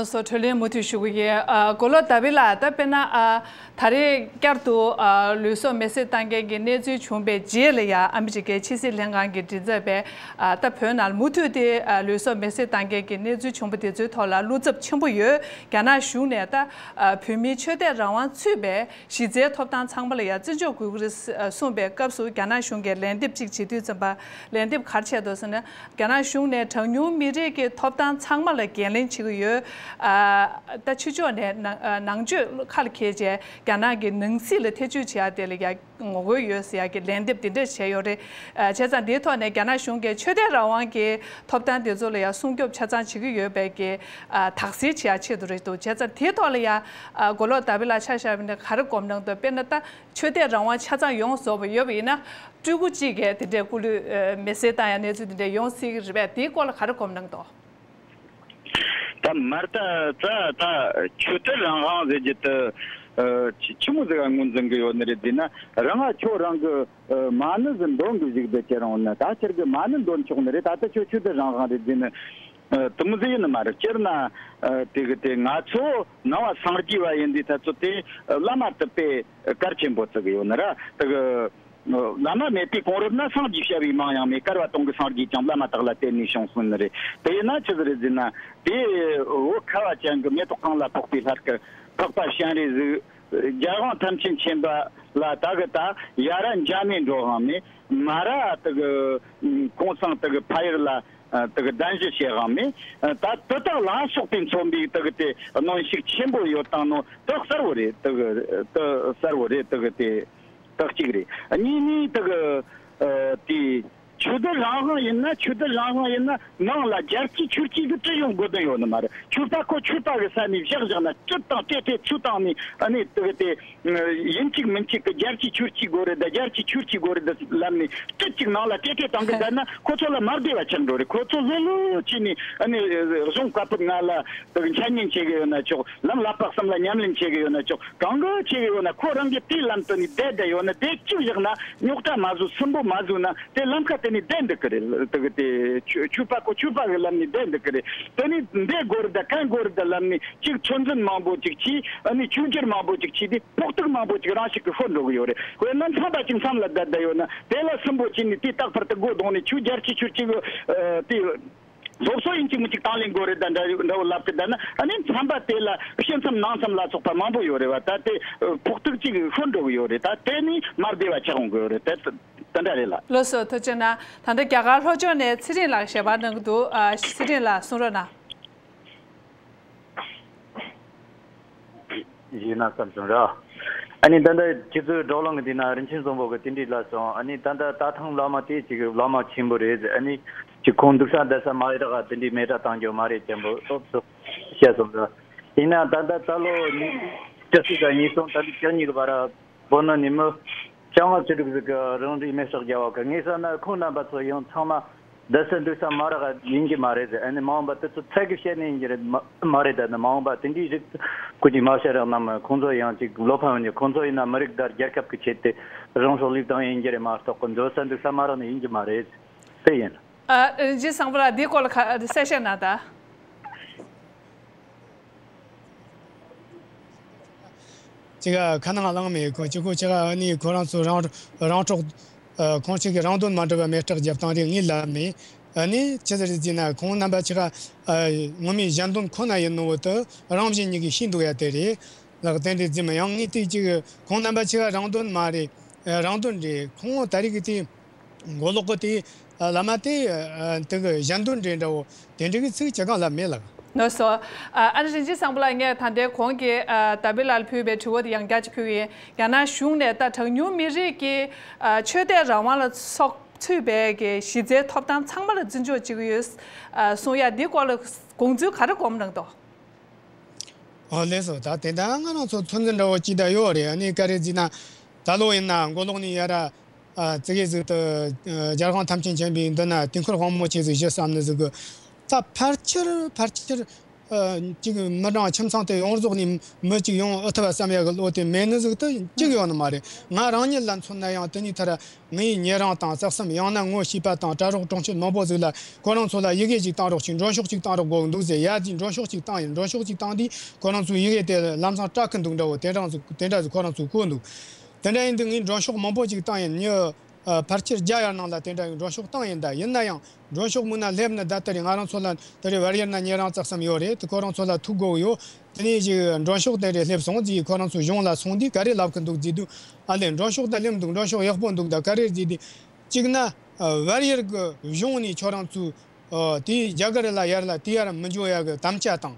ལགས་སོ། གྲོས་གླེང་མུ་མཐུད་ཞུ་གི་ཡིན། ཨ་མགོ་ལོག་ཟླ་བྷེ་ལགས། ད་དཔེར་ན་ཨ་ ད་རེས་བསྐྱར་དུ་ཨ་ལུས་སྲོག་མེར་སྲེག་བཏང་མཁན་གྱི་གནས་ཚུལ་བྱུང་པའི་རྗེས་ལ་ཡང་ཨ་མི་རི་ཀའི་ཕྱི་སྲིད་ལྷན་ཁང་གི་མགྲིན་ཚབ་པས་ཨ་ད་བོད་ནང་མུ་མཐུད་དེ་ཨ་ལུས་སྲོག་མེར་སྲེག་བཏང་མཁན་གྱི་གནས་ཚུལ་བྱུང་བ་དེ་ཚོའི་ཐོག་ལ་བློ་འཚབ་ཆེན་པོ་ཡོད། རྒྱ་ནག་གཞུང་ནས་ད་ཨ་བོད་མིའི་ཆོས་དད་རང་དབང་ཚུད་པའི་གཞི་རྩའི་ཐོབ་ཐང་ཚང་མ་ལ་ཡང་བརྩི་འཇོག་དགོས་ཀྱི་རེད་གསུངས་པའི་སྐབས་སུ། རྒྱ་ནག་གཞུང་གིས་ལན་འདེབས་གཅིག་བྱེད་དུས་ཙམ་པ། ལན་འདེབས་ག་རེ་བྱས་འདུག་ཟེར་ན། རྒྱ་ནག་གཞུང་ནས་གྲངས་ཉུང་མི་རིགས་ཀྱི་ཐོབ་ཐང་ཚང་མ་ལ་འགན་ལེན་བྱེད་ཀྱི་ཡོད། ཨ་ད་ཕྱི་ཕྱོགས་ནས་ནང་ཨ་ནང་ཆོས་ཁ་ལ་འཁྱེར་བྱས་རྒྱ་ནག་གི་ནང་སྲིད་ལ་ཐེ་བྱུས་བྱེད་ཡ་དེ་ལ་ཡ་ངོ་རྒོལ་ཡོད་ཟེར་ཡ་གི་ལན་འདེབས་འདི་འདྲ་བྱས་ཡོད་རེད། ཨ་བྱས་ཙང་འདིའི་ཐོག་ནས་རྒྱ་ནག་གཞུང་གིས་ཆོས་དད་རང་དབང་གི་ཐོབ་ཐང་དེ་ཚོ་ལ་ཡ་སྲུང་སྐྱོབ་ཆ་ཚང་བྱེད་ཀྱི་ཡོད་པའི་གི་ཨ་དག་སེལ་བྱེད་ཡ་ཆེད་དུ་རེད་འདུག་བྱས་ཙང་དེའི་ཐོག་ལ་ཡ་ཨ་མགོ་ལོག་དཱ་བི་ལགས་ཆ་བཞག་པ་ཡིན་ན་ག་རེ་དགོངས་གནང་འདུག་དཔེར་ན་ད། ཆོས་དད་རང་དབང་ཆ་ཚང་ཡོངས་རྫོགས་པ་ཡོད་པ་ཡིན་ན། སྤྲུལ་སྐུ་གཅིག་གིས་དེ་འདྲའི་སྐུ་ལུས་ཨ་མེར་སྲེག་བཏང་ཡ་གནས་ཚུལ་དེ་འདྲ་ཡོང་སྲིད་ཀྱི་རེད་པས། དེའི་སྐོར་ལ་ག་རེ་དགོངས་གནང་འདུག་ད་མར་ད་ད་ད་ཆོས་དད་རང་དབང་ཟེར་རྒྱུ་དེ་ཨ་ཆི་ཆི་མོ་ཟིག་ག་ངོས་འཛིན་གི་ཡོད་ནི་རེད་ཟེར་ན། རང་ང་ཁྱོད་རང་གི་ཨ་མ་ཎི་ཟིག་འདོན་གི་བཞུགས་བསྡད་ཁྱེད་རང་ནི་ད་ཁྱེད་ཀྱི་མ་ཎི་འདོན་ཆོག་ནི་རེད། ད་ལྟ་ཁྱོད་ཆོས་དད་རང་དབང་རེད་ཟེར་ནི། ཨ་དེ་མོ་ཟིག་ཡིན་ནི་མ་རེད། སྤྱིར་ན་ཨ་དེ་གི་དེ་ང་ཚོ་ནང་པ་སངས་རྒྱས་པ་ཡིན་དུས་ད་ཚོ་དེ་ཨ་བླ་མ་དེ་དཔེ་གལ་ཆེན་པོ་བརྩི་གི་ཡོད་ནི་ར། དེ་གི་ཨ་བླ་མ་མེད་པའི་གོང་རབས་ན་སངས་རྒྱས་བྱ་བའི་མིང་ཡང་མེད། བསྐལ་པ་སྟོང་གི་སངས་རྒྱས་ཀྱང་བླ་མ་དག་ལ་བརྟེན་ནས་བྱུང་སོང་ནི་རེད། དེ་ཡིན་ན་ཆི་ཟིག་རེད་ཟེར་ན། དེ་བོད་ཁ་བ་ཅན་གི་མེ་ཏོག་གང་ལ་ཕོག་པའི་ལྷ་སྐལ་འཕགས་པ་སྤྱན་རས་གཟིགས། རྒྱལ་དབང་ཐམས་ཅད་མཁྱེན་པ་ལ་ད་གི་ད་ཡ་ར་འཇམ་མེ་འགྲོ་དབང་མེད། མ་ར་དེ་གི་གོང་སངས་དེ་གི་ཕ་ཡུལ་ལ་དེ་གི་གདན་ཞུ་བྱེད་དབང་མེད། ད་དེ་དག་ལ་སོགས་པས་མཚོན་པའི་དེ་གི་དེ་གནོན་ཤུགས་ཆེན་པོ་ཡོད་དང་ནོ་དེ་གསལ་བོ་རེད། དེ་གི་དེ་གསལ་བོ་རེད། དེ་གི་དེ་དེ་གཅིག་རེད། གཉིས་ནི་དེ་གི་དེ། ཆོས་དད་རང་དབང་ཡིན་ན། ཆོས་དད་རང་དབང་ཡིན་ན་ནང་ལ་རྒྱལ་སྤྱིའི་ཆོས་བརྒྱུད་ཀྱི་ཁྲིམས་ཡོང་དགོས་དོན་ཡོད་ནི་མ་རེད། ཆོས་པ་ཁོ་ཆོས་པ་གི་ས་ནས་བཞག་བཞག་ན་སྤྲུལ་དང་སྤྲེལ་སྤྲེལ་ཚུལ་བཏང་ནས་ཨ་ནི་དེ་གི་དེ་ཡིན་གཅིག་མིན་གཅིག་གི་རྒྱལ་སྤྱིའི་ཆོས་བརྒྱུད་དགོས་རེད་ད། རྒྱལ་སྤྱིའི་ཆོས་བརྒྱུད་དགོས་རེད་ད་ལབ་ནས་སྤྲུལ་གཅིག་ནང་ལ་སྤྲེལ་སྤྲེལ་བཏང་གི་བསྡད་ན་ཁོ་ཚོ་ལ་མ་བདེ་བ་ཆགས་འགྲོ་རེད། ཁོ་ཚོ་ལྷོད་ལྷོད་བྱས་ནས་ཨ་ནི་གཞུང་བཀའ་པོད་ལྔ་ལ་དེ་གི་འཆད་ཉན་བྱེད་གི་ཡོད་ན་ཆོག་ལམ་བསླབ་པ་གསུམ་ལ་ཉམས་ལེན་བྱེད་གི་ཡོད་ན་ཆོག་གང་གི་བྱེད་གི་ཡོད་ན། ཁོ་རང་གི་དེའི་ལམ་དུ་ནི་བསྡད་བསྡད་ཡོད་ན། བསྡད་བཅུག་བཞག་ན་རྙོག་དྲ་མ་བཟོ། སུན་པོ་མ་བཟོ་ན། དེ་ལམ་ཁ་དེ་ནི་བསྡད་འདུག་གི་རེད། དེ་གི་དེ་ཆོས་ཆོས་པ་ཁོ་ཆོས་པ་གི་ལམ་ནི་བསྡད་འདུག་གི་རེད། དེ་ནི་འདས་དགོས་རེད་ད་གན་དགོས་རེད་ད་ལམ་ནི་གཅིག་ཚོད་འཛིན་མང་པོ་གཅིག་བྱས། ཨ་ནི་ཆོས་བརྒྱུད་མང་པོ་གཅིག་བྱས་ཏེ་ཕོག་ཐུག་མང་པོ་གཅིག་རང་ཞིག་གི་ཤོར་འགྲོ་གི་ཡོད་རེད། དཔེར་ན་མཚམས་པ་གཅིག་མཚམས་ལ་བསྡད་བསྡད་ཡོད་ན་དེ་ལ་སུན་པོ་བྱས་ནས་དེ་རྟག་པར་དུ་སྒོ་རྡུང་ནས་ཆོས་རྒྱལ་སྤྱིའི་ཆོས་ཀྱི་ཨ་དེ། སློབ་གསོ་ཡིན་གཅིག་མིན་གཅིག་དང་ལེན་དགོས་རེད་ད་འདྲ་འདྲ་བོ་ལབ་ཀི་ད་ན། ཨ་ནི་མཚམས་པ་དེ་ལ་ཕྱི་མཚམས་ནང་མཚམས་ལ་སོགས་པ་མང་པོ་ཡོད་རེད་བ། ད་དེ་ཕོག་ཐུག་གཅིག་ཤོར་འགྲོ་གི་ཡོད་རེད། ད་དེ་ནི་མ་བདེ་བ་ཆགས་འོང་གི་ཡོད་རེད། དེ་དེ་འདྲ་རེད་ལ། ལགས་སོ། ཐུགས་རྗེ་གནང་། ད་ལྟ་རྒྱ་གར་ལྷོ་ཕྱོགས་ནས་ཚེ་རིང་ལགས་ཞལ་པར་གནང་གི་འདུག་ཨ་ཚེ་རིང་ལགས་གསུང་རོགས་གནང་། ཡིན་ན་བསམ་བྱུང་ར། ཨ་ནི་ད་ལྟ་ཁྱེད་ཚོའི་བགྲོ་གླེང་གི་དེ་ན་རིན་ཆེན་བཟང་པོ་གི་དེ་འདྲའི་ལབ་སོང་། ཨ་ནི་ད་ལྟ་ད་ཐེངས་བླ་མ་དེ་ཅིག་བླ་མ་ཆེན་པོ་རེད། ཨ་ནི་ཅིག་ཁོང་འདུག་ས་བསྡད་ས་མ་ཡི་རག་དེ་འདྲའི་མེ་དྲ་བཏང་རྒྱུ་མ་རེད་ཅན་པོ་སོགས་སུ་བཤད་སོང་ར། ཡིན་ན་ད་ལྟ་ད་ལོ་ཉི་ཤུ་རྩ་གཅིག་དང་ཉིས་སྟོང་ད་ལོ་བཅུ་གཉིས་གི་བར་བོད་ནང་ནས་མི་བྱང་བ་ཆོས་སྒྲུབ་ཟིག་གི་རང་རེའི་མེ་སྲེག་རྒྱབ་པ་གི་ངས་བསམ་ན་ཁོང་རྣམ་པ་ཚོ་ཡང་ཚང་མ་བསྡད་ས་འདུག་ས་མ་རག་ཡིན་གྱི་མ་རེད་ཟེར། ཨ་ནི་མ་འོངས་པ་དེ་ཚོ་ཚད་ཀྱིས་བཤད་ནས་ཡིན་གྱི་རེད་མ་མ་རེད། ད་ནི་མ་འོངས་པ་དེ་འདྲའི་རིགས་ཁོ་ཅིག་མ་བཤད་རག་ན་མི་ཁོང་ཚོ་ཡང་ཅིག་བློ་ཕམ་ཡོང་གི། ཁོང་ཚོ་ཡིན་ན་མི་རིགས་དང་རྒྱལ་ཁབ་ཀྱི་ཆེད་དུ་རང་སྲོག་བློས་བཏང་ཡིན་གྱི་རེད་མ་གཏོགས་གི་འདུག་ས་འདུག་ས་མ་རག་ནི་ཡིན་གྱི་མ་རེད། དེ་ཡིན། ཨ་རིན་ཆེན་བཟང་པོ་ལགས་འདིའི་སྐོར་ལ་ག་གསལ་བཤད་གནང་དང་། ཅིག་ཁ་ནང་བླངས་མེད་ཁོ་ཅིག་ཁོ་ཅིག་ཨ་ནི་ཁོ་རང་ཚོ་རང་རང་སྲོག་ཨ་ཁོང་ཅིག་གི་རང་དོན་མ་འགྲུབ་པ་མེ་སྲེག་རྒྱབ་སྟངས་རེད་ངས་ལབ་མེད། ཨ་ནི་ཅི་ཟེར་ཟེར་ན་ཁོང་རྣམ་པ་ཅིག་ཨ་ངོ་མའི་གཞན་དོན་ཁོ་ན་ཡིན་ནོ་བོ་དུ་རང་བཞིན་གཉིས་ཀྱིས་ཤེས་འདུག་ཡ་དེ་རེད། ལག་དེ་འདྲའི་རྫི་མ་ཡང་ངས་དེ་ཅིག་ཁོང་རྣམ་པ་ཅིག་རང་དོན་མ་རེད། རང་དོན་རེད། ཁོང་ད་རེས་ཀྱི་དེ། མགོ་ལོག་གི་དེ་བླ་མ་དེ་དེ་གི་གཞན་དོན་འདྲེ་འདྲ་བོ་དེ་འདྲ་གི་ཚིག་ཅི་གང་ལབ་མེད་ལགས། ལགས་སོ། ཨ་ནི་རིན་ཆེན་བཟང་པོ་ལགས་ངས་ད་ལྟའི་གོང་གི་དཱ་བིད་ལགས་ལ་ཕུལ་བའི་དྲི་བ་དེ་ཡང་བསྐྱར་ཅིག་ཕུལ་གི་ཡིན། རྒྱ་ནག་གཞུང་ནས་ད་གྲངས་ཉུང་མི་རིགས་ཀྱི་ཆོས་དད་རང་དབང་ལ་སོགས་ཚུད་པའི་གི་གཞི་རྩའི་ཐོབ་ཐང་ཚང་མ་ལ་བརྩི་འཇོག་བྱེད་ཀྱི་ཡོད་གསུང་ཡ་འདི་སྐོར་ལ་དགོངས་ཚུལ་ག་རེ་སྒོམ་གནང་འདུག་ཨོ་ལགས་སོ། ད་དེ་འདྲ་ང་རང་ཚོ་ཚོད་འཛིན་འདྲ་བོ་ཅིག་ད་ཡོད་རེད། ཨ་ནི་ག་རེ་ཟེར་ན་ད་ལོ་ཡིན་ན་མགོ་ལོག་ནས་ཡ་ར་ཨ་ཙི་གེ་ཟིག་ཏུ་ཨ་རྒྱལ་དབང་ཐམས་ཅད་མཁྱེན་པའི་མདུན་ན་དུས་འཁོར་དབང་མོ་ཆེ་ཟིག་ཞུ་བསམ་ནི་ཟིག་གི་ད་ཕལ་ཆེར་ཕལ་ཆེར་ ཨ་ཅིག་མི་གྲངས་ཁྱིམ་ཚང་དེ་ཡོངས་རྫོགས་ནས་མི་གཅིག་ཡོང་ཨེ་ཐུབ་བསམ་ཡག་གི་བློ་དེ་མེད་ནི་ཟིག་ཏུ་གཅིག་ཡོད་ནི་མ་རེད། ང་རང་ཉིད་ལ་མཚོན་ན་ཡང་དེ་ནས་མཐར་ངའི་ཉེ་རིང་དང་བརྩེ་སེམས། ཡང་ན་ངོ་ཤེས་པ་དང་གྲྭ་རོགས་གྲོང་ཁྱེར་མང་པོ་ཟིག་ལ་ཁོ་རང་ཚོ་ལ་ཡི་གེ་ཅིག་བཏང་རོགས་གྱིས། མགྲོན་ཤོག་ཅིག་བཏང་རོགས་དགོས་འདུག་ཟེར། ཡ་དེ་མགྲོན་ཤོག་ཅིག་བཏང་ཡིན། མགྲོན་ཤོག་ཅིག་བཏང་དུས་ཁོ་རང་ཚོའི་ཡི་གེ་དེ་ལམ་སང་སྐྲག་གི་འདུག་འདྲ་བོ་དེ་འདྲ་ཟིག་དེ་འདྲ་ཟིག་ཁོ་རང་ཚོས་གོ་འདུག་དེ་འདྲ་ཡིན་དུས་ངས་མགྲོན་ཤོག་མང་པོ་ཅིག་བཏང་ཡིན། མྱི་ཨ་ཕལ་ཆེར་བརྒྱ་ཡར་ནང་ལ་དེ་འདྲ་ཡི་མགྲོན་ཤོག་བཏང་ཡིན། ད་ཡིན་ན་ཡང་མགྲོན་ཤོག་མུ་ན་སླེབས་ནི་ད་ལྟ་རེད། ང་རང་ཚོ་ལ་ད་རེས་བལ་ཡུལ་ན་ཉེ་རིང་བརྩེ་སེམས་ཡོད་རེད། དེ་ཁོ་རང་ཚོ་ལ་ཐུག་དགོས་ཡོད། དེ་ནས་ཅིག་མགྲོན་ཤོག་དེ་རེ་སླེབས་སོང་ཟིག་ཁོ་རང་ཚོ་གཞུང་ལ་སོང་དུས་ག་རེ་ལབ་གི་འདུག་ཟེར་དུས། ཨ་ལས་མགྲོན་ཤོག་ད་སླེབས་འདུག་མགྲོན་ཤོག་ཡག་པོ་འདུག་ད་ག་རེ་ཟེར་དུས། གཅིག་ན་ཨ་བལ་ཡུལ་གི་གཞུང་ནས་ཁྱོད་རང་ཚོ་ཨ་དེའི་རྒྱ་གར་ལ་ཡར་ལ་དེ་ཡར་མི་འགྲོ་ཡག་གི་དམ་བཅའ་དང་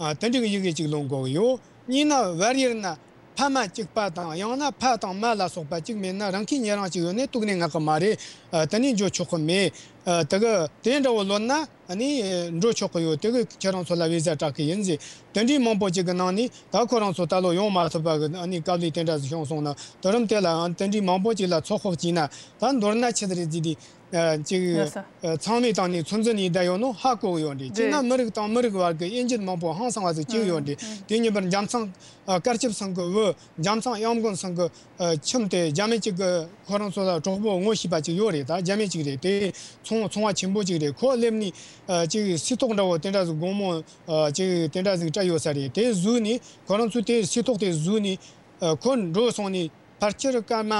ཨ་དེ་འདྲ་གི་ཡི་གེ་ཅིག་ལོན་དགོས་ཡོད། གཉིས་ན་བལ་ཡུལ་ན་ཕ་མ་གཅིག་པ་དང་ཡང་ན་ཕ་དང་མ་ལ་སོགས་པ་གཅིག་མེད་ན་རང་ཁའི་ཉེ་རིང་གཅིག་ཡོད་ནས་གཏུག་ནས་ངག་གི་མ་རེད། ཨ་དེ་ནས་འགྲོ་ཆོག་གི་མེད། ཨ་དེ་གི་དེ་འདྲ་བོ་ལོན་ན་ཨ་ནི་འགྲོ་ཆོག་གི་ཡོད། དེ་གི་ཁྱེད་རང་ཚོ་ལ་བི་ཟ་སྤྲད་གི་ཡིན་ཟེར། དེ་འདྲའི་མང་པོ་ཅིག་གི་ནང་ནས་ད་ཁོ་རང་ཚོ་ད་ལོ་ཡོང་མ་ཐུབ་པ་གི་ཨ་ནི་དཀའ་ལས་དེ་འདྲ་ཞིག་བྱུང་སོང་ན། དུས་རིམ་དེ་ལ་ཨ་དེ་འདྲའི་མང་པོ་ཅིག་ལ་ཚོད་དཔག་བྱས་ན་ད་མདོར་ན་ཆི་ཟིག་རེད་ཟེར་དུས། ཨ་ཅིག་ལགས་སོ། ཨ་ཚང་མའི་སྟེང་ནས་ཚོད་འཛིན་ཡིན་བསྡད་ཡོད་ནོ་ཧ་གོ་གི་ཡོད་རེད། གཅིག་ན་རེད། མི་རིགས་དང་མི་རིགས་བར་གྱི་དབྱེ་འབྱེད་མང་པོ་ཧང་སང་བ་ཟིག་བྱས་ཡོད་རེད། ཨང་། དེ་ཉིན་པར་འཇམ་ཚང་ཨ་སྐར་ཆིབས་ཚང་གི་བུ། འཇམ་ཚང་གཡང་དགོན་ཚང་གི་ཨ་ཁྱིམ་དེ་རྒྱ་མི་གཅིག་གི་ཁོ་རང་ཚོ་ལ་གྲོགས་པོ་ངོ་ཤེས་པ་གཅིག་ཡོད་རེད། ད་རྒྱ་མི་གཅིག་རེད། དེ་ཚོང་ཚོང་བ་ཆེན་པོ་གཅིག་རེད། ཁོ་སླེབས་ནས་ཨ་ཅིག་སིལ་ཏོག་འདྲ་བོ་དེ་འདྲ་ཟིག་དགོང་མོ་ཨ་ཅིག་དེ་འདྲ་ཟིག་སྤྲད་ཡོད་ས་རེད། དེ་ཟོས་ནས་ཁོ་རང་ཚོས་དེ་སིལ་ཏོག་དེ་ཟོས་ནས་ཨ་ཁོ་འགྲོ་སོང་ནས། ཕལ་ཆེར་སྐར་མ་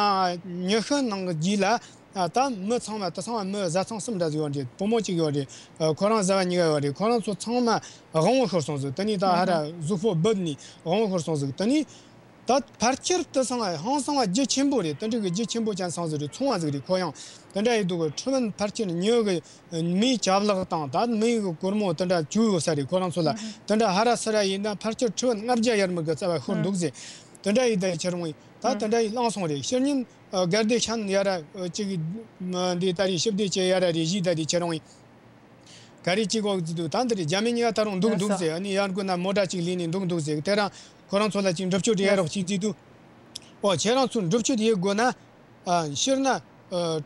ཉི་ཤུ་ནང་གི་རྗེས་ལ་ཨ་ད་མི་ཚང་མ་དེ་ཚང་མ་མི་བཟའ་ཚང་གསུམ་འདྲ་ཟིག་ཡོད་རེད། བུ་མོ་གཅིག་ཡོད་རེད། ཨ་ཁོ་རང་བཟའ་བ་གཉིས་ཀ་ཡོད་རེད། ཁོ་རང་ཚོ་ཚང་མ་དབང་བོ་ཤོར་སོང་ཟིག་དེ་ནས་ད་ཧ་ར་གཟུགས་པོ་སྦུབས་ནས་དབང་བོ་ཤོར་སོང་ཟིག་དེ་ནས་ད་ཕལ་ཆེར་དེ་ཚང་མ་ཧང་སང་བ་རྒྱུ་ཆེན་པོ་རེད། དེ་འདྲ་གི་རྒྱུ་ཆེན་པོ་ཅན་ཚང་ཟིག་རེད། ཚོང་བ་ཟིག་རེད། ཁོ་ཡང་དེ་འདྲ་ཡིན་དུས་གི་ཁྲི་ཝུན་ཕལ་ཆེར་ཉི་གི་མིའི་ཅ་ལག་དང་ད་མིའི་གི་སྒོར་མོ་དེ་འདྲ་བཅུག་ཡོད་ས་རེད། ཁོ་རང་ཚོ་ལ་དེ་འདྲ་ཧ་ར་སི་ར་ཡིན་ན་ཕལ་ཆེར་ཁྲི་ཝུན་ལྔ་བརྒྱ་ཡར་མར་གི་རྩ་བ་ཤོར་འདུག་ཟེར། དེ་འདྲ་ཡིན་དེ་ཁྱེད་རང་ད་དེ་འདྲ་ཡིན་བླངས་སོང་རེད། ཕྱི་ཉིན་ཨ་དགའ་བདེ་ཤན་ཡ་ར་ཨ་ཅིག་འདི་ད་རེས་ཞི་བདེ་ཆེ་ཡ་ར་རེ་བཞི་ད་དེ་ཁྱེད་རང་ག་རེ་ཅིག་འོག་ཟིག་འདུག་ད་འདི་རེད། རྒྱ་མི་གཉིས་ཀ་ད་རུང་འདུག་འདུག་ཟེར། ཨ་ནི་ཡར་མགོ་ན་མོ་ཊ་ཅིག་ལས་ནས་འདུག་འདུག་ཟེར། དེ་རང་ཁོ་རང་ཚོ་ལ་ཅིག་འགྲུབ་སྐྱོར་རེ་ཡ་རོགས་ཅིག་ཟིག་འདུག་ཨོ་ཁྱེད་རང་ཚོ་འགྲུབ་སྐྱོར་ཡེད་དགོས་ན། ཨ་ཕྱིར་ན་ཨ་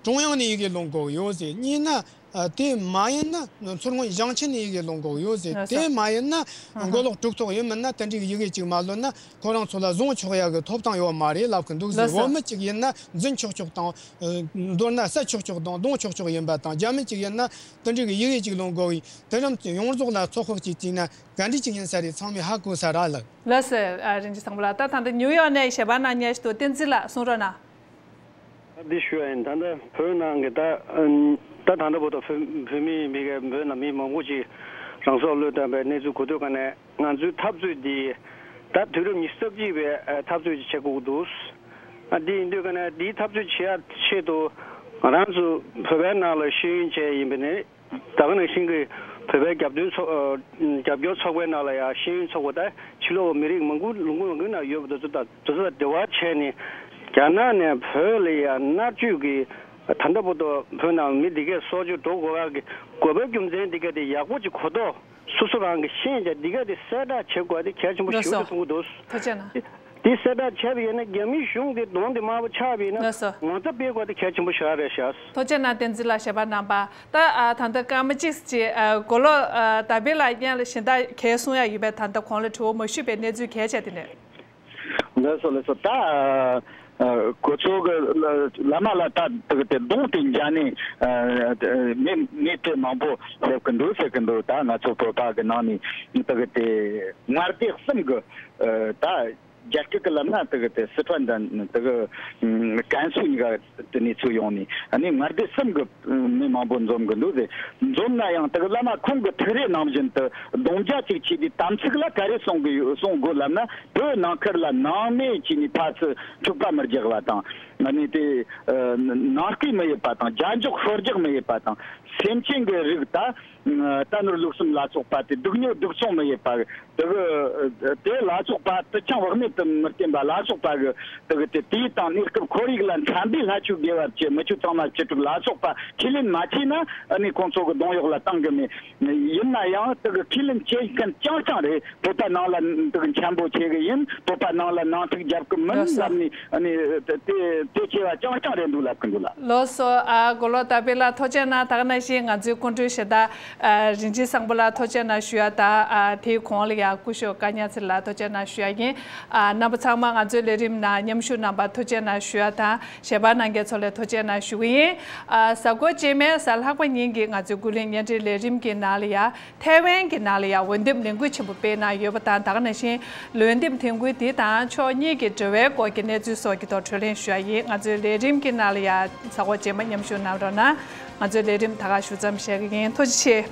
ཀྲུང་དབྱང་ནས་ཡི་གེ་ལོན་དགོས་ཡོད་ཟེར། གཉིས་ན་ཨ་དེ་མ་ཡིན་ན་མཚོ་སྔོན་ཞིང་ཆེན་ནས་ཡི་གེ་ལོན་དགོས་ཡོད་ཟེར། ལགས་སོ། དེ་མ་ཡིན་ན་ཨ་ཧ། མགོ་ལོག་གྲོས་ཚོགས་ཡིན་མིན་ན་དེ་འདྲའི་ཡི་གེ་ཅིག་མ་ལོན་ན་ཁོ་རང་ཚོ་ལ་བཟུང་ཆོག་ཡ་གི་ཐོབ་ཐང་ཡོད་མ་རེད་ལབ་གི་འདུག་ཟེར། ལགས་སོ། འོ་མི་གཅིག་ཡིན་ན་འཛིན་ཆོག་ཆོག་དང་ཨ་མདོར་ན་བསད་ཆོག་ཆོག་དང་རྡུང་ཆོག་ཆོག་ཡིན་པ་དང་། རྒྱ་མི་གཅིག་ཡིན་ན་དེ་འདྲའི་གི་ཡི་གེ་ཅིག་ལོན་དགོས་ཡིན། དེ་རིམ་ཡོངས་རྫོགས་ལ་ཚོད་དཔག་ཅིག་བྱས་ན་ག་འདྲ་ཅིག་ཡིན་ས་རེད། ཚང་མས་ཧ་གོ་ས་རེད་ལགས། ལགས་སོ། ཨ་རིན་ཆེན་བཟང་པོ་ལགས། ད་ད་ལྟ་ནིའུ་ཡོག་ནས་ཞལ་པར་གནང་མཁན་ཞིག་འདུག་བསྟན་འཛིན་ལགས་གསུང་རོགས་གནང་། འདི་ཞུ་ཡ་ཡིན། ད་ལྟ་བོད་ནང་གི་ད་ཨ་ད་ད་ལྟ་བར་དུ་བོད་བོད་མི་མི་གའི་བོད་ནང་མི་མང་པོ་ཅིག་རང་སྲོག་བློས་བཏང་པའི་གནས་ཚུལ་གོ་དུས་ཀ་ནས་ང་ཚོའི་འཐབ་རྩོད་འདི་ད་དུས་རབས་ཉི་ཤུ་རྩ་གཅིག་པའི་ཨ་འཐབ་རྩོད་ཅིག་བྱེད་དགོས་ཀྱི་འདུག་ཨ་འདི་ཡིན་དུས་ཀ་ནས་འདིའི་འཐབ་རྩོད་བྱེད་ཡ་ཆེད་དུ་ང་རང་ཚོ་བོད་པའི་ནང་ལ་ཤེས་ཡོན་ཅན་ཡིན་པ་ནི། ད་ག་ནང་བཞིན་གྱི་བོད་པའི་རྒྱབ་སྐྱོར་ཚོགས་ཨ་རྒྱབ་སྐྱོར་ཚོགས་པའི་ནང་ལ་ཡང་ཤེས་ཡོན་ཚོགས་པ་དང་ཕྱི་ལོགས་མི་རིགས་མང་པོ་ལུང་པ་མང་པོའི་ནང་ཡོད་པ་དེ་ཚོ་དང་དེ་ཚོ་དང་འབྲེལ་བ་བྱས་ནས་རྒྱ་ནག་ནས་བོད་ལ་ཡང་མནར་གཅོད་ཀྱི་ད་ལྟ་བར་དུ་བོད་ནང་མི་འདི་གས་སྲོག་སྐྱོབ་འགྲོ་དགོས་པ་གི་དགོས་པའི་རྒྱུ་མཚན་འདི་གས་དེ་ཡག་པོ་ཅིག་གོ་རྟོགས་སོ་སོ་རང་གི་ཤེས་བྱ་འདི་གས་དེ་གསལ་བསྒྲགས་བྱེད་དགོས་པ་དེ་གལ་ཆེན་པོ་ཞེ་པོ་ཅིག་མཐོང་གི་འདུག་ཐུགས་རྗེ་གནང་། དེ་གསལ་བསྒྲགས་བྱས་པ་ཡིན་ན་རྒྱ་མིའི་གཞུང་དེ་གདོང་དེ་དམར་པོ་ཆགས་པ་ཡིན་ན་ལགས་སོ། ངོ་ཚ་སྤེལ་དགོས་དེ་གལ་ཆེན་པོ་ཞིག་རེད་ཤག་ཐུགས་རྗེ་གནང་། བསྟན་འཛིན་ལགས་ཞལ་པར་གནང་པ། ད་ཨ་ད་ལྟ་སྐར་མ་གཅིག་ཅིག་ཨ་མགོ་ལོག་ཨ་དཱ་བིད་ལགས་སྔོན་ལ་གཞན་དག་གས་གསུང་ཡ་ཡོད་པས། ད་ལྟ་གོང་ལ་དྲི་བ་མ་ཞུས་པའི་གནས་ཚུལ་གལ་ཆེ་དེ་འདྲ། ལགས་སོ་ལགས་སོ། ད་ཨ་ཁོ་ཚོ་གི་བླ་མ་ལ་ད་དེ་གི་དེ་གདོང་དེ་འཇགས་ནས་ཨ་མི་མི་དེ་མང་པོ་སླེབས་གི་འདུག་ཟེར་གི་འདུག་ད་ང་ཚོ་བོད་པ་གི་ནང་ནས་དེ་གི་དེ་མངའ་སྡེ་གསུམ་གི་ཨ་ད། རྒྱ་སྐད་ཀྱི་ལབ་ན་དེ་གི་དེ་སི་ཁྲོན་དང་དེ་གི་ཀན་སུའུ་གཉིས་ཀ་དེ་ནས་ཚུར་ཡོང་ནས་ཨ་ནི་མངའ་སྡེ་གསུམ་གི་མི་མང་པོ་འཛོམས་གི་འདུག་ཟེར། འཛོམས་ན་ཡང་དེ་གི་བླ་མ་ཁོང་གི་ཐུགས་རེ་ནང་བཞིན་དུ་རྡུང་རྒྱག་ཅིག་བྱས་ཏེ་དམ་ཚིག་ལ་ག་རེ་གསུང་གི་ཡོད་གསུང་དགོས་ལབ་ན། བོད་ནང་ཁུལ་ལ་ནང་མི་བྱས་ནས་ཕར་ཚུར་འཁྲུག་པ་མི་རྒྱག་པ་དང་། ཨ་ནི་དེ་ནང་བསྐུལ་མི་ཡེད་པ་དང་། རྒྱ་འཇོག་ཤོར་རྒྱག་མི་ཡེད་པ་དང་། སེམས་ཅན་གྱི་རིགས་ད། རྟ་ནོར་ལུག་གསུམ་ལ་སོགས་པ་དེ་སྡུག་ཉོ་སྡུག་བཙོང་མི་ཡེད་པ་དེ་གི་དེ་ལ་སོགས་པ་དུ་ཆང་བག་མེད་དུ་མི་བསྟེན་པ་ལ་སོགས་པ་གི་དེ་གི་དེ་དུས་དང་གནས་སྐབས་ཁོར་ཡུག་ལ་འཚམ་པའི་ལྷ་ཆོས་དགེ་བ་བྱེད། མི་ཆོས་གཙང་མ་བྱེད་སྒྲུབ་ལ་སོགས་པ་ཁས་ལེན་མ་བྱས་ན་ཨ་ནི་ཁོང་ཚོ་གི་གདོང་གཡོག་ལ་བཏང་གི་མེད། ཡིན་ན་ཡང་དེ་གི་ཁས་ལེན་བྱེད་མཁན་རྐྱང་རྐྱང་རེད། བོད་པ་ནང་ལ་དེ་གི་འཆམ་པོ་བྱེད་གི་ཡིན། བོད་པ་ནང་ལ་ནང་འཁྲུག་རྒྱབ་གི་མིན་ལབ་ནས་ཨ་ནི་དེ། དེ་བྱས་པ་རྐྱང་རྐྱང་རེད་འདུག་ལབ་གི་འདུག་ལ། ལགས་སོ། ཨ་མགོ་ལོག་དར་སྤེལ་ལགས་ཐུགས་རྗེ་གནང་། ད་ག་ནང་བཞིན་ང་ཚོའི་སྐུ་མགྲོན་གཞན་དག་ཨ་རིན་ཆེན་བཟང་པོ་ལགས་ཐུགས་རྗེ་གནང་ཞུ་ཡ་དང་། ཨ་དེའི་གོང་ལ་ཡ་སྐུ་ཞབས་ཀ་ཉ་ཚེ་ལགས་ཐུགས་རྗེ་གནང་ཞུ་ཡ་ཡིན། ཨ་རྣམ་པ་ཚང་མ་ང་ཚོའི་ལས་རིམ་ནང་མཉམ་ཞུགས་གནང་བར་ཐུགས་རྗེ་གནང་ཞུ་ཡ་དང་། ཞལ་པར་གནང་མཁན་ཚོ་ལ་ཐུགས་རྗེ་གནང་ཞུ་གི་ཡིན། ཨ་གཟའ་འཁོར་རྗེས་མའི་གཟའ་ལྷག་པ་ཉིན་གྱི་ང་ཚོའི་ཀུན་གླེང་བརྙན་འཕྲིན་ལས་རིམ་གྱི་ནང་ལ་ཡ། ཐའེ་ཝན་གྱི་ནང་ལ་ཡང་འོས་འདེམས་ལས་འགུལ་ཆེན་པོ་སྤེལ་གནང་ཡོད་པ་དང་། ད་ག་ནང་བཞིན་འོས་འདེམས་དེ་འགུལ་འདི་དང་ཕྱོགས་གཉིས་ཀྱི་འབྲེལ་བའི་སྐོར་གྱི་གནས་ཚུལ་སོགས་ཀྱི་ཐོག་གྲོས་གླེང་ཞུ་ཡ་ཡིན། ང་ཚོའི་ལས་རིམ་གྱི་ནང་ལ་ཡང་གཟའ་འཁོར་རྗེས་མ་མཉམ་ཞུགས་གནང་རོགས་གནང་། ང་ཚོའི་ལས་རིམ་ད་ག་ཞུ་མཚམས་བཞག་གི་ཡིན། ཐུགས་རྗེ་ཆེ།